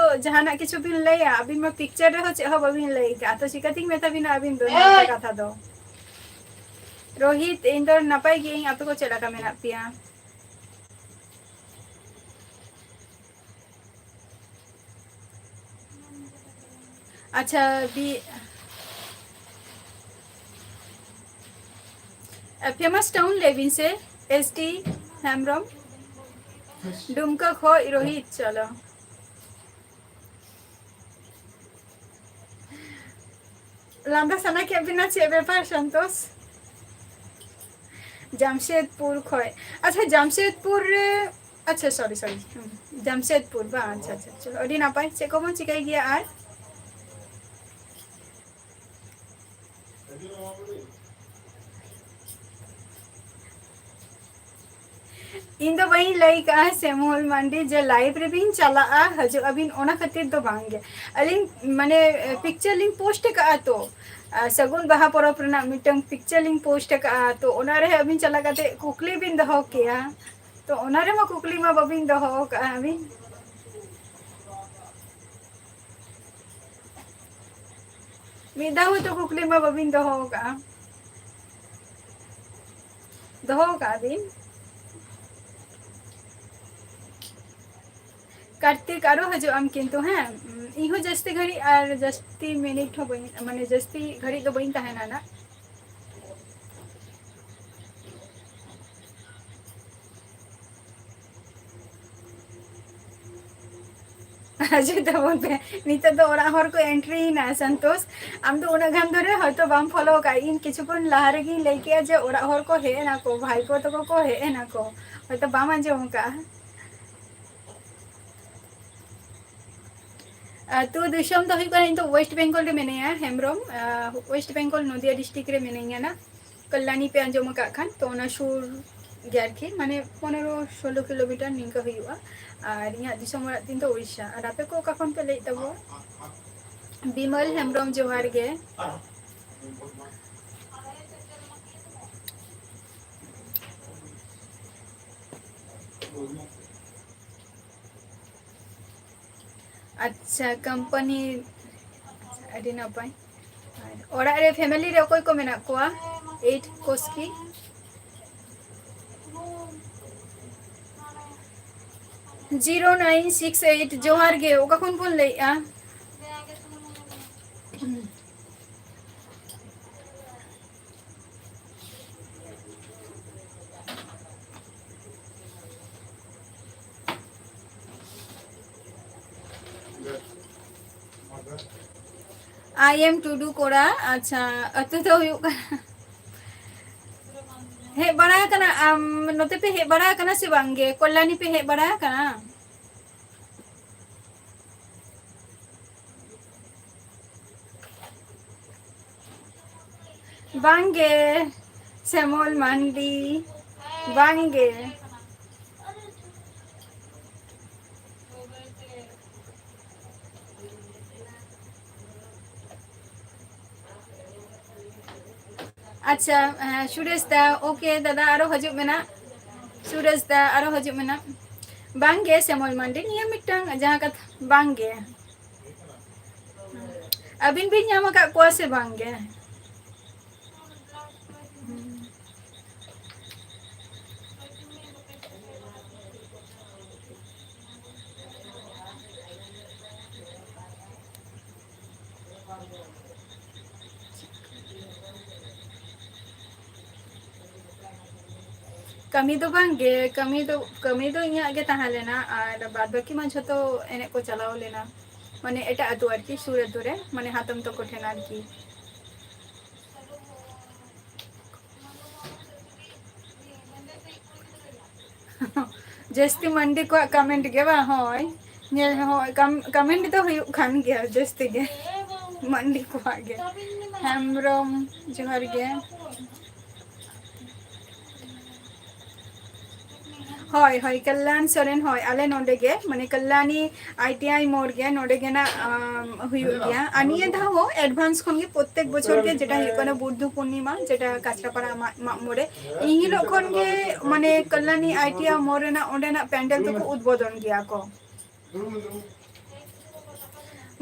ᱡᱟᱦᱟᱱᱟᱜ ᱠᱤᱪᱷᱩ ᱵᱤᱱ ᱞᱟᱹᱭᱟ, ᱟᱹᱵᱤᱱ ᱢᱟ picture ᱨᱮᱦᱚᱸ ᱪᱮᱫ ᱦᱚᱸ ᱵᱟᱹᱵᱤᱱ ᱞᱟᱹᱭ ᱠᱟᱜᱼᱟ, ᱛᱚ ᱪᱤᱠᱟᱹᱛᱤᱧ ᱢᱮᱛᱟ ᱵᱤᱱᱟ ᱟᱹᱵᱤᱱ ᱫᱚ ᱱᱚᱣᱟ ᱠᱟᱛᱷᱟ ᱫᱚ? ᱨᱳᱦᱤᱛ, ᱤᱧ ᱫᱚ ᱱᱟᱯᱟᱭ ᱜᱤᱭᱟᱹᱧ, ᱟᱯᱮ ᱠᱚ ᱪᱮᱫ ᱞᱮᱠᱟ ᱢᱮᱱᱟᱜ ᱯᱮᱭᱟ? ᱟᱪᱪᱷᱟ, ᱵᱤ-, famous town ᱞᱟᱹᱭ ᱵᱤᱱ ᱥᱮ, ᱮᱥ ᱴᱤ ᱦᱮᱢᱵᱨᱚᱢ? ᱰᱩᱢᱠᱟ ᱠᱷᱚᱡ ᱨᱳᱦᱤᱛ, ᱪᱚᱞᱚ᱾ ᱞᱟᱸᱫᱟ ᱥᱟᱱᱟ ᱠᱮᱫ ᱵᱤᱱᱟ, ᱪᱮᱫ ᱵᱮᱯᱟᱨ ᱥᱚᱱᱛᱳᱥ? ᱡᱟᱢᱥᱮᱫᱽᱯᱩᱨ ᱠᱷᱚᱡ᱾ ᱟᱪᱪᱷᱟ, ᱡᱟᱢᱥᱮᱫᱽᱯᱩᱨ ᱨᱮ, ᱟᱪᱪᱷᱟ, sorry, sorry, ᱦᱩᱸ, ᱡᱟᱢᱥᱮᱫᱽᱯᱩᱨ ᱵᱟᱝ? ᱟᱪᱪᱷᱟ, ᱟᱪᱪᱷᱟ, ᱪᱚᱞᱚ, ᱟᱹᱰᱤ ᱱᱟᱯᱟᱭ᱾ ᱪᱮᱫ ᱠᱚᱵᱚᱱ ᱪᱤᱠᱟᱹᱭ ᱜᱮᱭᱟ ᱟᱨ? ᱤᱧ ᱫᱚ ᱵᱟᱹᱧ ᱞᱟᱹᱭ ᱠᱟᱜᱼᱟ ᱥᱮᱢᱚᱞ ᱢᱟᱱᱰᱤ ᱡᱮ live ᱨᱮᱵᱤᱱ ᱪᱟᱞᱟᱜᱼᱟ, ᱦᱤᱡᱩᱜ ᱟᱵᱤᱱ, ᱚᱱᱟ ᱠᱷᱟᱹᱛᱤᱨ ᱫᱚ ᱵᱟᱝ ᱜᱮ᱾ ᱟᱹᱞᱤᱧ ᱢᱟᱱᱮ picture ᱞᱤᱧ post ᱠᱟᱜᱼᱟ ᱛᱚ, ᱟᱨ ᱥᱟᱹᱜᱩᱱ ᱵᱟᱦᱟ ᱯᱚᱨᱚᱵᱽ ᱨᱮᱱᱟᱜ ᱢᱤᱫᱴᱟᱝ picture ᱞᱤᱧ post ᱠᱟᱜᱼᱟ, ᱛᱚ ᱚᱱᱟ ᱨᱮ ᱟᱹᱵᱤᱱ ᱪᱟᱞᱟᱣ ᱠᱟᱛᱮ ᱠᱩᱠᱞᱤ ᱵᱤᱱ ᱫᱚᱦᱚ ᱠᱮᱭᱟ, ᱛᱚ ᱚᱱᱟ ᱨᱮᱢᱟ ᱠᱩᱠᱞᱤ ᱢᱟ ᱵᱟᱹᱵᱤᱱ ᱫᱚᱦᱚ ᱠᱟᱜᱼᱟ ᱟᱹᱵᱤᱱ᱾ ᱢᱤᱫ ᱫᱷᱟᱣ ᱦᱚᱸᱛᱚ ᱠᱩᱠᱞᱤ ᱢᱟ ᱵᱟᱹᱵᱤᱱ ᱫᱚᱦᱚ ᱠᱟᱜᱼᱟ᱾ ᱫᱚᱦᱚ ᱠᱟᱜᱼᱟ ᱵᱤᱱ᱾ ᱠᱟᱨᱛᱤᱠ, ᱟᱨᱚ ᱦᱤᱡᱩᱜ ᱟᱢ ᱠᱤᱱᱛᱩ, ᱦᱮᱸ? ᱤᱧ ᱦᱚᱸ ᱡᱟᱹᱥᱛᱤ ᱜᱷᱟᱹᱲᱤᱡ ᱟᱨ ᱡᱟᱹᱥᱛᱤ ᱢᱤᱱᱤᱴ ᱦᱚᱸ ᱵᱟᱹᱧ, ᱢᱟᱱᱮ, ᱡᱟᱹᱥᱛᱤ ᱜᱷᱟᱹᱲᱤᱡ ᱫᱚ ᱵᱟᱹᱧ ᱛᱟᱦᱮᱱᱟ ᱱᱟᱜ᱾ ᱦᱤᱡᱩᱜ ᱛᱟᱵᱚᱱ ᱯᱮ᱾ ᱱᱤᱛᱚᱜ ᱫᱚ ᱚᱲᱟᱜ ᱦᱚᱲ ᱠᱚ entry ᱮᱱᱟ᱾ ᱥᱚᱱᱛᱳᱥ, ᱟᱢ ᱫᱚ ᱩᱱᱟᱹᱜ ᱜᱟᱱ ᱫᱷᱚᱨᱮ ᱦᱚᱭᱛᱚ ᱵᱟᱢ follow ᱠᱟᱜᱼᱟ᱾ ᱤᱧ ᱠᱤᱪᱷᱩ ᱠᱷᱚᱱ ᱞᱟᱦᱟ ᱨᱮᱜᱤᱧ ᱞᱟᱹᱭ ᱠᱮᱜᱼᱟ ᱡᱮ ᱚᱲᱟᱜ ᱦᱚᱲ ᱠᱚ ᱦᱮᱡ ᱮᱱᱟ ᱠᱚ, ᱵᱷᱟᱭ ᱠᱚ ᱛᱟᱠᱚ ᱠᱚ ᱦᱮᱡ ᱮᱱᱟ ᱠᱚ, ᱦᱚᱭᱛᱚ ᱵᱟᱢ ᱟᱸᱡᱚᱢ ᱠᱟᱜᱼᱟ᱾ ᱟᱹᱛᱩ ᱫᱤᱥᱚᱢ ᱫᱚ ᱦᱩᱭᱩᱜ ᱠᱟᱱᱟ, ᱤᱧ ᱫᱚ West Bengal ᱨᱮ ᱢᱤᱱᱟᱹᱧᱟ, ᱦᱮᱢᱵᱨᱚᱢ, ᱟᱨ West Bengal ᱱᱚᱫᱤᱭᱟ district ᱨᱮ ᱢᱤᱱᱟᱹᱧᱟ ᱱᱟᱜ᱾ ᱠᱚᱞᱞᱟᱱᱤ ᱯᱮ ᱟᱸᱡᱚᱢ ᱟᱠᱟᱫ ᱠᱷᱟᱱ, ᱛᱚ ᱚᱱᱟ ᱥᱩᱨ ᱜᱮ ᱟᱨᱠᱤ, ᱢᱟᱱᱮ ᱯᱚᱱᱮᱨᱚ ᱥᱳᱞᱳ ᱠᱤᱞᱳᱢᱤᱴᱟᱨ ᱱᱤᱝᱠᱟᱹ ᱦᱩᱭᱩᱜᱼᱟ᱾ ᱟᱨ ᱤᱧᱟᱹᱜ ᱫᱤᱥᱚᱢ ᱚᱲᱟᱜ ᱛᱤᱧ ᱫᱚ ᱩᱲᱤᱥᱥᱟ᱾ ᱟᱨ ᱟᱯᱮ ᱠᱚ ᱚᱠᱟ ᱠᱷᱚᱱ ᱯᱮ ᱞᱟᱹᱭᱮᱫ ᱛᱟᱵᱚᱱ? ᱵᱤᱢᱚᱞ ᱦᱮᱢᱵᱨᱚᱢ, ᱡᱚᱦᱟᱨ ᱜᱮ᱾ ᱟᱪᱪᱷᱟ, company, ᱟᱹᱰᱤ ᱱᱟᱯᱟᱭ᱾ ᱟᱨ ᱚᱲᱟᱜ ᱨᱮ, family ᱨᱮ ᱚᱠᱚᱭ ᱠᱚ ᱢᱮᱱᱟᱜ ᱠᱚᱣᱟ? Eight ᱠᱳᱥᱠᱤ᱾ Zero nine six eight, ᱡᱚᱦᱟᱨ ᱜᱮ, ᱚᱠᱟ ᱠᱷᱚᱱ ᱵᱚᱱ ᱞᱟᱹᱭᱮᱜᱼᱟ? I am ᱴᱩᱰᱩ ᱠᱚᱲᱟ᱾ ᱟᱪᱪᱷᱟ, ᱟᱹᱛᱩ ᱫᱚ ᱦᱩᱭᱩᱜ ᱠᱟᱱᱟ, ᱦᱮᱡ ᱵᱟᱲᱟ ᱟᱠᱟᱱᱟ, ᱟᱢ ᱱᱚᱛᱮ ᱯᱮ ᱦᱮᱡ ᱵᱟᱲᱟ ᱟᱠᱟᱱᱟ ᱥᱮ ᱵᱟᱝ ᱜᱮ? ᱠᱚᱞᱞᱟᱱᱤ ᱯᱮ ᱦᱮᱡ ᱵᱟᱲᱟ ᱟᱠᱟᱱᱟ? ᱵᱟᱝ ᱜᱮ, ᱥᱮᱢᱚᱞ ᱢᱟᱱᱰᱤ, ᱵᱟᱝ ᱜᱮ᱾ ᱟᱪᱪᱷᱟ, ᱦᱮᱸ, ᱥᱩᱨᱮᱥ ᱫᱟ, ᱳᱠᱮ ᱫᱟᱫᱟ, ᱟᱨᱚ ᱦᱤᱡᱩᱜ ᱢᱮᱱᱟᱜ᱾ ᱥᱩᱨᱮᱥ ᱫᱟ, ᱟᱨᱚ ᱦᱤᱡᱩᱜ ᱢᱮᱱᱟᱜ᱾ ᱵᱟᱝᱜᱮ ᱥᱮᱢᱚᱞ ᱢᱟᱱᱰᱤ, ᱱᱤᱭᱟᱹ ᱢᱤᱫᱴᱟᱝ ᱡᱟᱦᱟᱸ ᱠᱟᱛᱷᱟ, ᱵᱟᱝᱜᱮ᱾ ᱟᱹᱵᱤᱱ ᱵᱤᱱ ᱧᱟᱢ ᱟᱠᱟᱫ ᱠᱚᱣᱟ ᱥᱮ ᱵᱟᱝᱜᱮ? ᱠᱟᱹᱢᱤ ᱫᱚ ᱵᱟᱝ ᱜᱮ, ᱠᱟᱹᱢᱤ ᱫᱚ, ᱠᱟᱹᱢᱤ ᱫᱚ ᱤᱧᱟᱹᱜ ᱜᱮ ᱛᱟᱦᱮᱸ ᱞᱮᱱᱟ, ᱟᱨ ᱵᱟᱫ ᱵᱟᱹᱠᱤ ᱢᱟ ᱡᱷᱚᱛᱚ ᱮᱱᱮᱡ ᱠᱚ ᱪᱟᱞᱟᱣ ᱞᱮᱱᱟ, ᱢᱟᱱᱮ ᱮᱴᱟᱜ ᱟᱹᱛᱩ ᱟᱨᱠᱤ, ᱥᱩᱨ ᱟᱹᱛᱩ ᱨᱮ, ᱢᱟᱱᱮ ᱦᱟᱛᱚᱢ ᱛᱟᱠᱚ ᱴᱷᱮᱱ ᱟᱨᱠᱤ᱾ ᱡᱟᱹᱥᱛᱤ ᱢᱟᱱᱰᱤ ᱠᱚᱣᱟᱜ ᱠᱚᱢᱮᱱᱴ ᱜᱮ ᱵᱟᱝ? ᱦᱳᱭ, ᱧᱮᱞ ᱦᱚᱸ ᱠᱟᱢ-, ᱠᱚᱢᱮᱱᱴ ᱫᱚ ᱦᱩᱭᱩᱜ ᱠᱟᱱ ᱜᱮᱭᱟ ᱡᱟᱹᱥᱛᱤ ᱜᱮ ᱢᱟᱱᱰᱤ ᱠᱚᱣᱟᱜ ᱜᱮ᱾ ᱦᱮᱢᱵᱨᱚᱢ, ᱡᱚᱦᱟᱨ ᱜᱮ᱾ ᱦᱳᱭ, ᱦᱳᱭ, ᱠᱟᱞᱞᱟᱱ ᱥᱚᱨᱮᱱ, ᱦᱳᱭ, ᱟᱞᱮ ᱱᱚᱰᱮ ᱜᱮ, ᱢᱟᱱᱮ ᱠᱟᱞᱞᱟᱱᱤ ᱟᱭ ᱴᱤ ᱟᱭ ᱢᱳᱲ ᱜᱮ, ᱱᱚᱰᱮ ᱜᱮ ᱱᱟᱜ, ᱟᱢ, ᱦᱩᱭᱩᱜ ᱜᱮᱭᱟ᱾ ᱟᱨ ᱱᱤᱭᱟᱹ ᱫᱷᱟᱣ ᱦᱚᱸ ᱮᱰᱵᱷᱟᱱᱥ ᱠᱷᱚᱱ ᱜᱮ ᱯᱨᱚᱛᱮᱠ ᱵᱚᱪᱷᱚᱨ ᱜᱮ ᱡᱮᱴᱟ ᱦᱩᱭᱩᱜ ᱠᱟᱱᱟ ᱵᱩᱫᱽᱫᱷᱚ ᱯᱩᱨᱱᱤᱢᱟ, ᱡᱮᱴᱟ ᱠᱟᱪᱨᱟᱯᱟᱲᱟ ᱢᱟᱜ, ᱢᱟᱜ ᱢᱚᱬᱮ, ᱤᱱ ᱦᱤᱞᱳᱜ ᱠᱷᱚᱱ ᱜᱮ ᱢᱟᱱᱮ ᱠᱟᱞᱞᱟᱱᱤ ᱟᱭ ᱴᱤ ᱟᱭ ᱢᱳᱲ ᱨᱮᱱᱟᱜ ᱚᱸᱰᱮᱱᱟᱜ ᱯᱮᱱᱰᱮᱞ ᱫᱚᱠᱚ ᱩᱫᱽᱵᱳᱫᱚᱱ ᱜᱮᱭᱟ ᱠᱚ᱾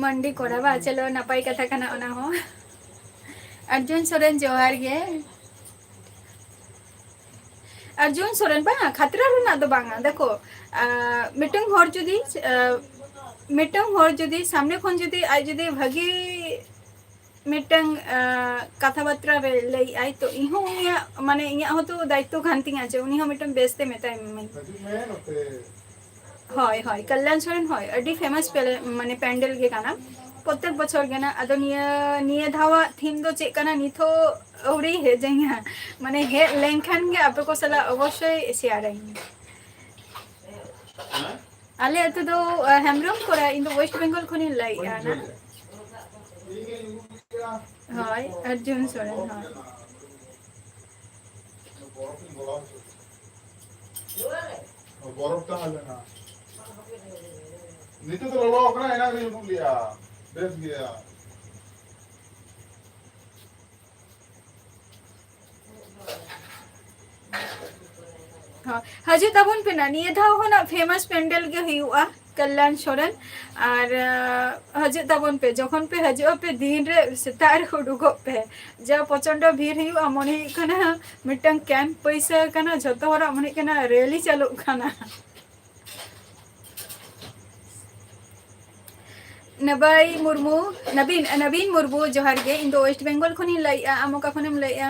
ᱢᱟᱱᱰᱤ ᱠᱚᱲᱟ ᱵᱟ, ᱪᱚᱞᱚ ᱱᱟᱯᱟᱭ ᱠᱟᱛᱷᱟ ᱠᱟᱱᱟ ᱚᱱᱟ ᱦᱚᱸ᱾ ᱚᱨᱡᱩᱱ ᱥᱚᱨᱮᱱ ᱡᱚᱦᱟᱨ ᱜᱮ᱾ ᱚᱨᱡᱩᱱ ᱥᱚᱨᱮᱱ ᱵᱟᱝ, ᱠᱷᱟᱛᱨᱟ ᱨᱮᱱᱟᱜ ᱫᱚ ᱵᱟᱝᱟ᱾ ᱫᱮᱠᱷᱚ, ᱟᱸ, ᱢᱤᱫᱴᱟᱝ ᱦᱚᱲ ᱡᱩᱫᱤ, ᱟᱸ, ᱢᱤᱫᱴᱟᱝ ᱦᱚᱲ ᱡᱩᱫᱤ ᱥᱟᱢᱱᱮ ᱠᱷᱚᱱ ᱡᱩᱫᱤ ᱟᱡ ᱡᱩᱫᱤ ᱵᱷᱟᱹᱜᱤ ᱢᱤᱫᱴᱟᱝ, ᱟᱸ, ᱠᱟᱛᱷᱟ ᱵᱟᱛᱨᱟ ᱨᱮ ᱞᱟᱹᱭᱮᱜᱼᱟᱭ, ᱛᱚ ᱤᱧ ᱦᱚᱸ ᱩᱱᱤᱭᱟᱜ, ᱢᱟᱱᱮ ᱤᱧᱟᱜ ᱦᱚᱸᱛᱚ ᱫᱟᱭᱤᱛᱛᱚ ᱠᱟᱱ ᱛᱤᱧᱟ ᱡᱮ ᱩᱱᱤ ᱦᱚᱸ ᱢᱤᱫᱴᱟᱝ ᱵᱮᱥ ᱛᱮ ᱢᱮᱛᱟᱭ ᱢᱮ᱾ ᱦᱳᱭ, ᱦᱳᱭ, ᱠᱟᱞᱞᱟᱱ ᱥᱚᱨᱮᱱ, ᱦᱳᱭ, ᱟᱹᱰᱤ ᱯᱷᱮᱢᱟᱥ ᱯᱮᱞᱮ-, ᱢᱟᱱᱮ ᱯᱮᱱᱰᱮᱞ ᱜᱮ ᱠᱟᱱᱟ᱾ ᱯᱨᱚᱛᱮᱠ ᱵᱚᱪᱷᱚᱨ ᱜᱮ ᱱᱟᱜ᱾ ᱟᱫᱚ ᱱᱤᱭᱟᱹ, ᱱᱤᱭᱟᱹ ᱫᱷᱟᱣᱟᱜ ᱛᱷᱤᱢ ᱫᱚ ᱪᱮᱫ ᱠᱟᱱᱟ ᱱᱤᱛ ᱦᱚᱸ ᱟᱹᱣᱨᱤ ᱦᱮᱡ ᱟᱹᱧᱟ᱾ ᱢᱟᱱᱮ ᱦᱮᱡ ᱞᱮᱱᱠᱷᱟᱱ ᱜᱮ ᱟᱯᱮ ᱠᱚ ᱥᱟᱞᱟᱜ ᱚᱵᱚᱥᱥᱳᱭ ᱥᱮᱭᱟᱨ ᱟᱹᱧ᱾ ᱟᱞᱮ ᱟᱹᱛᱩ ᱫᱚ, ᱟ, ᱦᱮᱢᱵᱨᱚᱢ ᱠᱚᱲᱟ, ᱤᱧ ᱫᱚ ᱳᱭᱮᱥᱴ ᱵᱮᱝᱜᱚᱞ ᱠᱷᱚᱱᱤᱧ ᱞᱟᱹᱭᱮᱜᱼᱟ ᱱᱟᱜ᱾ ᱦᱳᱭ, ᱚᱨᱡᱩᱱ ᱥᱚᱨᱮᱱ, ᱦᱳᱭ᱾ ᱵᱚᱨᱚᱯ ᱛᱟᱦᱮᱸ ᱞᱮᱱᱟ᱾ ᱱᱤᱛᱚᱜ ᱫᱚ ᱞᱚᱞᱚ ᱠᱟᱱᱟ, ᱮᱱᱟᱝ ᱨᱤᱧ ᱩᱫᱩᱜ ᱞᱮᱜᱼᱟ᱾ ᱵᱮᱥ ᱜᱮᱭᱟ᱾ ᱦᱤᱡᱩᱜ ᱛᱟᱵᱚᱱ ᱯᱮ ᱱᱟ, ᱱᱤᱭᱟᱹ ᱫᱷᱟᱣ ᱦᱚᱸ ᱱᱟᱜ famous ᱯᱮᱱᱰᱮᱞ ᱜᱮ ᱦᱩᱭᱩᱜᱼᱟ ᱠᱟᱞᱞᱟᱱ ᱥᱚᱨᱮᱱ᱾ ᱟᱨ ᱟᱸ, ᱦᱤᱡᱩᱜ ᱛᱟᱵᱚᱱ ᱯᱮ, ᱡᱚᱠᱷᱚᱱ ᱯᱮ ᱦᱤᱡᱩᱜᱼᱟ ᱯᱮ ᱫᱤᱱ ᱨᱮ ᱥᱮᱛᱟᱜ ᱨᱮ ᱩᱰᱩᱠᱚᱜ ᱯᱮ᱾ ᱡᱟ ᱯᱨᱚᱪᱚᱱᱰᱚ ᱵᱷᱤᱲ ᱦᱩᱭᱩᱜᱼᱟ, ᱢᱚᱱᱮ ᱦᱩᱭᱩᱜ ᱠᱟᱱᱟ ᱢᱤᱫᱴᱟᱝ ᱠᱮᱢᱯ ᱵᱟᱹᱭᱥᱟᱹᱣ ᱠᱟᱱᱟ, ᱡᱷᱚᱛᱚ ᱦᱚᱲᱟᱜ ᱢᱚᱱᱮ ᱦᱩᱭᱩᱜ ᱠᱟᱱᱟ ᱨᱮᱞᱤ ᱪᱟᱹᱞᱩᱜ ᱠᱟᱱᱟ᱾ ᱱᱟᱵᱟᱭ ᱢᱩᱨᱢᱩ, ᱱᱟᱵᱤᱱ, ᱱᱟᱵᱤᱱ ᱢᱩᱨᱢᱩ, ᱡᱚᱦᱟᱨ ᱜᱮ᱾ ᱤᱧ ᱫᱚ ᱳᱭᱮᱥᱴ ᱵᱮᱝᱜᱚᱞ ᱠᱷᱚᱱᱤᱧ ᱞᱟᱹᱭᱮᱜᱼᱟ᱾ ᱟᱢ ᱚᱠᱟ ᱠᱷᱚᱱᱮᱢ ᱞᱟᱹᱭᱮᱜᱼᱟ?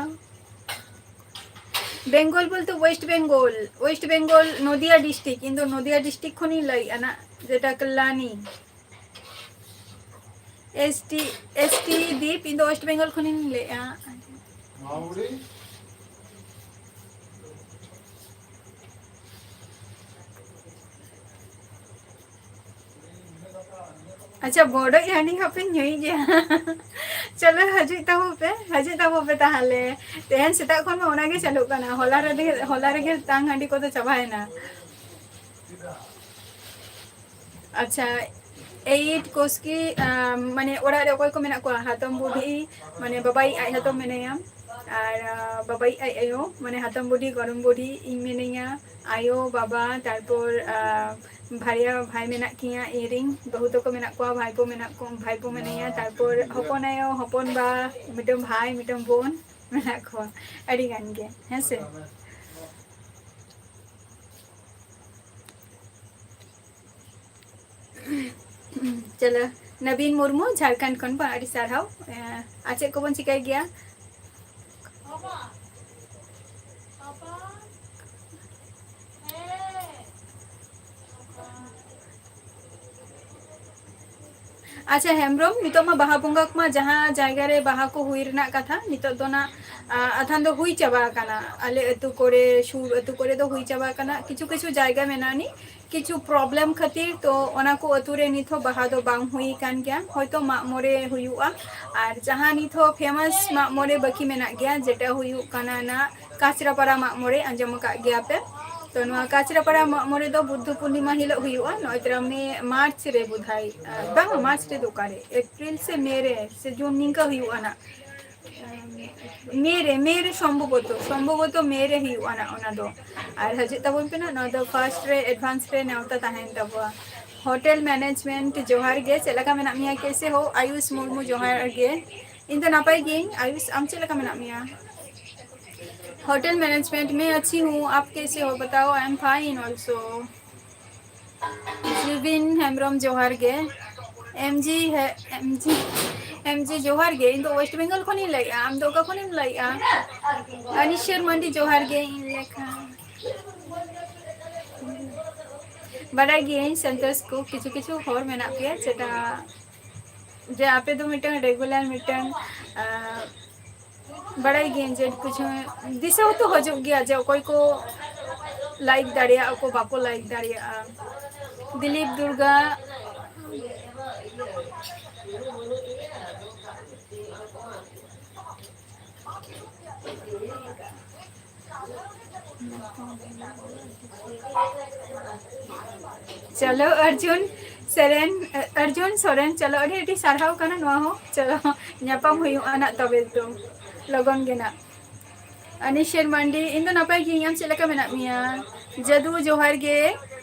ᱵᱮᱝᱜᱚᱞ ᱵᱚᱞᱛᱮ ᱳᱭᱮᱥᱴ ᱵᱮᱝᱜᱚᱞ, ᱳᱭᱮᱥᱴ ᱵᱮᱝᱜᱚᱞ, ᱱᱚᱫᱤᱭᱟ ᱰᱤᱥᱴᱨᱤᱠᱴ᱾ ᱤᱧ ᱫᱚ ᱱᱚᱫᱤᱭᱟ ᱰᱤᱥᱴᱨᱤᱠᱴ ᱠᱷᱚᱱᱤᱧ ᱞᱟᱹᱭᱮᱜᱼᱟ ᱱᱟᱜ, ᱡᱮᱴᱟ ᱠᱟᱞᱞᱟᱱᱤ᱾ ᱮᱥ ᱴᱤ, ᱮᱥ ᱴᱤ ᱫᱤᱯ, ᱤᱧ ᱫᱚ ᱳᱭᱮᱥᱴ ᱵᱮᱝᱜᱚᱞ ᱠᱷᱚᱱᱤᱧ ᱞᱟᱹᱭᱮᱜᱼᱟ᱾ ᱟᱪᱪᱷᱟ, ᱵᱚᱰᱚᱡ ᱦᱟᱺᱰᱤ ᱦᱚᱸᱯᱮ ᱧᱩᱭ ᱜᱮᱭᱟ? ᱪᱚᱞᱚ, ᱦᱤᱡᱩᱜ ᱛᱟᱵᱚ ᱯᱮ, ᱦᱤᱡᱩᱜ ᱛᱟᱵᱚ ᱯᱮ ᱛᱟᱦᱚᱞᱮ᱾ ᱛᱮᱦᱮᱧ ᱥᱮᱛᱟᱜ ᱠᱷᱚᱱ ᱢᱟ ᱚᱱᱟ ᱜᱮ ᱪᱟᱹᱞᱩᱜ ᱠᱟᱱᱟ, ᱦᱚᱞᱟ ᱨᱮᱜᱮ, ᱦᱚᱞᱟ ᱨᱮᱜᱮ ᱛᱟᱝ ᱦᱟᱺᱰᱤ ᱠᱚᱫᱚ ᱪᱟᱵᱟᱭᱮᱱᱟ᱾ ᱟᱪᱪᱷᱟ, ᱮᱭᱤᱴ ᱠᱳᱥᱠᱤ, ᱟᱢ, ᱢᱟᱱᱮ ᱚᱲᱟᱜ ᱨᱮ ᱚᱠᱚᱭ ᱠᱚ ᱢᱮᱱᱟᱜ ᱠᱚᱣᱟ? ᱦᱟᱛᱚᱢ ᱵᱩᱰᱷᱤ, ᱢᱟᱱᱮ ᱵᱟᱵᱟᱭᱤᱡ ᱟᱡ ᱦᱟᱛᱚᱢ ᱢᱮᱱᱟᱭᱟ, ᱟᱨ, ᱟ, ᱵᱟᱵᱟᱭᱤᱡ ᱟᱡ ᱟᱭᱳ, ᱢᱟᱱᱮ ᱦᱟᱛᱚᱢ ᱵᱩᱰᱷᱤ, ᱜᱚᱲᱚᱢ ᱵᱩᱰᱷᱤ, ᱤᱧ ᱢᱤᱱᱟᱹᱧᱟ, ᱟᱭᱳ, ᱵᱟᱵᱟ, ᱛᱟᱨᱯᱚᱨ, ᱟ, ᱵᱷᱟᱨᱭᱟ ᱵᱷᱟᱭ ᱢᱮᱱᱟᱜ ᱠᱤᱧᱟ, ᱤᱧ ᱨᱤᱱ ᱵᱟᱹᱦᱩ ᱛᱟᱠᱚ ᱢᱮᱱᱟᱜ ᱠᱚᱣᱟ, ᱵᱷᱟᱭᱯᱳ ᱢᱮᱱᱟᱜ ᱠᱚ, ᱵᱷᱟᱭᱯᱳ ᱢᱮᱱᱟᱭᱟ, ᱛᱟᱨᱯᱚᱨ ᱦᱚᱯᱚᱱ ᱟᱭᱳ, ᱦᱚᱯᱚᱱ ᱵᱟ, ᱢᱤᱫᱴᱟᱝ ᱵᱷᱟᱭ, ᱢᱤᱫᱴᱟᱝ ᱵᱳᱱ ᱢᱮᱱᱟᱜ ᱠᱚᱣᱟ, ᱟᱹᱰᱤ ᱜᱟᱱ ᱜᱮ, ᱦᱮᱸ ᱥᱮ᱾ ᱪᱚᱞᱚ, ᱱᱚᱵᱤᱱ ᱢᱩᱨᱢᱩ, ᱡᱷᱟᱲᱠᱷᱚᱸᱰ ᱠᱷᱚᱱ ᱵᱚᱱ, ᱟᱹᱰᱤ ᱥᱟᱨᱦᱟᱣ᱾ ᱮᱸ, ᱟᱨ ᱪᱮᱫ ᱠᱚᱵᱚᱱ ᱪᱤᱠᱟᱹᱭ ᱜᱮᱭᱟ? ᱟᱪᱪᱷᱟ ᱦᱮᱢᱵᱨᱚᱢ, ᱱᱤᱛᱚᱜ ᱢᱟ ᱵᱟᱦᱟ ᱵᱚᱸᱜᱟ ᱠᱚᱢᱟ ᱡᱟᱦᱟᱸ ᱡᱟᱭᱜᱟ ᱨᱮ ᱵᱟᱦᱟ ᱠᱚ ᱦᱩᱭ ᱨᱮᱱᱟᱜ ᱠᱟᱛᱷᱟ, ᱱᱤᱛᱚᱜ ᱫᱚ ᱱᱟᱜ, ᱟ, ᱟᱫᱷᱟᱱ ᱫᱚ ᱦᱩᱭ ᱪᱟᱵᱟ ᱟᱠᱟᱱᱟ᱾ ᱟᱞᱮ ᱟᱹᱛᱩ ᱠᱚᱨᱮ, ᱥᱩᱨ ᱟᱹᱛᱩ ᱠᱚᱨᱮ ᱫᱚ ᱦᱩᱭ ᱪᱟᱵᱟ ᱟᱠᱟᱱᱟ᱾ ᱠᱤᱪᱷᱩ ᱠᱤᱪᱷᱩ ᱡᱟᱭᱜᱟ ᱢᱮᱱᱟᱜᱼᱟ ᱱᱤ, ᱠᱤᱪᱷᱩ problem ᱠᱷᱟᱹᱛᱤᱨ ᱛᱚ ᱚᱱᱟ ᱠᱚ ᱟᱹᱛᱩ ᱨᱮ ᱱᱤᱛ ᱦᱚᱸ ᱵᱟᱦᱟ ᱫᱚ ᱵᱟᱝ ᱦᱩᱭ ᱟᱠᱟᱱ ᱜᱮᱭᱟ᱾ ᱦᱚᱭᱛᱚ ᱢᱟᱜ ᱢᱚᱬᱮ ᱦᱩᱭᱩᱜᱼᱟ᱾ ᱟᱨ ᱡᱟᱦᱟᱸ ᱱᱤᱛ ᱦᱚᱸ famous ᱢᱟᱜ ᱢᱚᱬᱮ ᱵᱟᱹᱠᱤ ᱢᱮᱱᱟᱜ ᱜᱮᱭᱟ, ᱡᱮᱴᱟ ᱦᱩᱭᱩᱜ ᱠᱟᱱᱟ ᱱᱟᱜ ᱠᱟᱪᱨᱟᱯᱟᱲᱟ ᱢᱟᱜ ᱢᱚᱬᱮ, ᱟᱸᱡᱚᱢ ᱟᱠᱟᱫ ᱜᱮᱭᱟ ᱯᱮ᱾ ᱛᱚ ᱱᱚᱣᱟ ᱠᱟᱪᱨᱟᱯᱟᱲᱟ ᱢᱟᱜ ᱢᱚᱬᱮ ᱫᱚ ᱵᱩᱫᱽᱫᱷᱚ ᱯᱩᱨᱱᱤᱢᱟ ᱦᱤᱞᱳᱜ ᱦᱩᱭᱩᱜᱼᱟ, ᱱᱚᱜᱼᱚᱭ ᱛᱚᱨᱟ ᱢᱮ, ᱢᱟᱨᱪ ᱨᱮ ᱵᱳᱫᱷᱚᱭ, ᱟᱨ ᱵᱟᱝᱟ, ᱢᱟᱨᱪ ᱨᱮᱫᱚ ᱚᱠᱟᱨᱮ, ᱮᱯᱨᱤᱞ ᱥᱮ ᱢᱮ ᱨᱮ ᱥᱮ ᱡᱩᱱ ᱱᱤᱝᱠᱟ ᱦᱩᱭᱩᱜᱼᱟ ᱱᱟᱜ᱾ ᱢᱮ ᱨᱮ, ᱢᱮ ᱨᱮ ᱥᱚᱢᱵᱷᱚᱵᱚᱛᱚ, ᱥᱚᱢᱵᱷᱚᱵᱚᱛᱚ ᱢᱮ ᱨᱮ ᱦᱩᱭᱩᱜᱼᱟ ᱱᱟᱜ ᱚᱱᱟ ᱫᱚ᱾ ᱟᱨ ᱦᱤᱡᱩᱜ ᱛᱟᱵᱚᱱ ᱯᱮ ᱱᱟᱜ, ᱱᱚᱣᱟ ᱫᱚ first ᱨᱮ advance ᱨᱮ ᱱᱮᱣᱛᱟ ᱛᱟᱦᱮᱱ ᱛᱟᱵᱚᱣᱟ᱾ ᱦᱳᱴᱮᱞ ᱢᱮᱱᱮᱡᱽᱢᱮᱱᱴ ᱡᱚᱦᱟᱨ ᱜᱮ, ᱪᱮᱫ ᱞᱮᱠᱟ ᱢᱮᱱᱟᱜ ᱢᱮᱭᱟ? ᱠᱮᱥᱮ ᱦᱳ? ᱟᱭᱩᱥ ᱢᱩᱨᱢᱩ ᱡᱚᱦᱟᱨ ᱜᱮ, ᱤᱧ ᱫᱚ ᱱᱟᱯᱟᱭ ᱜᱤᱭᱟᱹᱧ᱾ ᱟᱭᱩᱥ, ᱟᱢ ᱪᱮᱫ ᱞᱮᱠᱟ ᱢᱮᱱᱟᱜ ᱢᱮᱭᱟ? ᱦᱳᱴᱮᱞ ᱢᱮᱱᱮᱡᱽᱢᱮᱱᱴ ᱢᱮ ᱟᱪᱷᱤ ᱦᱩᱸ, ᱟᱯ ᱠᱮᱥᱮ ᱦᱳ? ᱵᱟᱛᱟᱣ, I am fine also. ᱡᱩᱵᱤᱱ Hembrom ᱡᱚᱦᱟᱨ ᱜᱮ᱾ ᱮᱢ ᱡᱤ ᱦᱮ-, ᱮᱢ ᱡᱤ, ᱮᱢ ᱡᱤ ᱡᱚᱦᱟᱨ ᱜᱮ᱾ ᱤᱧ ᱫᱚ ᱳᱭᱮᱥᱴ ᱵᱮᱝᱜᱚᱞ ᱠᱷᱚᱱᱤᱧ ᱞᱟᱹᱭᱮᱫᱼᱟ᱾ ᱟᱢ ᱫᱚ ᱚᱠᱟ ᱠᱷᱚᱱᱮᱢ ᱞᱟᱹᱭᱮᱫᱼᱟ? ᱟᱱᱤᱥᱮᱨ ᱢᱟᱱᱰᱤ ᱡᱚᱦᱟᱨ ᱜᱮ ᱤᱧ ᱞᱮᱠᱷᱟ᱾ ᱵᱟᱰᱟᱭ ᱜᱤᱭᱟᱹᱧ ᱥᱟᱱᱛᱟᱲ ᱠᱚ ᱠᱤᱪᱷᱩ ᱠᱤᱪᱷᱩ ᱦᱚᱲ ᱢᱮᱱᱟᱜ ᱯᱮᱭᱟ, ᱡᱮᱴᱟ ᱡᱮ ᱟᱯᱮ ᱫᱚ ᱢᱤᱫᱴᱟᱝ regular ᱢᱤᱫᱴᱟᱝ, ᱟᱸ, ᱵᱟᱲᱟᱭ ᱜᱤᱭᱟᱹᱧ ᱡᱮ ᱠᱤᱪᱷᱩ ᱫᱤᱥᱟᱹ ᱦᱚᱸᱛᱚ ᱦᱤᱡᱩᱜ ᱜᱮᱭᱟ ᱡᱮ ᱚᱠᱚᱭ ᱠᱚ like ᱫᱟᱲᱮᱭᱟᱜᱼᱟ, ᱚᱠᱚᱭ ᱵᱟᱠᱚ like ᱫᱟᱲᱮᱭᱟᱜᱼᱟ᱾ ᱫᱤᱞᱤᱯ ᱫᱩᱨᱜᱟ᱾ ᱪᱚᱞᱚ ᱚᱨᱡᱩᱱ ᱥᱚᱨᱮᱱ, ᱚᱨᱡᱩᱱ ᱥᱚᱨᱮᱱ, ᱪᱚᱞᱚ, ᱟᱹᱰᱤ ᱟᱹᱰᱤ ᱥᱟᱨᱦᱟᱣ ᱠᱟᱱᱟ ᱱᱚᱣᱟ ᱦᱚᱸ᱾ ᱪᱚᱞᱚ, ᱧᱟᱯᱟᱢ ᱦᱩᱭᱩᱜᱼᱟ ᱱᱟᱜ ᱛᱚᱵᱮ ᱫᱚ, ᱞᱚᱜᱚᱱ ᱜᱮ ᱱᱟᱜ᱾ ᱟᱱᱤᱥᱮᱨ ᱢᱟᱱᱰᱤ, ᱤᱧ ᱫᱚ ᱱᱟᱯᱟᱭ ᱜᱤᱭᱟᱹᱧ, ᱟᱢ ᱪᱮᱫ ᱞᱮᱠᱟ ᱢᱮᱱᱟᱜ ᱢᱮᱭᱟ? ᱡᱟᱫᱩ ᱡᱚᱦᱟᱨ ᱜᱮ,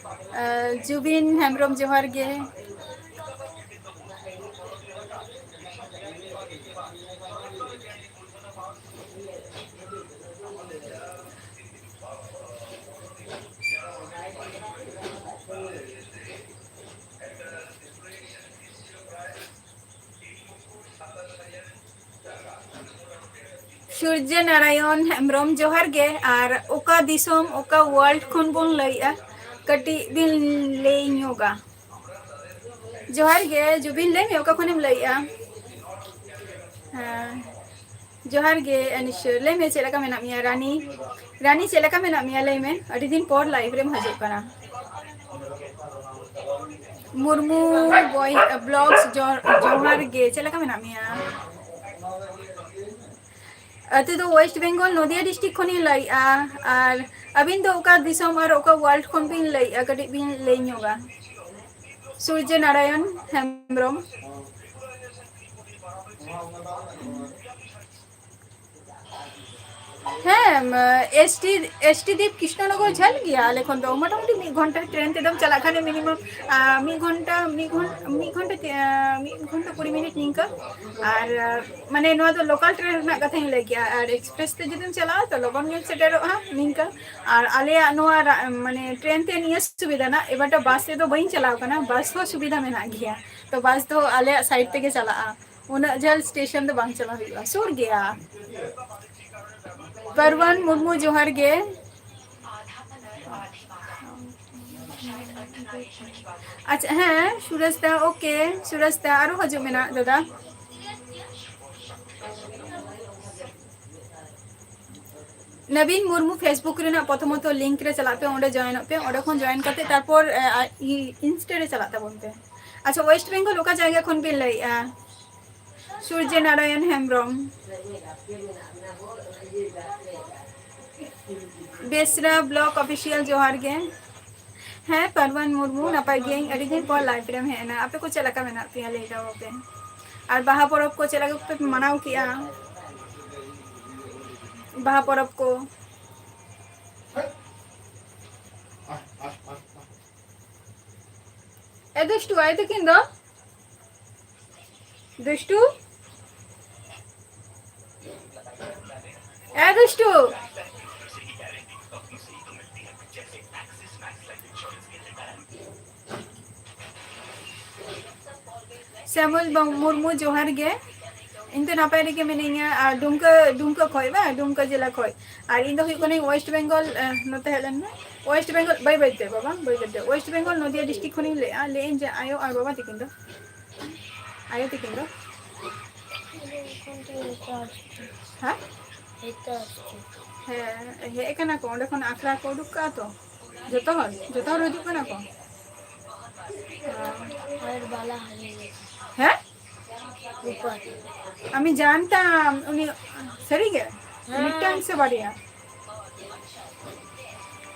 ᱟᱨ ᱡᱩᱵᱤᱱ ᱦᱮᱢᱵᱨᱚᱢ ᱡᱚᱦᱟᱨ ᱜᱮ᱾ ᱥᱩᱨᱡᱚ ᱱᱟᱨᱟᱭᱚᱱ ᱦᱮᱢᱵᱨᱚᱢ, ᱡᱚᱦᱟᱨ ᱜᱮ᱾ ᱟᱨ ᱚᱠᱟ ᱫᱤᱥᱚᱢ, ᱚᱠᱟ world ᱠᱷᱚᱱ ᱵᱚᱱ ᱞᱟᱹᱭᱮᱜᱼᱟ, ᱠᱟᱹᱴᱤᱡ ᱵᱤᱱ ᱞᱟᱹᱭ ᱧᱚᱜᱟ? ᱡᱚᱦᱟᱨ ᱜᱮ ᱡᱩᱵᱤᱱ, ᱞᱟᱹᱭ ᱢᱮ, ᱚᱠᱟ ᱠᱷᱚᱱᱮᱢ ᱞᱟᱹᱭᱮᱜᱼᱟ? ᱦᱮᱸ, ᱡᱚᱦᱟᱨ ᱜᱮ ᱟᱱᱤᱥ, ᱞᱟᱹᱭ ᱢᱮ ᱪᱮᱫ ᱞᱮᱠᱟ ᱢᱮᱱᱟᱜ ᱢᱮᱭᱟ? ᱨᱟᱱᱤ, ᱨᱟᱱᱤ ᱪᱮᱫ ᱞᱮᱠᱟ ᱢᱮᱱᱟᱜ ᱢᱮᱭᱟ? ᱞᱟᱹᱭ ᱢᱮ, ᱟᱹᱰᱤ ᱫᱤᱱ ᱯᱚᱨ live ᱨᱮᱢ ᱦᱤᱡᱩᱜ ᱠᱟᱱᱟ᱾ ᱢᱩᱨᱢᱩ ᱵᱚᱭ, vlogs, ᱡᱚ-, ᱡᱚᱦᱟᱨ ᱜᱮ, ᱪᱮᱫ ᱞᱮᱠᱟ ᱢᱮᱱᱟᱜ ᱢᱮᱭᱟ? ᱟᱹᱛᱩ ᱫᱚ West Bengal, ᱱᱚᱫᱤᱭᱟ district ᱠᱷᱚᱱᱤᱧ ᱞᱟᱹᱭᱮᱜᱼᱟ᱾ ᱟᱨ ᱟᱹᱵᱤᱱ ᱫᱚ ᱚᱠᱟ ᱫᱤᱥᱚᱢ ᱟᱨ ᱚᱠᱟ world ᱠᱷᱚᱱ ᱵᱤᱱ ᱞᱟᱹᱭᱮᱜᱼᱟ? ᱠᱟᱹᱴᱤᱡ ᱵᱤᱱ ᱞᱟᱹᱭ ᱧᱚᱜᱟ᱾ ᱥᱩᱨᱡᱚ ᱱᱟᱨᱟᱭᱚᱱ ᱦᱮᱢᱵᱨᱚᱢ᱾ ᱦᱮᱸ, ᱮᱥ ᱴᱤ, ᱮᱥ ᱴᱤ ᱫᱤᱯ ᱠᱨᱤᱥᱱᱚᱱᱚᱜᱚᱨ ᱡᱷᱟᱹᱞ ᱜᱮᱭᱟ ᱟᱞᱮ ᱠᱷᱚᱱ ᱫᱚ, ᱢᱚᱴᱟᱢᱩᱴᱤ ᱢᱤᱫ ᱜᱷᱚᱱᱴᱟ ᱴᱨᱮᱱ ᱛᱮᱫᱚᱢ ᱪᱟᱞᱟᱜ ᱠᱷᱟᱱ ᱢᱤᱱᱤᱢᱟᱢ ᱢᱤᱫ ᱜᱷᱚᱱᱴᱟ, ᱢᱤᱫ ᱜᱷᱚᱱ-, ᱢᱤᱫ ᱜᱷᱚᱱᱴᱟ ᱛᱮ, ᱟᱸ, ᱢᱤᱫ ᱜᱷᱚᱱᱴᱟ ᱠᱩᱲᱤ ᱢᱤᱱᱤᱴ ᱱᱤᱝᱠᱟᱹ᱾ ᱟᱨ ᱟᱸ, ᱢᱟᱱᱮ ᱱᱚᱣᱟ ᱫᱚ ᱞᱳᱠᱟᱞ ᱴᱨᱮᱱ ᱨᱮᱱᱟᱜ ᱠᱟᱛᱷᱟᱧ ᱞᱟᱹᱭ ᱠᱮᱜᱼᱟ, ᱟᱨ ᱮᱠᱥᱯᱨᱮᱥ ᱛᱮ ᱡᱩᱫᱤᱢ ᱪᱟᱞᱟᱜᱼᱟ ᱛᱚ ᱞᱚᱜᱚᱱ ᱜᱮᱢ ᱥᱮᱴᱮᱨᱚᱜᱼᱟ ᱱᱤᱝᱠᱟᱹ᱾ ᱟᱨ ᱟᱞᱮᱭᱟᱜ ᱱᱚᱣᱟ ᱨᱟ-, ᱢᱟᱱᱮ ᱴᱨᱮᱱ ᱛᱮ ᱱᱤᱭᱟᱹ ᱥᱩᱵᱤᱫᱷᱟ ᱢᱮᱱᱟᱜᱼᱟ, ᱮᱵᱟᱨ ᱵᱟᱥ ᱛᱮᱫᱚ ᱵᱟᱹᱧ ᱪᱟᱞᱟᱣ ᱠᱟᱱᱟ, ᱵᱟᱥ ᱦᱚᱸ ᱥᱩᱵᱤᱫᱷᱟ ᱢᱮᱱᱟᱜ ᱜᱮᱭᱟ᱾ ᱛᱚ ᱵᱟᱥ ᱫᱚ ᱟᱞᱮᱭᱟᱜ ᱥᱟᱭᱤᱰ ᱛᱮᱜᱮ ᱪᱟᱞᱟᱜᱼᱟ, ᱩᱱᱟᱹᱜ ᱡᱷᱟᱹᱞ ᱥᱴᱮᱥᱚᱱ ᱫᱚ ᱵᱟᱝ ᱪᱟᱞᱟᱣ ᱦᱩᱭᱩᱜᱼᱟ, ᱥᱩᱨ ᱜᱮᱭᱟ᱾ ᱯᱟᱨᱣᱟᱱ ᱢᱩᱨᱢᱩ, ᱡᱚᱦᱟᱨ ᱜᱮ᱾ ᱟᱪᱪᱷᱟ, ᱦᱮᱸ, ᱥᱩᱨᱮᱥ ᱫᱟ, ᱳᱠᱮ, ᱥᱩᱨᱮᱥ ᱫᱟ, ᱟᱨᱚ ᱦᱤᱡᱩᱜ ᱢᱮᱱᱟᱜ ᱫᱟᱫᱟ᱾ ᱱᱚᱵᱤᱱ ᱢᱩᱨᱢᱩ Facebook ᱨᱮᱱᱟᱜ ᱯᱨᱚᱛᱷᱚᱢᱚᱛᱚ ᱞᱤᱝᱠ ᱨᱮ ᱪᱟᱞᱟᱜ ᱯᱮ, ᱚᱸᱰᱮ ᱡᱚᱭᱮᱱᱚᱜ ᱯᱮ, ᱚᱸᱰᱮ ᱠᱷᱚᱱ ᱡᱚᱭᱮᱱ ᱠᱟᱛᱮ ᱛᱟᱨᱯᱚᱨ, ᱮ, ᱟ-, ᱤ-, ᱤᱱᱥᱴᱟ ᱨᱮ ᱪᱟᱞᱟᱜ ᱛᱟᱵᱚᱱ ᱯᱮ᱾ ᱟᱪᱪᱷᱟ, ᱳᱭᱮᱥᱴ ᱵᱮᱝᱜᱚᱞ ᱚᱠᱟ ᱡᱟᱭᱜᱟ ᱠᱷᱚᱱ ᱵᱤᱱ ᱞᱟᱹᱭᱮᱜᱼᱟ? ᱥᱩᱨᱡᱚ ᱱᱟᱨᱟᱭᱚᱱ ᱦᱮᱢᱵᱨᱚᱢ᱾ ᱵᱮᱥᱨᱟ ᱵᱞᱚᱜ ᱚᱯᱷᱤᱥᱤᱭᱟᱞ, ᱡᱚᱦᱟᱨ ᱜᱮ᱾ ᱦᱮᱸ, ᱯᱟᱨᱣᱟᱱ ᱢᱩᱨᱢᱩ, ᱱᱟᱯᱟᱭ ᱜᱤᱭᱟᱹᱧ᱾ ᱟᱹᱰᱤ ᱫᱤᱱ ᱯᱚᱨ ᱞᱟᱭᱤᱵᱷ ᱨᱮᱢ ᱦᱮᱡ ᱮᱱᱟ᱾ ᱟᱯᱮ ᱠᱚ ᱪᱮᱫ ᱞᱮᱠᱟ ᱢᱮᱱᱟᱜ ᱯᱮᱭᱟ, ᱞᱟᱹᱭ ᱛᱟᱵᱚ ᱯᱮ᱾ ᱟᱨ ᱵᱟᱦᱟ ᱯᱚᱨᱚᱵᱽ ᱠᱚ ᱪᱮᱫ ᱞᱮᱠᱟ ᱯᱮ ᱢᱟᱱᱟᱣ ᱠᱮᱜᱼᱟ? ᱵᱟᱦᱟ ᱯᱚᱨᱚᱵᱽ ᱠᱚ᱾ ᱮ ᱫᱩᱥᱴᱩ, ᱟᱭ ᱛᱟᱹᱠᱤᱱ ᱫᱚ? ᱫᱩᱥᱴᱩ? ᱮ ᱫᱩᱥᱴᱩ! ᱥᱮᱢᱚᱞ ᱵᱟᱝ-, ᱢᱩᱨᱢᱩ, ᱡᱚᱦᱟᱨ ᱜᱮ᱾ ᱤᱧ ᱫᱚ ᱱᱟᱯᱟᱭ ᱨᱮᱜᱮ ᱢᱤᱱᱟᱹᱧᱟ᱾ ᱟᱨ ᱰᱩᱢᱠᱟᱹ, ᱰᱩᱢᱠᱟᱹ ᱠᱷᱚᱡ ᱵᱟᱝ? ᱰᱩᱢᱠᱟᱹ ᱡᱮᱞᱟ ᱠᱷᱚᱡ᱾ ᱟᱨ ᱤᱧ ᱫᱚ ᱦᱩᱭᱩᱜ ᱠᱟᱹᱱᱟᱹᱧ ᱳᱭᱮᱥᱴ ᱵᱮᱝᱜᱚᱞ, ᱮ, ᱱᱚᱛᱮ ᱦᱮᱡ ᱞᱮᱱ ᱢᱮ᱾ ᱳᱭᱮᱥᱴ ᱵᱮᱝᱜᱚᱞ, ᱵᱟᱹᱭ ᱵᱟᱹᱭ ᱛᱮ ᱵᱟᱵᱟ, ᱵᱟᱹᱭ ᱵᱟᱹᱭ ᱛᱮ᱾ ᱳᱭᱮᱥᱴ ᱵᱮᱝᱜᱚᱞ, ᱱᱚᱫᱤᱭᱟ ᱰᱤᱥᱴᱨᱤᱠᱴ ᱠᱷᱚᱱᱤᱧ ᱞᱟᱹᱭᱮᱫᱼᱟ᱾ ᱞᱟᱹᱭᱮᱫ ᱟᱹᱧ ᱡᱮ ᱟᱭᱳ ᱟᱨ ᱵᱟᱵᱟ ᱛᱟᱹᱠᱤᱱ ᱫᱚ? ᱟᱭᱳ ᱛᱟᱹᱠᱤᱱ ᱫᱚ? ᱦᱮᱸ? ᱦᱮᱸ, ᱦᱮᱡ ᱠᱟᱱᱟ ᱠᱚ, ᱚᱸᱰᱮ ᱠᱷᱚᱱ ᱟᱠᱷᱲᱟ ᱠᱚ ᱩᱰᱩᱠ ᱠᱟᱜᱼᱟ ᱛᱚ᱾ ᱡᱚᱛᱚ ᱦᱚᱲ, ᱡᱚᱛᱚ ᱦᱚᱲ ᱦᱤᱡᱩᱜ ᱠᱟᱱᱟ ᱠᱚ᱾ ᱦᱮᱸ? ᱩᱯᱟᱨ᱾ ᱟᱢ ᱡᱟᱱᱛᱟᱢ, ᱩᱱᱤ ᱥᱟᱹᱨᱤ ᱜᱮ? ᱦᱮᱸ᱾ ᱢᱤᱫᱴᱟᱝ ᱥᱮ ᱵᱟᱨᱭᱟ?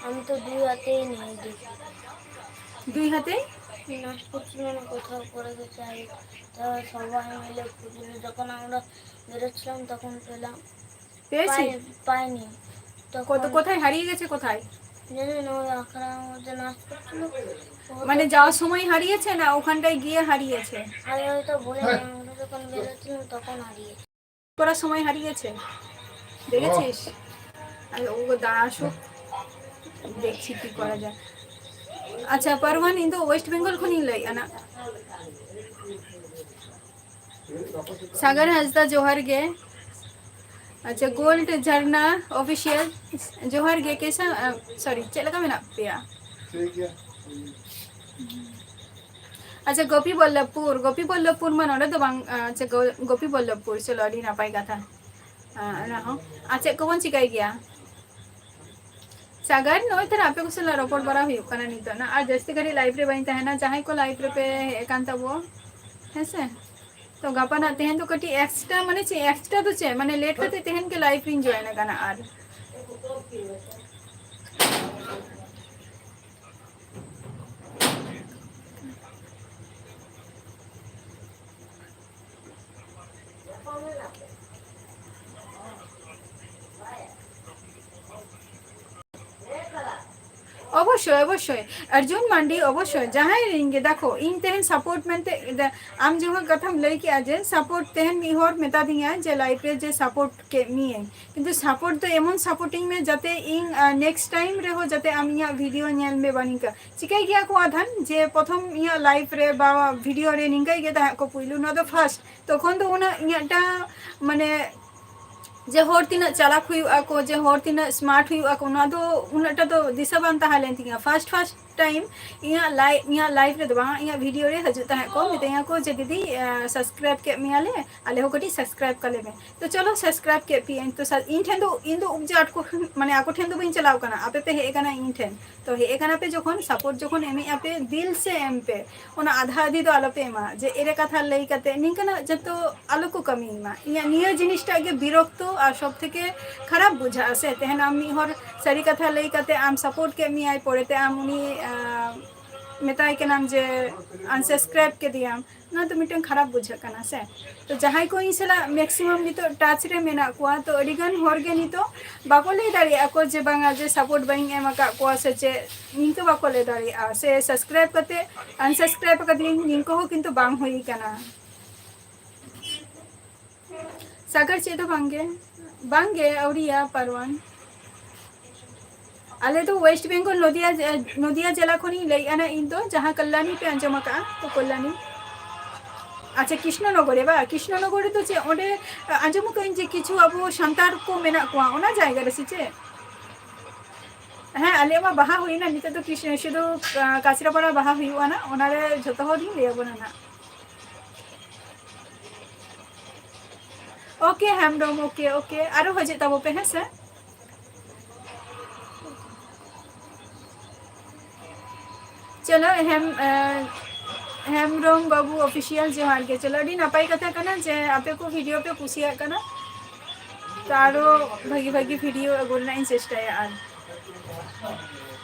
ᱟᱢ ᱛᱚ ᱫᱩᱭ ᱟᱛᱮ ᱱᱤᱭᱟᱹ ᱫᱩ᱾ দুই হাতে? নাশকুচি মানে কোথাও পড়ে গেছে, আর তো সবাই মিলে খুঁজলো। যখন আমরা বেরোচ্ছিলাম, তখন পেলাম। পেয়েছি। পাই- পাইনি। কত, তখন কোথায় হারিয়ে গেছে? কোথায়? জানি না, ওই আখড়ার মধ্যে নাচ করছিল। ও মানে যাওয়ার সময় হারিয়েছে না ওখানটায় গিয়ে হারিয়েছে? আরে, ওই তো বলে, আমরা যখন বেরোচ্ছিলাম তখন হারিয়েছে। করার সময় হারিয়েছে, দেখেছিস? আর ও দাঁড়া আসুক, দেখছি কি করা যায়। আচ্ছা, ᱯᱟᱨᱣᱟᱱ, ᱤᱧ ᱫᱚ ᱳᱭᱮᱥᱴ ᱵᱮᱝᱜᱚᱞ ᱠᱷᱚᱱᱤᱧ ᱞᱟᱹᱭᱮᱫᱼᱟ ᱱᱟ᱾ ᱥᱟᱜᱟᱨ ᱦᱟᱸᱥᱫᱟ, ᱡᱚᱦᱟᱨ ᱜᱮ᱾ ᱟᱪᱪᱷᱟ, ᱜᱳᱞᱰ ᱡᱷᱟᱨᱱᱟ ᱚᱯᱷᱤᱥᱤᱭᱟᱞ, ᱡᱚᱦᱟᱨ ᱜᱮ᱾ ᱠᱮᱥᱟ, ᱥᱚᱨᱤ, ᱪᱮᱫ ᱞᱮᱠᱟ ᱢᱮᱱᱟᱜ ᱯᱮᱭᱟ? ᱴᱷᱤᱠ ᱜᱮᱭᱟ᱾ ᱟᱪᱪᱷᱟ, ᱜᱳᱯᱤ ᱵᱚᱞᱞᱚᱵᱷᱯᱩᱨ, ᱜᱳᱯᱤ ᱵᱚᱞᱞᱚᱵᱷᱯᱩᱨ ᱢᱟ ᱱᱚᱰᱮ ᱫᱚ ᱵᱟᱝ᱾ ᱟᱪᱪᱷᱟ, ᱜᱳ- ᱜᱳᱯᱤ ᱵᱚᱞᱞᱚᱵᱷᱯᱩᱨ, ᱪᱚᱞᱚ, ᱟᱹᱰᱤ ᱱᱟᱯᱟᱭ ᱠᱟᱛᱷᱟ᱾ ᱟᱨ ᱚᱱᱟ ᱦᱚᱸ, ᱟᱨ ᱪᱮᱫ ᱠᱚᱵᱚᱱ ᱪᱤᱠᱟᱹᱭ ᱜᱮᱭᱟ? ᱥᱟᱜᱟᱨ, ᱱᱚᱜᱼᱚᱭ ᱛᱟᱦᱞᱮ ᱟᱯᱮ ᱠᱚ ᱥᱟᱞᱟᱜ ᱨᱚᱯᱚᱲ ᱵᱟᱲᱟ ᱦᱩᱭᱩᱜ ᱠᱟᱱᱟ ᱱᱤᱛᱚᱜ ᱱᱟ, ᱟᱨ ᱡᱟᱹᱥᱛᱤ ᱜᱷᱟᱹᱲᱤᱡ ᱞᱟᱭᱤᱵᱷ ᱨᱮ ᱵᱟᱹᱧ ᱛᱟᱦᱮᱱᱟ᱾ ᱡᱟᱦᱟᱸᱭ ᱠᱚ ᱞᱟᱭᱤᱵᱷ ᱨᱮᱯᱮ ᱦᱮᱡ ᱟᱠᱟᱱ ᱛᱟᱵᱚ, ᱦᱮᱸᱥᱮ, ᱛᱚ ᱜᱟᱯᱟ ᱱᱟᱜ, ᱛᱮᱦᱮᱧ ᱫᱚ ᱠᱟᱹᱴᱤᱡ ᱮᱠᱥᱴᱨᱟ, ᱢᱟᱱᱮ ᱪᱮᱫ ᱮᱠᱥᱴᱨᱟ ᱫᱚ ᱪᱮᱫ, ᱢᱟᱱᱮ ᱞᱮᱴ ᱠᱟᱛᱮ ᱛᱮᱦᱮᱧ ᱜᱮ ᱞᱟᱭᱤᱵᱷ ᱨᱤᱧ ᱡᱚᱭᱮᱱ ᱟᱠᱟᱱᱟ᱾ ᱟᱨ ᱚᱵᱚᱥᱥᱳᱭ, ᱚᱵᱚᱥᱥᱳᱭ᱾ ᱚᱨᱡᱩᱱ ᱢᱟᱱᱰᱤ, ᱚᱵᱚᱥᱥᱳᱭ᱾ ᱡᱟᱦᱟᱸᱭ ᱨᱮᱱ ᱜᱮ, ᱫᱮᱠᱷᱚ, ᱤᱧ ᱛᱮᱦᱮᱧ ᱥᱟᱯᱳᱨᱴ ᱢᱮᱱᱛᱮ, ᱫᱮ-, ᱟᱢ ᱡᱚᱠᱷᱚᱱ ᱠᱟᱛᱷᱟᱢ ᱞᱟᱹᱭ ᱠᱮᱜᱼᱟ ᱡᱮ ᱥᱟᱯᱳᱨᱴ, ᱛᱮᱦᱮᱧ ᱢᱤᱫ ᱦᱚᱲ ᱢᱮᱛᱟ ᱫᱤᱧᱟᱭ ᱡᱮ ᱞᱟᱭᱤᱵᱷ ᱨᱮ ᱡᱮ ᱥᱟᱯᱳᱨᱴ ᱠᱮᱫ ᱢᱤᱭᱟᱹᱧ, ᱠᱤᱱᱛᱩ ᱥᱟᱯᱳᱨᱴ ᱫᱚ ᱮᱢᱚᱱ ᱥᱟᱯᱳᱨᱴᱤᱝ ᱢᱮ ᱡᱟᱛᱮ ᱤᱧ, ᱟᱨ, ᱱᱮᱠᱥᱴ ᱴᱟᱭᱤᱢ ᱨᱮᱦᱚᱸ ᱡᱟᱛᱮ ᱟᱢ ᱤᱧᱟᱹᱜ ᱵᱷᱤᱰᱤᱭᱳ ᱧᱮᱞ ᱢᱮ ᱵᱟ ᱱᱤᱝᱠᱟᱹ᱾ ᱪᱤᱠᱟᱹᱭ ᱜᱮᱭᱟ ᱠᱚ ᱟᱫᱷᱟᱱ ᱡᱮ ᱯᱨᱚᱛᱷᱚᱢ ᱤᱧᱟᱹᱜ ᱞᱟᱭᱤᱵᱷ ᱨᱮ ᱵᱟ ᱵᱷᱤᱰᱤᱭᱳ ᱨᱮ ᱱᱤᱝᱠᱟᱹᱭ ᱜᱮ ᱛᱟᱦᱮᱸᱫ ᱠᱚ ᱯᱩᱭᱞᱩ, ᱱᱚᱣᱟ ᱫᱚ ᱯᱷᱟᱥᱴ, ᱛᱚᱠᱷᱚᱱ ᱫᱚ ᱩᱱᱟᱹᱜ ᱤᱧᱟᱹᱜ ᱴᱟ, ᱢᱟᱱᱮ, ᱡᱮ ᱦᱚᱲ ᱛᱤᱱᱟᱹᱜ ᱪᱟᱞᱟᱠ ᱦᱩᱭᱩᱜᱼᱟ ᱠᱚ, ᱡᱮ ᱦᱚᱲ ᱛᱤᱱᱟᱹᱜ ᱥᱢᱟᱨᱴ ᱦᱩᱭᱩᱜᱼᱟ ᱠᱚ, ᱱᱚᱣᱟ ᱫᱚ ᱩᱱᱟᱹᱜ ᱴᱟ ᱫᱚ ᱫᱤᱥᱟᱹ ᱵᱟᱝ ᱛᱟᱦᱮᱸ ᱞᱮᱱ ᱛᱤᱧᱟᱹ᱾ ᱯᱷᱟᱥᱴ ᱯᱷᱟᱥᱴ ᱴᱟᱭᱤᱢ ᱤᱧᱟᱹᱜ ᱞᱟᱭᱤᱵᱷ, ᱤᱧᱟᱹᱜ ᱞᱟᱭᱤᱵᱷ ᱨᱮᱫᱚ ᱵᱟᱝ, ᱤᱧᱟᱹᱜ ᱵᱷᱤᱰᱤᱭᱳ ᱨᱮ ᱦᱤᱡᱩᱜ ᱛᱟᱦᱮᱸᱫ ᱠᱚ, ᱢᱤᱛᱟᱹᱧᱟ ᱠᱚ ᱡᱮ, "ᱫᱤᱫᱤ, ᱥᱟᱵᱥᱠᱨᱟᱭᱤᱵ ᱠᱮᱫ ᱢᱮᱭᱟᱞᱮ, ᱟᱞᱮ ᱦᱚᱸ ᱠᱟᱹᱴᱤᱡ ᱥᱟᱵᱥᱠᱨᱟᱭᱤᱵ ᱠᱟᱞᱮ ᱢᱮ᱾" ᱛᱚ ᱪᱚᱞᱚ, ᱥᱟᱵᱥᱠᱨᱟᱭᱤᱵ ᱠᱮᱫ ᱯᱮᱭᱟᱹᱧ᱾ ᱛᱚ ᱥᱟ-, ᱤᱧ ᱴᱷᱮᱱ ᱫᱚ, ᱤᱧ ᱫᱚ ᱩᱵ ᱡᱟᱴ ᱠᱚ, ᱢᱟᱱᱮ, ᱟᱠᱚ ᱴᱷᱮᱱ ᱫᱚ ᱵᱟᱹᱧ ᱪᱟᱞᱟᱣ ᱠᱟᱱᱟ, ᱟᱯᱮ ᱯᱮ ᱦᱮᱡ ᱟᱠᱟᱱᱟ ᱤᱧ ᱴᱷᱮᱱ᱾ ᱛᱚ ᱦᱮᱡ ᱟᱠᱟᱱᱟ ᱯᱮ ᱡᱚᱠᱷᱚᱱ, ᱥᱟᱯᱳᱨᱴ ᱡᱚᱠᱷᱚᱱ ᱮᱢᱮᱜᱼᱟ ᱯᱮ, ᱫᱤᱞ ᱥᱮ ᱮᱢ ᱯᱮ, ᱚᱱᱟ ᱟᱫᱷᱟ ᱟᱫᱷᱤ ᱫᱚ ᱟᱞᱚ ᱯᱮ ᱮᱢᱟ᱾ ᱡᱮ ᱮᱲᱮ ᱠᱟᱛᱷᱟ ᱞᱟᱹᱭ ᱠᱟᱛᱮ ᱱᱤᱝᱠᱟᱹᱱᱟᱜ ᱡᱚᱛᱚ ᱟᱞᱚ ᱠᱚ ᱠᱟᱹᱢᱤᱭ ᱢᱟ᱾ ᱤᱧᱟᱹᱜ ᱱᱤᱭᱟᱹ ᱡᱤᱱᱤᱥᱴᱟᱜ ᱜᱮ ᱵᱤᱨᱚᱠᱛᱚ ᱟᱨ ᱥᱚᱵ ᱛᱷᱮᱠᱮ ᱠᱷᱟᱨᱟᱯ ᱵᱩᱡᱷᱟᱹᱜᱼᱟ ᱥᱮ, ᱛᱮᱦᱮᱧ ᱟᱢ ᱢᱤᱫ ᱦᱚᱲ ᱥᱟᱹᱨᱤ ᱠᱟᱛᱷᱟ ᱞᱟᱹᱭ ᱠᱟᱛᱮ ᱟᱢ ᱥᱟᱯᱳᱨᱴ ᱠᱮᱫ ᱢᱮᱭᱟᱭ, ᱯᱚᱨᱮᱛᱮ ᱟᱢ ᱩᱱᱤ, ᱟᱸ, ᱢᱮᱛᱟᱭ ᱠᱟᱱᱟᱢ ᱡᱮ unsubscribe ᱠᱮᱫᱮᱭᱟᱢ, ᱱᱚᱣᱟ ᱫᱚ ᱢᱤᱫᱴᱟᱝ ᱠᱷᱟᱨᱟᱯ ᱵᱩᱡᱷᱟᱹᱜ ᱠᱟᱱᱟ ᱥᱮ᱾ ᱛᱚ ᱡᱟᱦᱟᱸᱭ ᱠᱚ ᱤᱧ ᱥᱟᱞᱟᱜ maximum ᱱᱤᱛᱚᱜ touch ᱨᱮ ᱢᱮᱱᱟᱜ ᱠᱚᱣᱟ, ᱛᱚ ᱟᱹᱰᱤᱜᱟᱱ ᱦᱚᱲ ᱜᱮ ᱱᱤᱛᱚᱜ ᱵᱟᱠᱚ ᱞᱟᱹᱭ ᱫᱟᱲᱮᱭᱟᱜᱼᱟ ᱠᱚ ᱡᱮ ᱵᱟᱝᱟ ᱡᱮ support ᱵᱟᱹᱧ ᱮᱢ ᱟᱠᱟᱫ ᱠᱚᱣᱟ ᱥᱮ ᱪᱮᱫ, ᱱᱤᱝᱠᱟᱹ ᱵᱟᱠᱚ ᱞᱟᱹᱭ ᱫᱟᱲᱮᱭᱟᱜᱼᱟ ᱥᱮ subscribe ᱠᱟᱛᱮ unsubscribe ᱟᱠᱟᱫᱤᱧ, ᱱᱤᱝᱠᱟᱹ ᱦᱚᱸ ᱠᱤᱱᱛᱩ ᱵᱟᱝ ᱦᱩᱭ ᱠᱟᱱᱟ᱾ ᱥᱟᱜᱟᱨ ᱪᱮᱫ ᱦᱚᱸ ᱵᱟᱝᱜᱮ, ᱵᱟᱝᱜᱮ ᱟᱹᱣᱨᱤᱭᱟ ᱯᱟᱨᱣᱟᱱ᱾ ᱟᱞᱮ ᱫᱚ West Bengal ᱱᱚᱫᱤᱭᱟ, ᱱᱚᱫᱤᱭᱟ ᱡᱮᱞᱟ ᱠᱷᱚᱱᱤᱧ ᱞᱟᱹᱭᱮᱫᱼᱟ ᱱᱟᱜ ᱤᱧ ᱫᱚ, ᱡᱟᱦᱟᱸ ᱠᱚᱞᱞᱟᱱᱤ ᱯᱮ ᱟᱸᱡᱚᱢ ᱟᱠᱟᱫᱼᱟ, ᱛᱚ ᱠᱚᱞᱞᱟᱱᱤ᱾ ᱟᱪᱪᱷᱟ, ᱠᱨᱤᱥᱱᱚᱱᱚᱜᱚᱨ ᱨᱮ ᱵᱟ? ᱠᱨᱤᱥᱱᱚᱱᱚᱜᱚᱨ ᱨᱮᱫᱚ ᱪᱮᱫ ᱚᱸᱰᱮ, ᱟ, ᱟᱸᱡᱚᱢ ᱟᱠᱟᱫᱟᱹᱧ ᱡᱮ ᱠᱤᱪᱷᱩ ᱟᱵᱚ ᱥᱟᱱᱛᱟᱲ ᱠᱚ ᱢᱮᱱᱟᱜ ᱠᱚᱣᱟ ᱚᱱᱟ ᱡᱟᱭᱜᱟ ᱨᱮ ᱥᱮ ᱪᱮᱫ? ᱦᱮᱸ, ᱟᱞᱮᱭᱟᱜ ᱢᱟ ᱵᱟᱦᱟ ᱦᱩᱭᱱᱟ, ᱱᱤᱛᱚᱜ ᱫᱚ ᱠᱨᱤᱥ-, ᱥᱩᱫᱷᱩ, ᱟ, ᱠᱟᱪᱨᱟᱯᱟᱲᱟ ᱵᱟᱦᱟ ᱦᱩᱭᱩᱜᱼᱟ ᱱᱟᱜ, ᱚᱱᱟᱨᱮ ᱡᱷᱚᱛᱚ ᱦᱚᱲᱤᱧ ᱞᱟᱹᱭ ᱟᱵᱚᱱᱟ ᱱᱟᱜ᱾ OK ᱦᱮᱢᱵᱨᱚᱢ, OK, OK, ᱟᱨᱚ ᱦᱤᱡᱩᱜ ᱛᱟᱵᱚ ᱯᱮ, ᱦᱮᱸ ᱥᱮ? ᱪᱚᱞᱚ, ᱦᱮᱢ-, ᱮ, ᱦᱮᱢᱵᱨᱚᱢ ᱵᱟᱹᱵᱩ Official, ᱡᱚᱦᱟᱨ ᱜᱮ᱾ ᱪᱚᱞᱚ, ᱟᱹᱰᱤ ᱱᱟᱯᱟᱭ ᱠᱟᱛᱷᱟ ᱠᱟᱱᱟ ᱡᱮ ᱟᱯᱮ ᱠᱚ video ᱯᱮ ᱠᱩᱥᱤᱭᱟᱜ ᱠᱟᱱᱟ, ᱛᱚ ᱟᱨᱚ ᱵᱷᱟᱹᱜᱤ ᱵᱷᱟᱹᱜᱤ video ᱟᱹᱜᱩ ᱨᱮᱱᱟᱜ ᱤᱧ ᱪᱮᱥᱴᱟᱭᱟ᱾ ᱟᱨ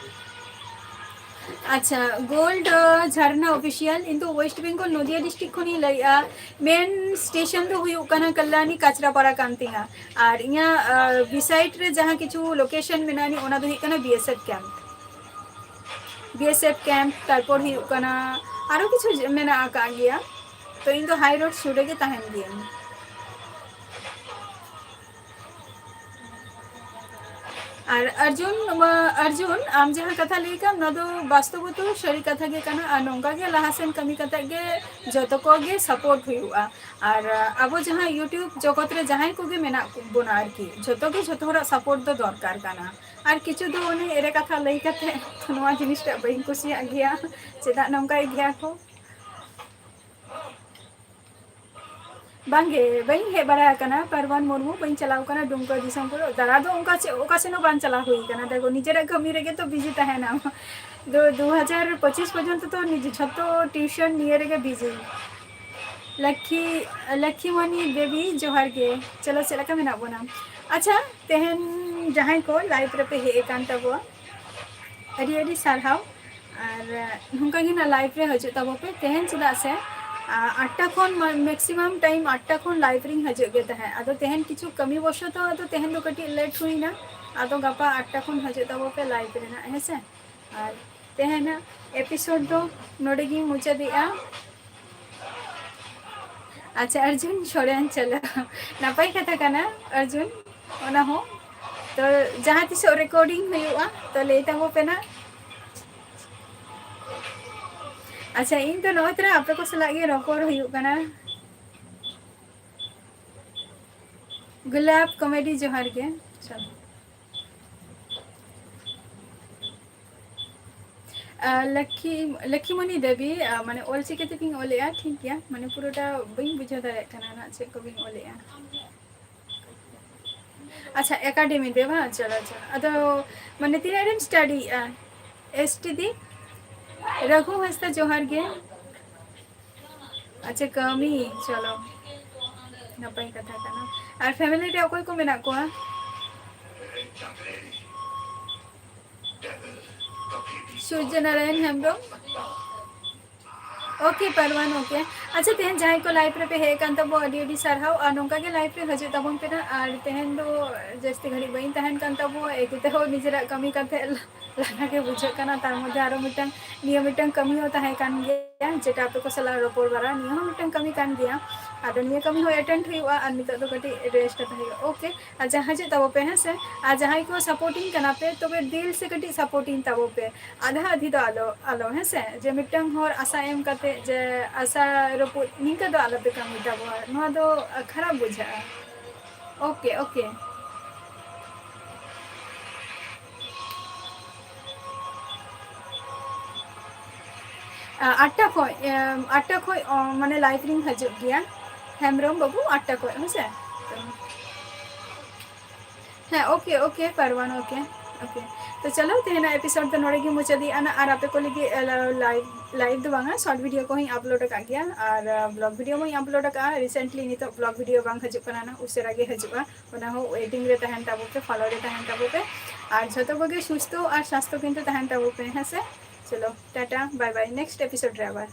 ᱟᱪᱪᱷᱟ, Gold, ᱟ, ᱡᱷᱟᱨᱱᱟ Official, ᱤᱧ ᱫᱚ West Bengal ᱱᱚᱫᱤᱭᱟ district ᱠᱷᱚᱱᱤᱧ ᱞᱟᱹᱭᱮᱫᱼᱟ᱾ Main station ᱫᱚ ᱦᱩᱭᱩᱜ ᱠᱟᱱᱟ ᱠᱟᱞᱞᱟᱱᱤ ᱠᱟᱪᱨᱟᱯᱟᱲᱟ ᱠᱟᱱ ᱛᱤᱧᱟ, ᱟᱨ ᱤᱧᱟᱹᱜ, ᱟ, beside ᱨᱮ ᱡᱟᱦᱟᱸ ᱠᱤᱪᱷᱩ location ᱢᱮᱱᱟᱜᱼᱟ, ᱚᱱᱟ ᱫᱚ ᱦᱩᱭᱩᱜ ᱠᱟᱱᱟ BSF camp᱾ BSF camp, ᱛᱟᱨᱯᱚᱨ ᱦᱩᱭᱩᱜ ᱠᱟᱱᱟ ᱟᱨᱚ ᱠᱤᱪᱷᱩ ᱡᱮ-, ᱢᱮᱱᱟᱜ ᱟᱠᱟᱫ ᱜᱮᱭᱟ᱾ ᱛᱚ ᱤᱧ ᱫᱚ high road ᱥᱩᱨ ᱨᱮᱜᱮ ᱛᱟᱦᱮᱱ ᱜᱤᱭᱟᱹᱧ᱾ ᱟᱨ ᱚᱨᱡᱩᱱ, ᱱᱚᱣᱟ ᱚᱨᱡᱩᱱ, ᱟᱢ ᱡᱟᱦᱟᱸ ᱠᱟᱛᱷᱟ ᱞᱟᱹᱭ ᱠᱟᱢ, ᱱᱚᱣᱟ ᱫᱚ ᱵᱟᱥᱛᱚᱵᱚᱛᱚ ᱥᱟᱹᱨᱤ ᱠᱟᱛᱷᱟ ᱜᱮ ᱠᱟᱱᱟ᱾ ᱟᱨ ᱱᱚᱝᱠᱟ ᱜᱮ ᱞᱟᱦᱟ ᱥᱮᱱ ᱠᱟᱹᱢᱤ ᱠᱟᱛᱮ ᱜᱮ ᱡᱚᱛᱚ ᱠᱚᱜᱮ support ᱦᱩᱭᱩᱜᱼᱟ᱾ ᱟᱨ ᱟᱵᱚ ᱡᱟᱦᱟᱸ YouTube ᱡᱚᱜᱚᱛ ᱨᱮ ᱡᱟᱦᱟᱸᱭ ᱠᱚᱜᱮ ᱢᱮᱱᱟᱜ ᱵᱚᱱᱟ ᱟᱨᱠᱤ, ᱡᱚᱛᱚ ᱜᱮ ᱡᱚᱛᱚ ᱦᱚᱲᱟᱜ support ᱫᱚ ᱫᱚᱨᱠᱟᱨ ᱠᱟᱱᱟ᱾ ᱟᱨ ᱠᱤᱪᱷᱩ ᱫᱚ ᱚᱱᱮ ᱮᱲᱮ ᱠᱟᱛᱷᱟ ᱞᱟᱹᱭ ᱠᱟᱛᱮ ᱱᱚᱣᱟ ᱡᱤᱱᱤᱥᱴᱟᱜ ᱵᱟᱹᱧ ᱠᱩᱥᱤᱭᱟᱜ ᱜᱮᱭᱟ, ᱪᱮᱫᱟᱜ ᱱᱚᱝᱠᱟᱭ ᱜᱮᱭᱟ ᱠᱚ᱾ ᱵᱟᱝᱜᱮ, ᱵᱟᱹᱧ ᱦᱮᱡ ᱵᱟᱲᱟ ᱟᱠᱟᱱᱟ ᱯᱟᱨᱣᱟᱱ ᱢᱩᱨᱢᱩ, ᱵᱟᱹᱧ ᱪᱟᱞᱟᱣ ᱟᱠᱟᱱᱟ ᱰᱩᱢᱠᱟ ᱫᱤᱥᱚᱢ ᱠᱚᱨᱮ᱾ ᱫᱟᱬᱟ ᱫᱚ ᱚᱱᱠᱟ ᱪᱮᱫ, ᱚᱠᱟ ᱥᱮᱱ ᱦᱚᱸ ᱵᱟᱝ ᱪᱟᱞᱟᱣ ᱦᱩᱭ ᱟᱠᱟᱱᱟ᱾ ᱫᱮᱠᱷᱚ, ᱱᱤᱡᱮᱨᱟᱜ ᱠᱟᱹᱢᱤ ᱨᱮᱜᱮ ᱛᱚ busy ᱛᱟᱦᱮᱱᱟ᱾ ᱫᱩ, ᱫᱩ ᱦᱟᱡᱟᱨ ᱯᱚᱸᱪᱤᱥ ᱯᱚᱨᱡᱚᱱᱛᱚ ᱛᱚ ᱱᱤᱡᱮ ᱡᱷᱚᱛᱚ tuition ᱱᱤᱭᱟᱹ ᱨᱮᱜᱮ busy᱾ ᱞᱟᱠᱠᱷᱤ, ᱞᱟᱠᱠᱷᱤᱢᱚᱱᱤ ᱫᱮᱵᱤ, ᱡᱚᱦᱟᱨ ᱜᱮ᱾ ᱪᱚᱞᱚ, ᱪᱮᱫ ᱞᱮᱠᱟ ᱢᱮᱱᱟᱜ ᱵᱚᱱᱟ? ᱟᱪᱪᱷᱟ, ᱛᱮᱦᱮᱧ ᱡᱟᱦᱟᱸᱭ ᱠᱚ live ᱨᱮᱯᱮ ᱦᱮᱡ ᱟᱠᱟᱱ ᱛᱟᱵᱚᱣᱟ, ᱟᱹᱰᱤ ᱟᱹᱰᱤ ᱥᱟᱨᱦᱟᱣ᱾ ᱟᱨ ᱱᱚᱝᱠᱟ ᱜᱮ ᱱᱟᱜ live ᱨᱮ ᱦᱤᱡᱩᱜ ᱛᱟᱵᱚ ᱯᱮ ᱛᱮᱦᱮᱧ, ᱪᱮᱫᱟᱜ ᱥᱮ ᱟᱴᱴᱟ ᱠᱷᱚᱱ, maximum time ᱟᱴᱴᱟ ᱠᱷᱚᱱ live ᱨᱤᱧ ᱦᱤᱡᱩᱜ ᱜᱮ ᱛᱟᱦᱮᱸᱫ᱾ ᱟᱫᱚ ᱛᱮᱦᱮᱧ ᱠᱤᱪᱷᱩ ᱠᱟᱹᱢᱤ ᱵᱚᱥᱚᱛᱚ ᱟᱫᱚ ᱛᱮᱦᱮᱧ ᱫᱚ ᱠᱟᱹᱴᱤᱡ late ᱦᱩᱭᱱᱟ᱾ ᱟᱫᱚ ᱜᱟᱯᱟ ᱟᱴᱴᱟ ᱠᱷᱚᱱ ᱦᱤᱡᱩᱜ ᱛᱟᱵᱚ ᱯᱮ live ᱨᱮ ᱱᱟᱜ, ᱦᱮᱸ ᱥᱮ᱾ ᱟᱨ ᱛᱮᱦᱮᱧᱟᱜ episode ᱫᱚ ᱱᱚᱰᱮ ᱜᱤᱧ ᱢᱩᱪᱟᱹᱫᱮᱜᱼᱟ᱾ ᱟᱪᱪᱷᱟ ᱚᱨᱡᱩᱱ, ᱥᱚᱨᱮᱱ, ᱪᱚᱞᱚ, ᱱᱟᱯᱟᱭ ᱠᱟᱛᱷᱟ ᱠᱟᱱᱟ ᱚᱨᱡᱩᱱ, ᱚᱱᱟ ᱦᱚᱸ᱾ ᱛᱚ ᱡᱟᱦᱟᱸ ᱛᱤᱥᱚᱜ recording ᱦᱩᱭᱩᱜᱼᱟ, ᱛᱚ ᱞᱟᱹᱭ ᱛᱟᱵᱚ ᱯᱮ ᱱᱟᱜ᱾ ᱟᱪᱪᱷᱟ, ᱤᱧ ᱫᱚ ᱱᱚᱜᱼᱚᱭ ᱛᱚᱨᱟ ᱟᱯᱮ ᱠᱚ ᱥᱟᱞᱟᱜ ᱜᱮ ᱨᱚᱯᱚᱲ ᱦᱩᱭᱩᱜ ᱠᱟᱱᱟ᱾ ᱜᱩᱞᱟᱵ comedy ᱡᱚᱦᱟᱨ ᱜᱮ᱾ ᱪᱚᱞᱚ᱾ ᱟᱨ ᱞᱚᱠᱠᱷᱤ, ᱞᱚᱠᱠᱷᱤᱢᱚᱱᱤ ᱫᱮᱵᱤ, ᱟᱨ ᱢᱟᱱᱮ ᱚᱞᱪᱤᱠᱤ ᱛᱮᱜᱤᱧ ᱚᱞᱮᱜᱼᱟ, ᱴᱷᱤᱠ ᱜᱮᱭᱟ, ᱢᱟᱱᱮ ᱯᱩᱨᱟᱹᱴᱟ ᱵᱟᱹᱧ ᱵᱩᱡᱷᱟᱹᱣ ᱫᱟᱲᱮᱭᱟᱜ ᱠᱟᱱᱟ ᱱᱟᱜ ᱪᱮᱫ ᱠᱚᱵᱤᱱ ᱚᱞᱮᱜᱼᱟ᱾ ᱟᱪᱪᱷᱟ, academy ᱛᱮ ᱵᱟᱝ? ᱪᱚᱞᱚ, ᱪᱚᱞᱚ᱾ ᱟᱫᱚ ᱢᱟᱱᱮ ᱛᱤᱱᱟᱹᱜ ᱨᱮᱢ studyᱭᱮᱜᱼᱟ? S T D? ᱨᱟᱹᱜᱷᱩ ᱦᱟᱸᱥᱫᱟ, ᱡᱚᱦᱟᱨ ᱜᱮ᱾ ᱟᱪᱪᱷᱟ, ᱠᱟᱹᱢᱤ, ᱪᱚᱞᱚ, ᱱᱟᱯᱟᱭ ᱠᱟᱛᱷᱟ ᱠᱟᱱᱟ᱾ ᱟᱨ family ᱨᱮ ᱚᱠᱚᱭ ᱠᱚ ᱢᱮᱱᱟᱜ ᱠᱚᱣᱟ? ᱥᱩᱨᱡᱚ ᱱᱟᱨᱟᱭᱚᱱ ᱦᱮᱢᱵᱨᱚᱢ᱾ Okay ᱯᱟᱨᱣᱟᱱ, okay᱾ ᱟᱪᱪᱷᱟ, ᱛᱮᱦᱮᱧ ᱡᱟᱦᱟᱸᱭ ᱠᱚ live ᱨᱮᱯᱮ ᱦᱮᱡ ᱟᱠᱟᱱ ᱛᱟᱵᱚ, ᱟᱹᱰᱤ ᱟᱹᱰᱤ ᱥᱟᱨᱦᱟᱣ᱾ ᱟᱨ ᱱᱚᱝᱠᱟ ᱜᱮ live ᱨᱮ ᱦᱤᱡᱩᱜ ᱛᱟᱵᱚᱱ ᱯᱮ ᱱᱟᱜ᱾ ᱟᱨ ᱛᱮᱦᱮᱧ ᱫᱚ ᱡᱟᱹᱥᱛᱤ ᱜᱷᱟᱹᱲᱤᱡ ᱵᱟᱹᱧ ᱛᱟᱦᱮᱱ ᱠᱟᱱ ᱛᱟᱵᱚ, ᱮᱠᱩ ᱛᱮᱦᱚᱸ ᱱᱤᱡᱮᱨᱟᱜ ᱠᱟᱹᱢᱤ ᱠᱟᱛᱮ ᱞᱟᱸᱜᱟ ᱜᱮ ᱵᱩᱡᱷᱟᱹᱜ ᱠᱟᱱᱟ᱾ ᱛᱟᱨ ᱢᱚᱫᱽᱫᱷᱮ ᱟᱨᱚ ᱢᱤᱫᱴᱟᱝ, ᱱᱤᱭᱟᱹ ᱢᱤᱫᱴᱟᱝ ᱠᱟᱹᱢᱤ ᱦᱚᱸ ᱛᱟᱦᱮᱸ ᱠᱟᱱ ᱜᱮᱭᱟ, ᱡᱮᱴᱟ ᱟᱯᱮ ᱠᱚ ᱥᱟᱞᱟᱜ ᱨᱚᱯᱚᱲ ᱵᱟᱲᱟ, ᱱᱤᱭᱟᱹ ᱦᱚᱸ ᱢᱤᱫᱴᱟᱝ ᱠᱟᱹᱢᱤ ᱠᱟᱱ ᱜᱮᱭᱟ᱾ ᱟᱫᱚ ᱱᱤᱭᱟᱹ ᱠᱟᱹᱢᱤ ᱦᱚᱸ attend ᱦᱩᱭᱩᱜᱼᱟ, ᱟᱨ ᱱᱤᱛᱚᱜ ᱫᱚ ᱠᱟᱹᱴᱤᱡ rest ᱦᱟᱛᱟᱣ ᱦᱩᱭᱩᱜᱼᱟ᱾ Okay, ᱟᱪᱪᱷᱟ, ᱦᱤᱡᱩᱜ ᱛᱟᱵᱚ ᱯᱮ, ᱦᱮᱸ ᱥᱮ᱾ ᱟᱨ ᱡᱟᱦᱟᱸᱭ ᱠᱚ supportᱤᱧ ᱠᱟᱱᱟ ᱯᱮ, ᱛᱚᱵᱮ ᱫᱤᱞ ᱥᱮ ᱠᱟᱹᱴᱤᱡ supportᱤᱧ ᱛᱟᱵᱚ ᱯᱮ, ᱟᱫᱷᱟ ᱟᱫᱷᱤ ᱫᱚ ᱟᱞᱚ, ᱟᱞᱚ, ᱦᱮᱸ ᱥᱮ, ᱡᱮ ᱢᱤᱫᱴᱟᱝ ᱦᱚᱲ ᱟᱥᱟ ᱮᱢ ᱠᱟᱛᱮ ᱡᱮ ᱟᱥᱟ ᱨᱟᱹᱯᱩᱫ, ᱱᱤᱝᱠᱟᱹ ᱫᱚ ᱟᱞᱚ ᱯᱮ ᱠᱟᱹᱢᱤ ᱛᱟᱵᱚᱣᱟ, ᱱᱚᱣᱟ ᱫᱚ ᱠᱷᱟᱨᱟᱯ ᱵᱩᱡᱷᱟᱹᱜᱼᱟ᱾ Okay, okay᱾ ᱟ, ᱟᱴᱴᱟ ᱠᱷᱚᱡ, ᱮᱢ, ᱟᱴᱴᱟ ᱠᱷᱚᱡ, ᱚ, ᱢᱟᱱᱮ live ᱨᱤᱧ ᱦᱤᱡᱩᱜ ᱜᱮᱭᱟ᱾ ᱦᱮᱢᱵᱨᱚᱢ ᱵᱟᱹᱵᱩ, ᱟᱴᱴᱟ ᱠᱷᱚᱡ, ᱦᱮᱸ ᱥᱮ? ᱦᱮᱸ, okay, okay, ᱯᱟᱨᱣᱟᱱ, okay, okay᱾ ᱛᱚ ᱪᱚᱞᱚ, ᱛᱮᱦᱮᱧᱟᱜ episode ᱫᱚ ᱱᱚᱰᱮ ᱜᱮ ᱢᱩᱪᱟᱹᱫ ᱮᱜᱼᱟ ᱱᱟᱜ᱾ ᱟᱨ ᱟᱯᱮ ᱠᱚ ᱞᱟᱹᱜᱤᱫ, ᱮ, live, live ᱫᱚ ᱵᱟᱝᱟ, short video ᱠᱚᱦᱚᱸᱧ upload ᱟᱠᱟᱫ ᱜᱮᱭᱟ, ᱟᱨ, ᱮ, vlog video ᱦᱚᱸᱧ upload ᱟᱠᱟᱫᱼᱟ recently᱾ ᱱᱤᱛᱚᱜ vlog video ᱵᱟᱝ ᱦᱤᱡᱩᱜ ᱠᱟᱱᱟ ᱱᱟᱜ, ᱩᱥᱟᱹᱨᱟ ᱜᱮ ᱦᱤᱡᱩᱜᱼᱟ᱾ ᱚᱱᱟ ᱦᱚᱸ waiting ᱨᱮ ᱛᱟᱦᱮᱱ ᱛᱟᱵᱚ ᱯᱮ, follow ᱨᱮ ᱛᱟᱦᱮᱱ ᱛᱟᱵᱚ ᱯᱮ᱾ ᱟᱨ ᱡᱷᱚᱛᱚ ᱠᱚᱜᱮ ᱥᱩᱥᱛᱷᱚ ᱟᱨ ᱥᱟᱥᱛᱷᱚ ᱠᱤᱱᱛᱩ ᱛᱟᱦᱮᱱ ᱛᱟᱵᱚ ᱯᱮ, ᱦᱮᱸ ᱥᱮ? ᱪᱚᱞᱚ, ᱴᱟᱴᱟ, ᱵᱟᱭ ᱵᱟᱭ, ᱱᱮᱠᱥᱴ ᱮᱯᱤᱥᱳᱰ ᱨᱮ ᱟᱵᱟᱨ᱾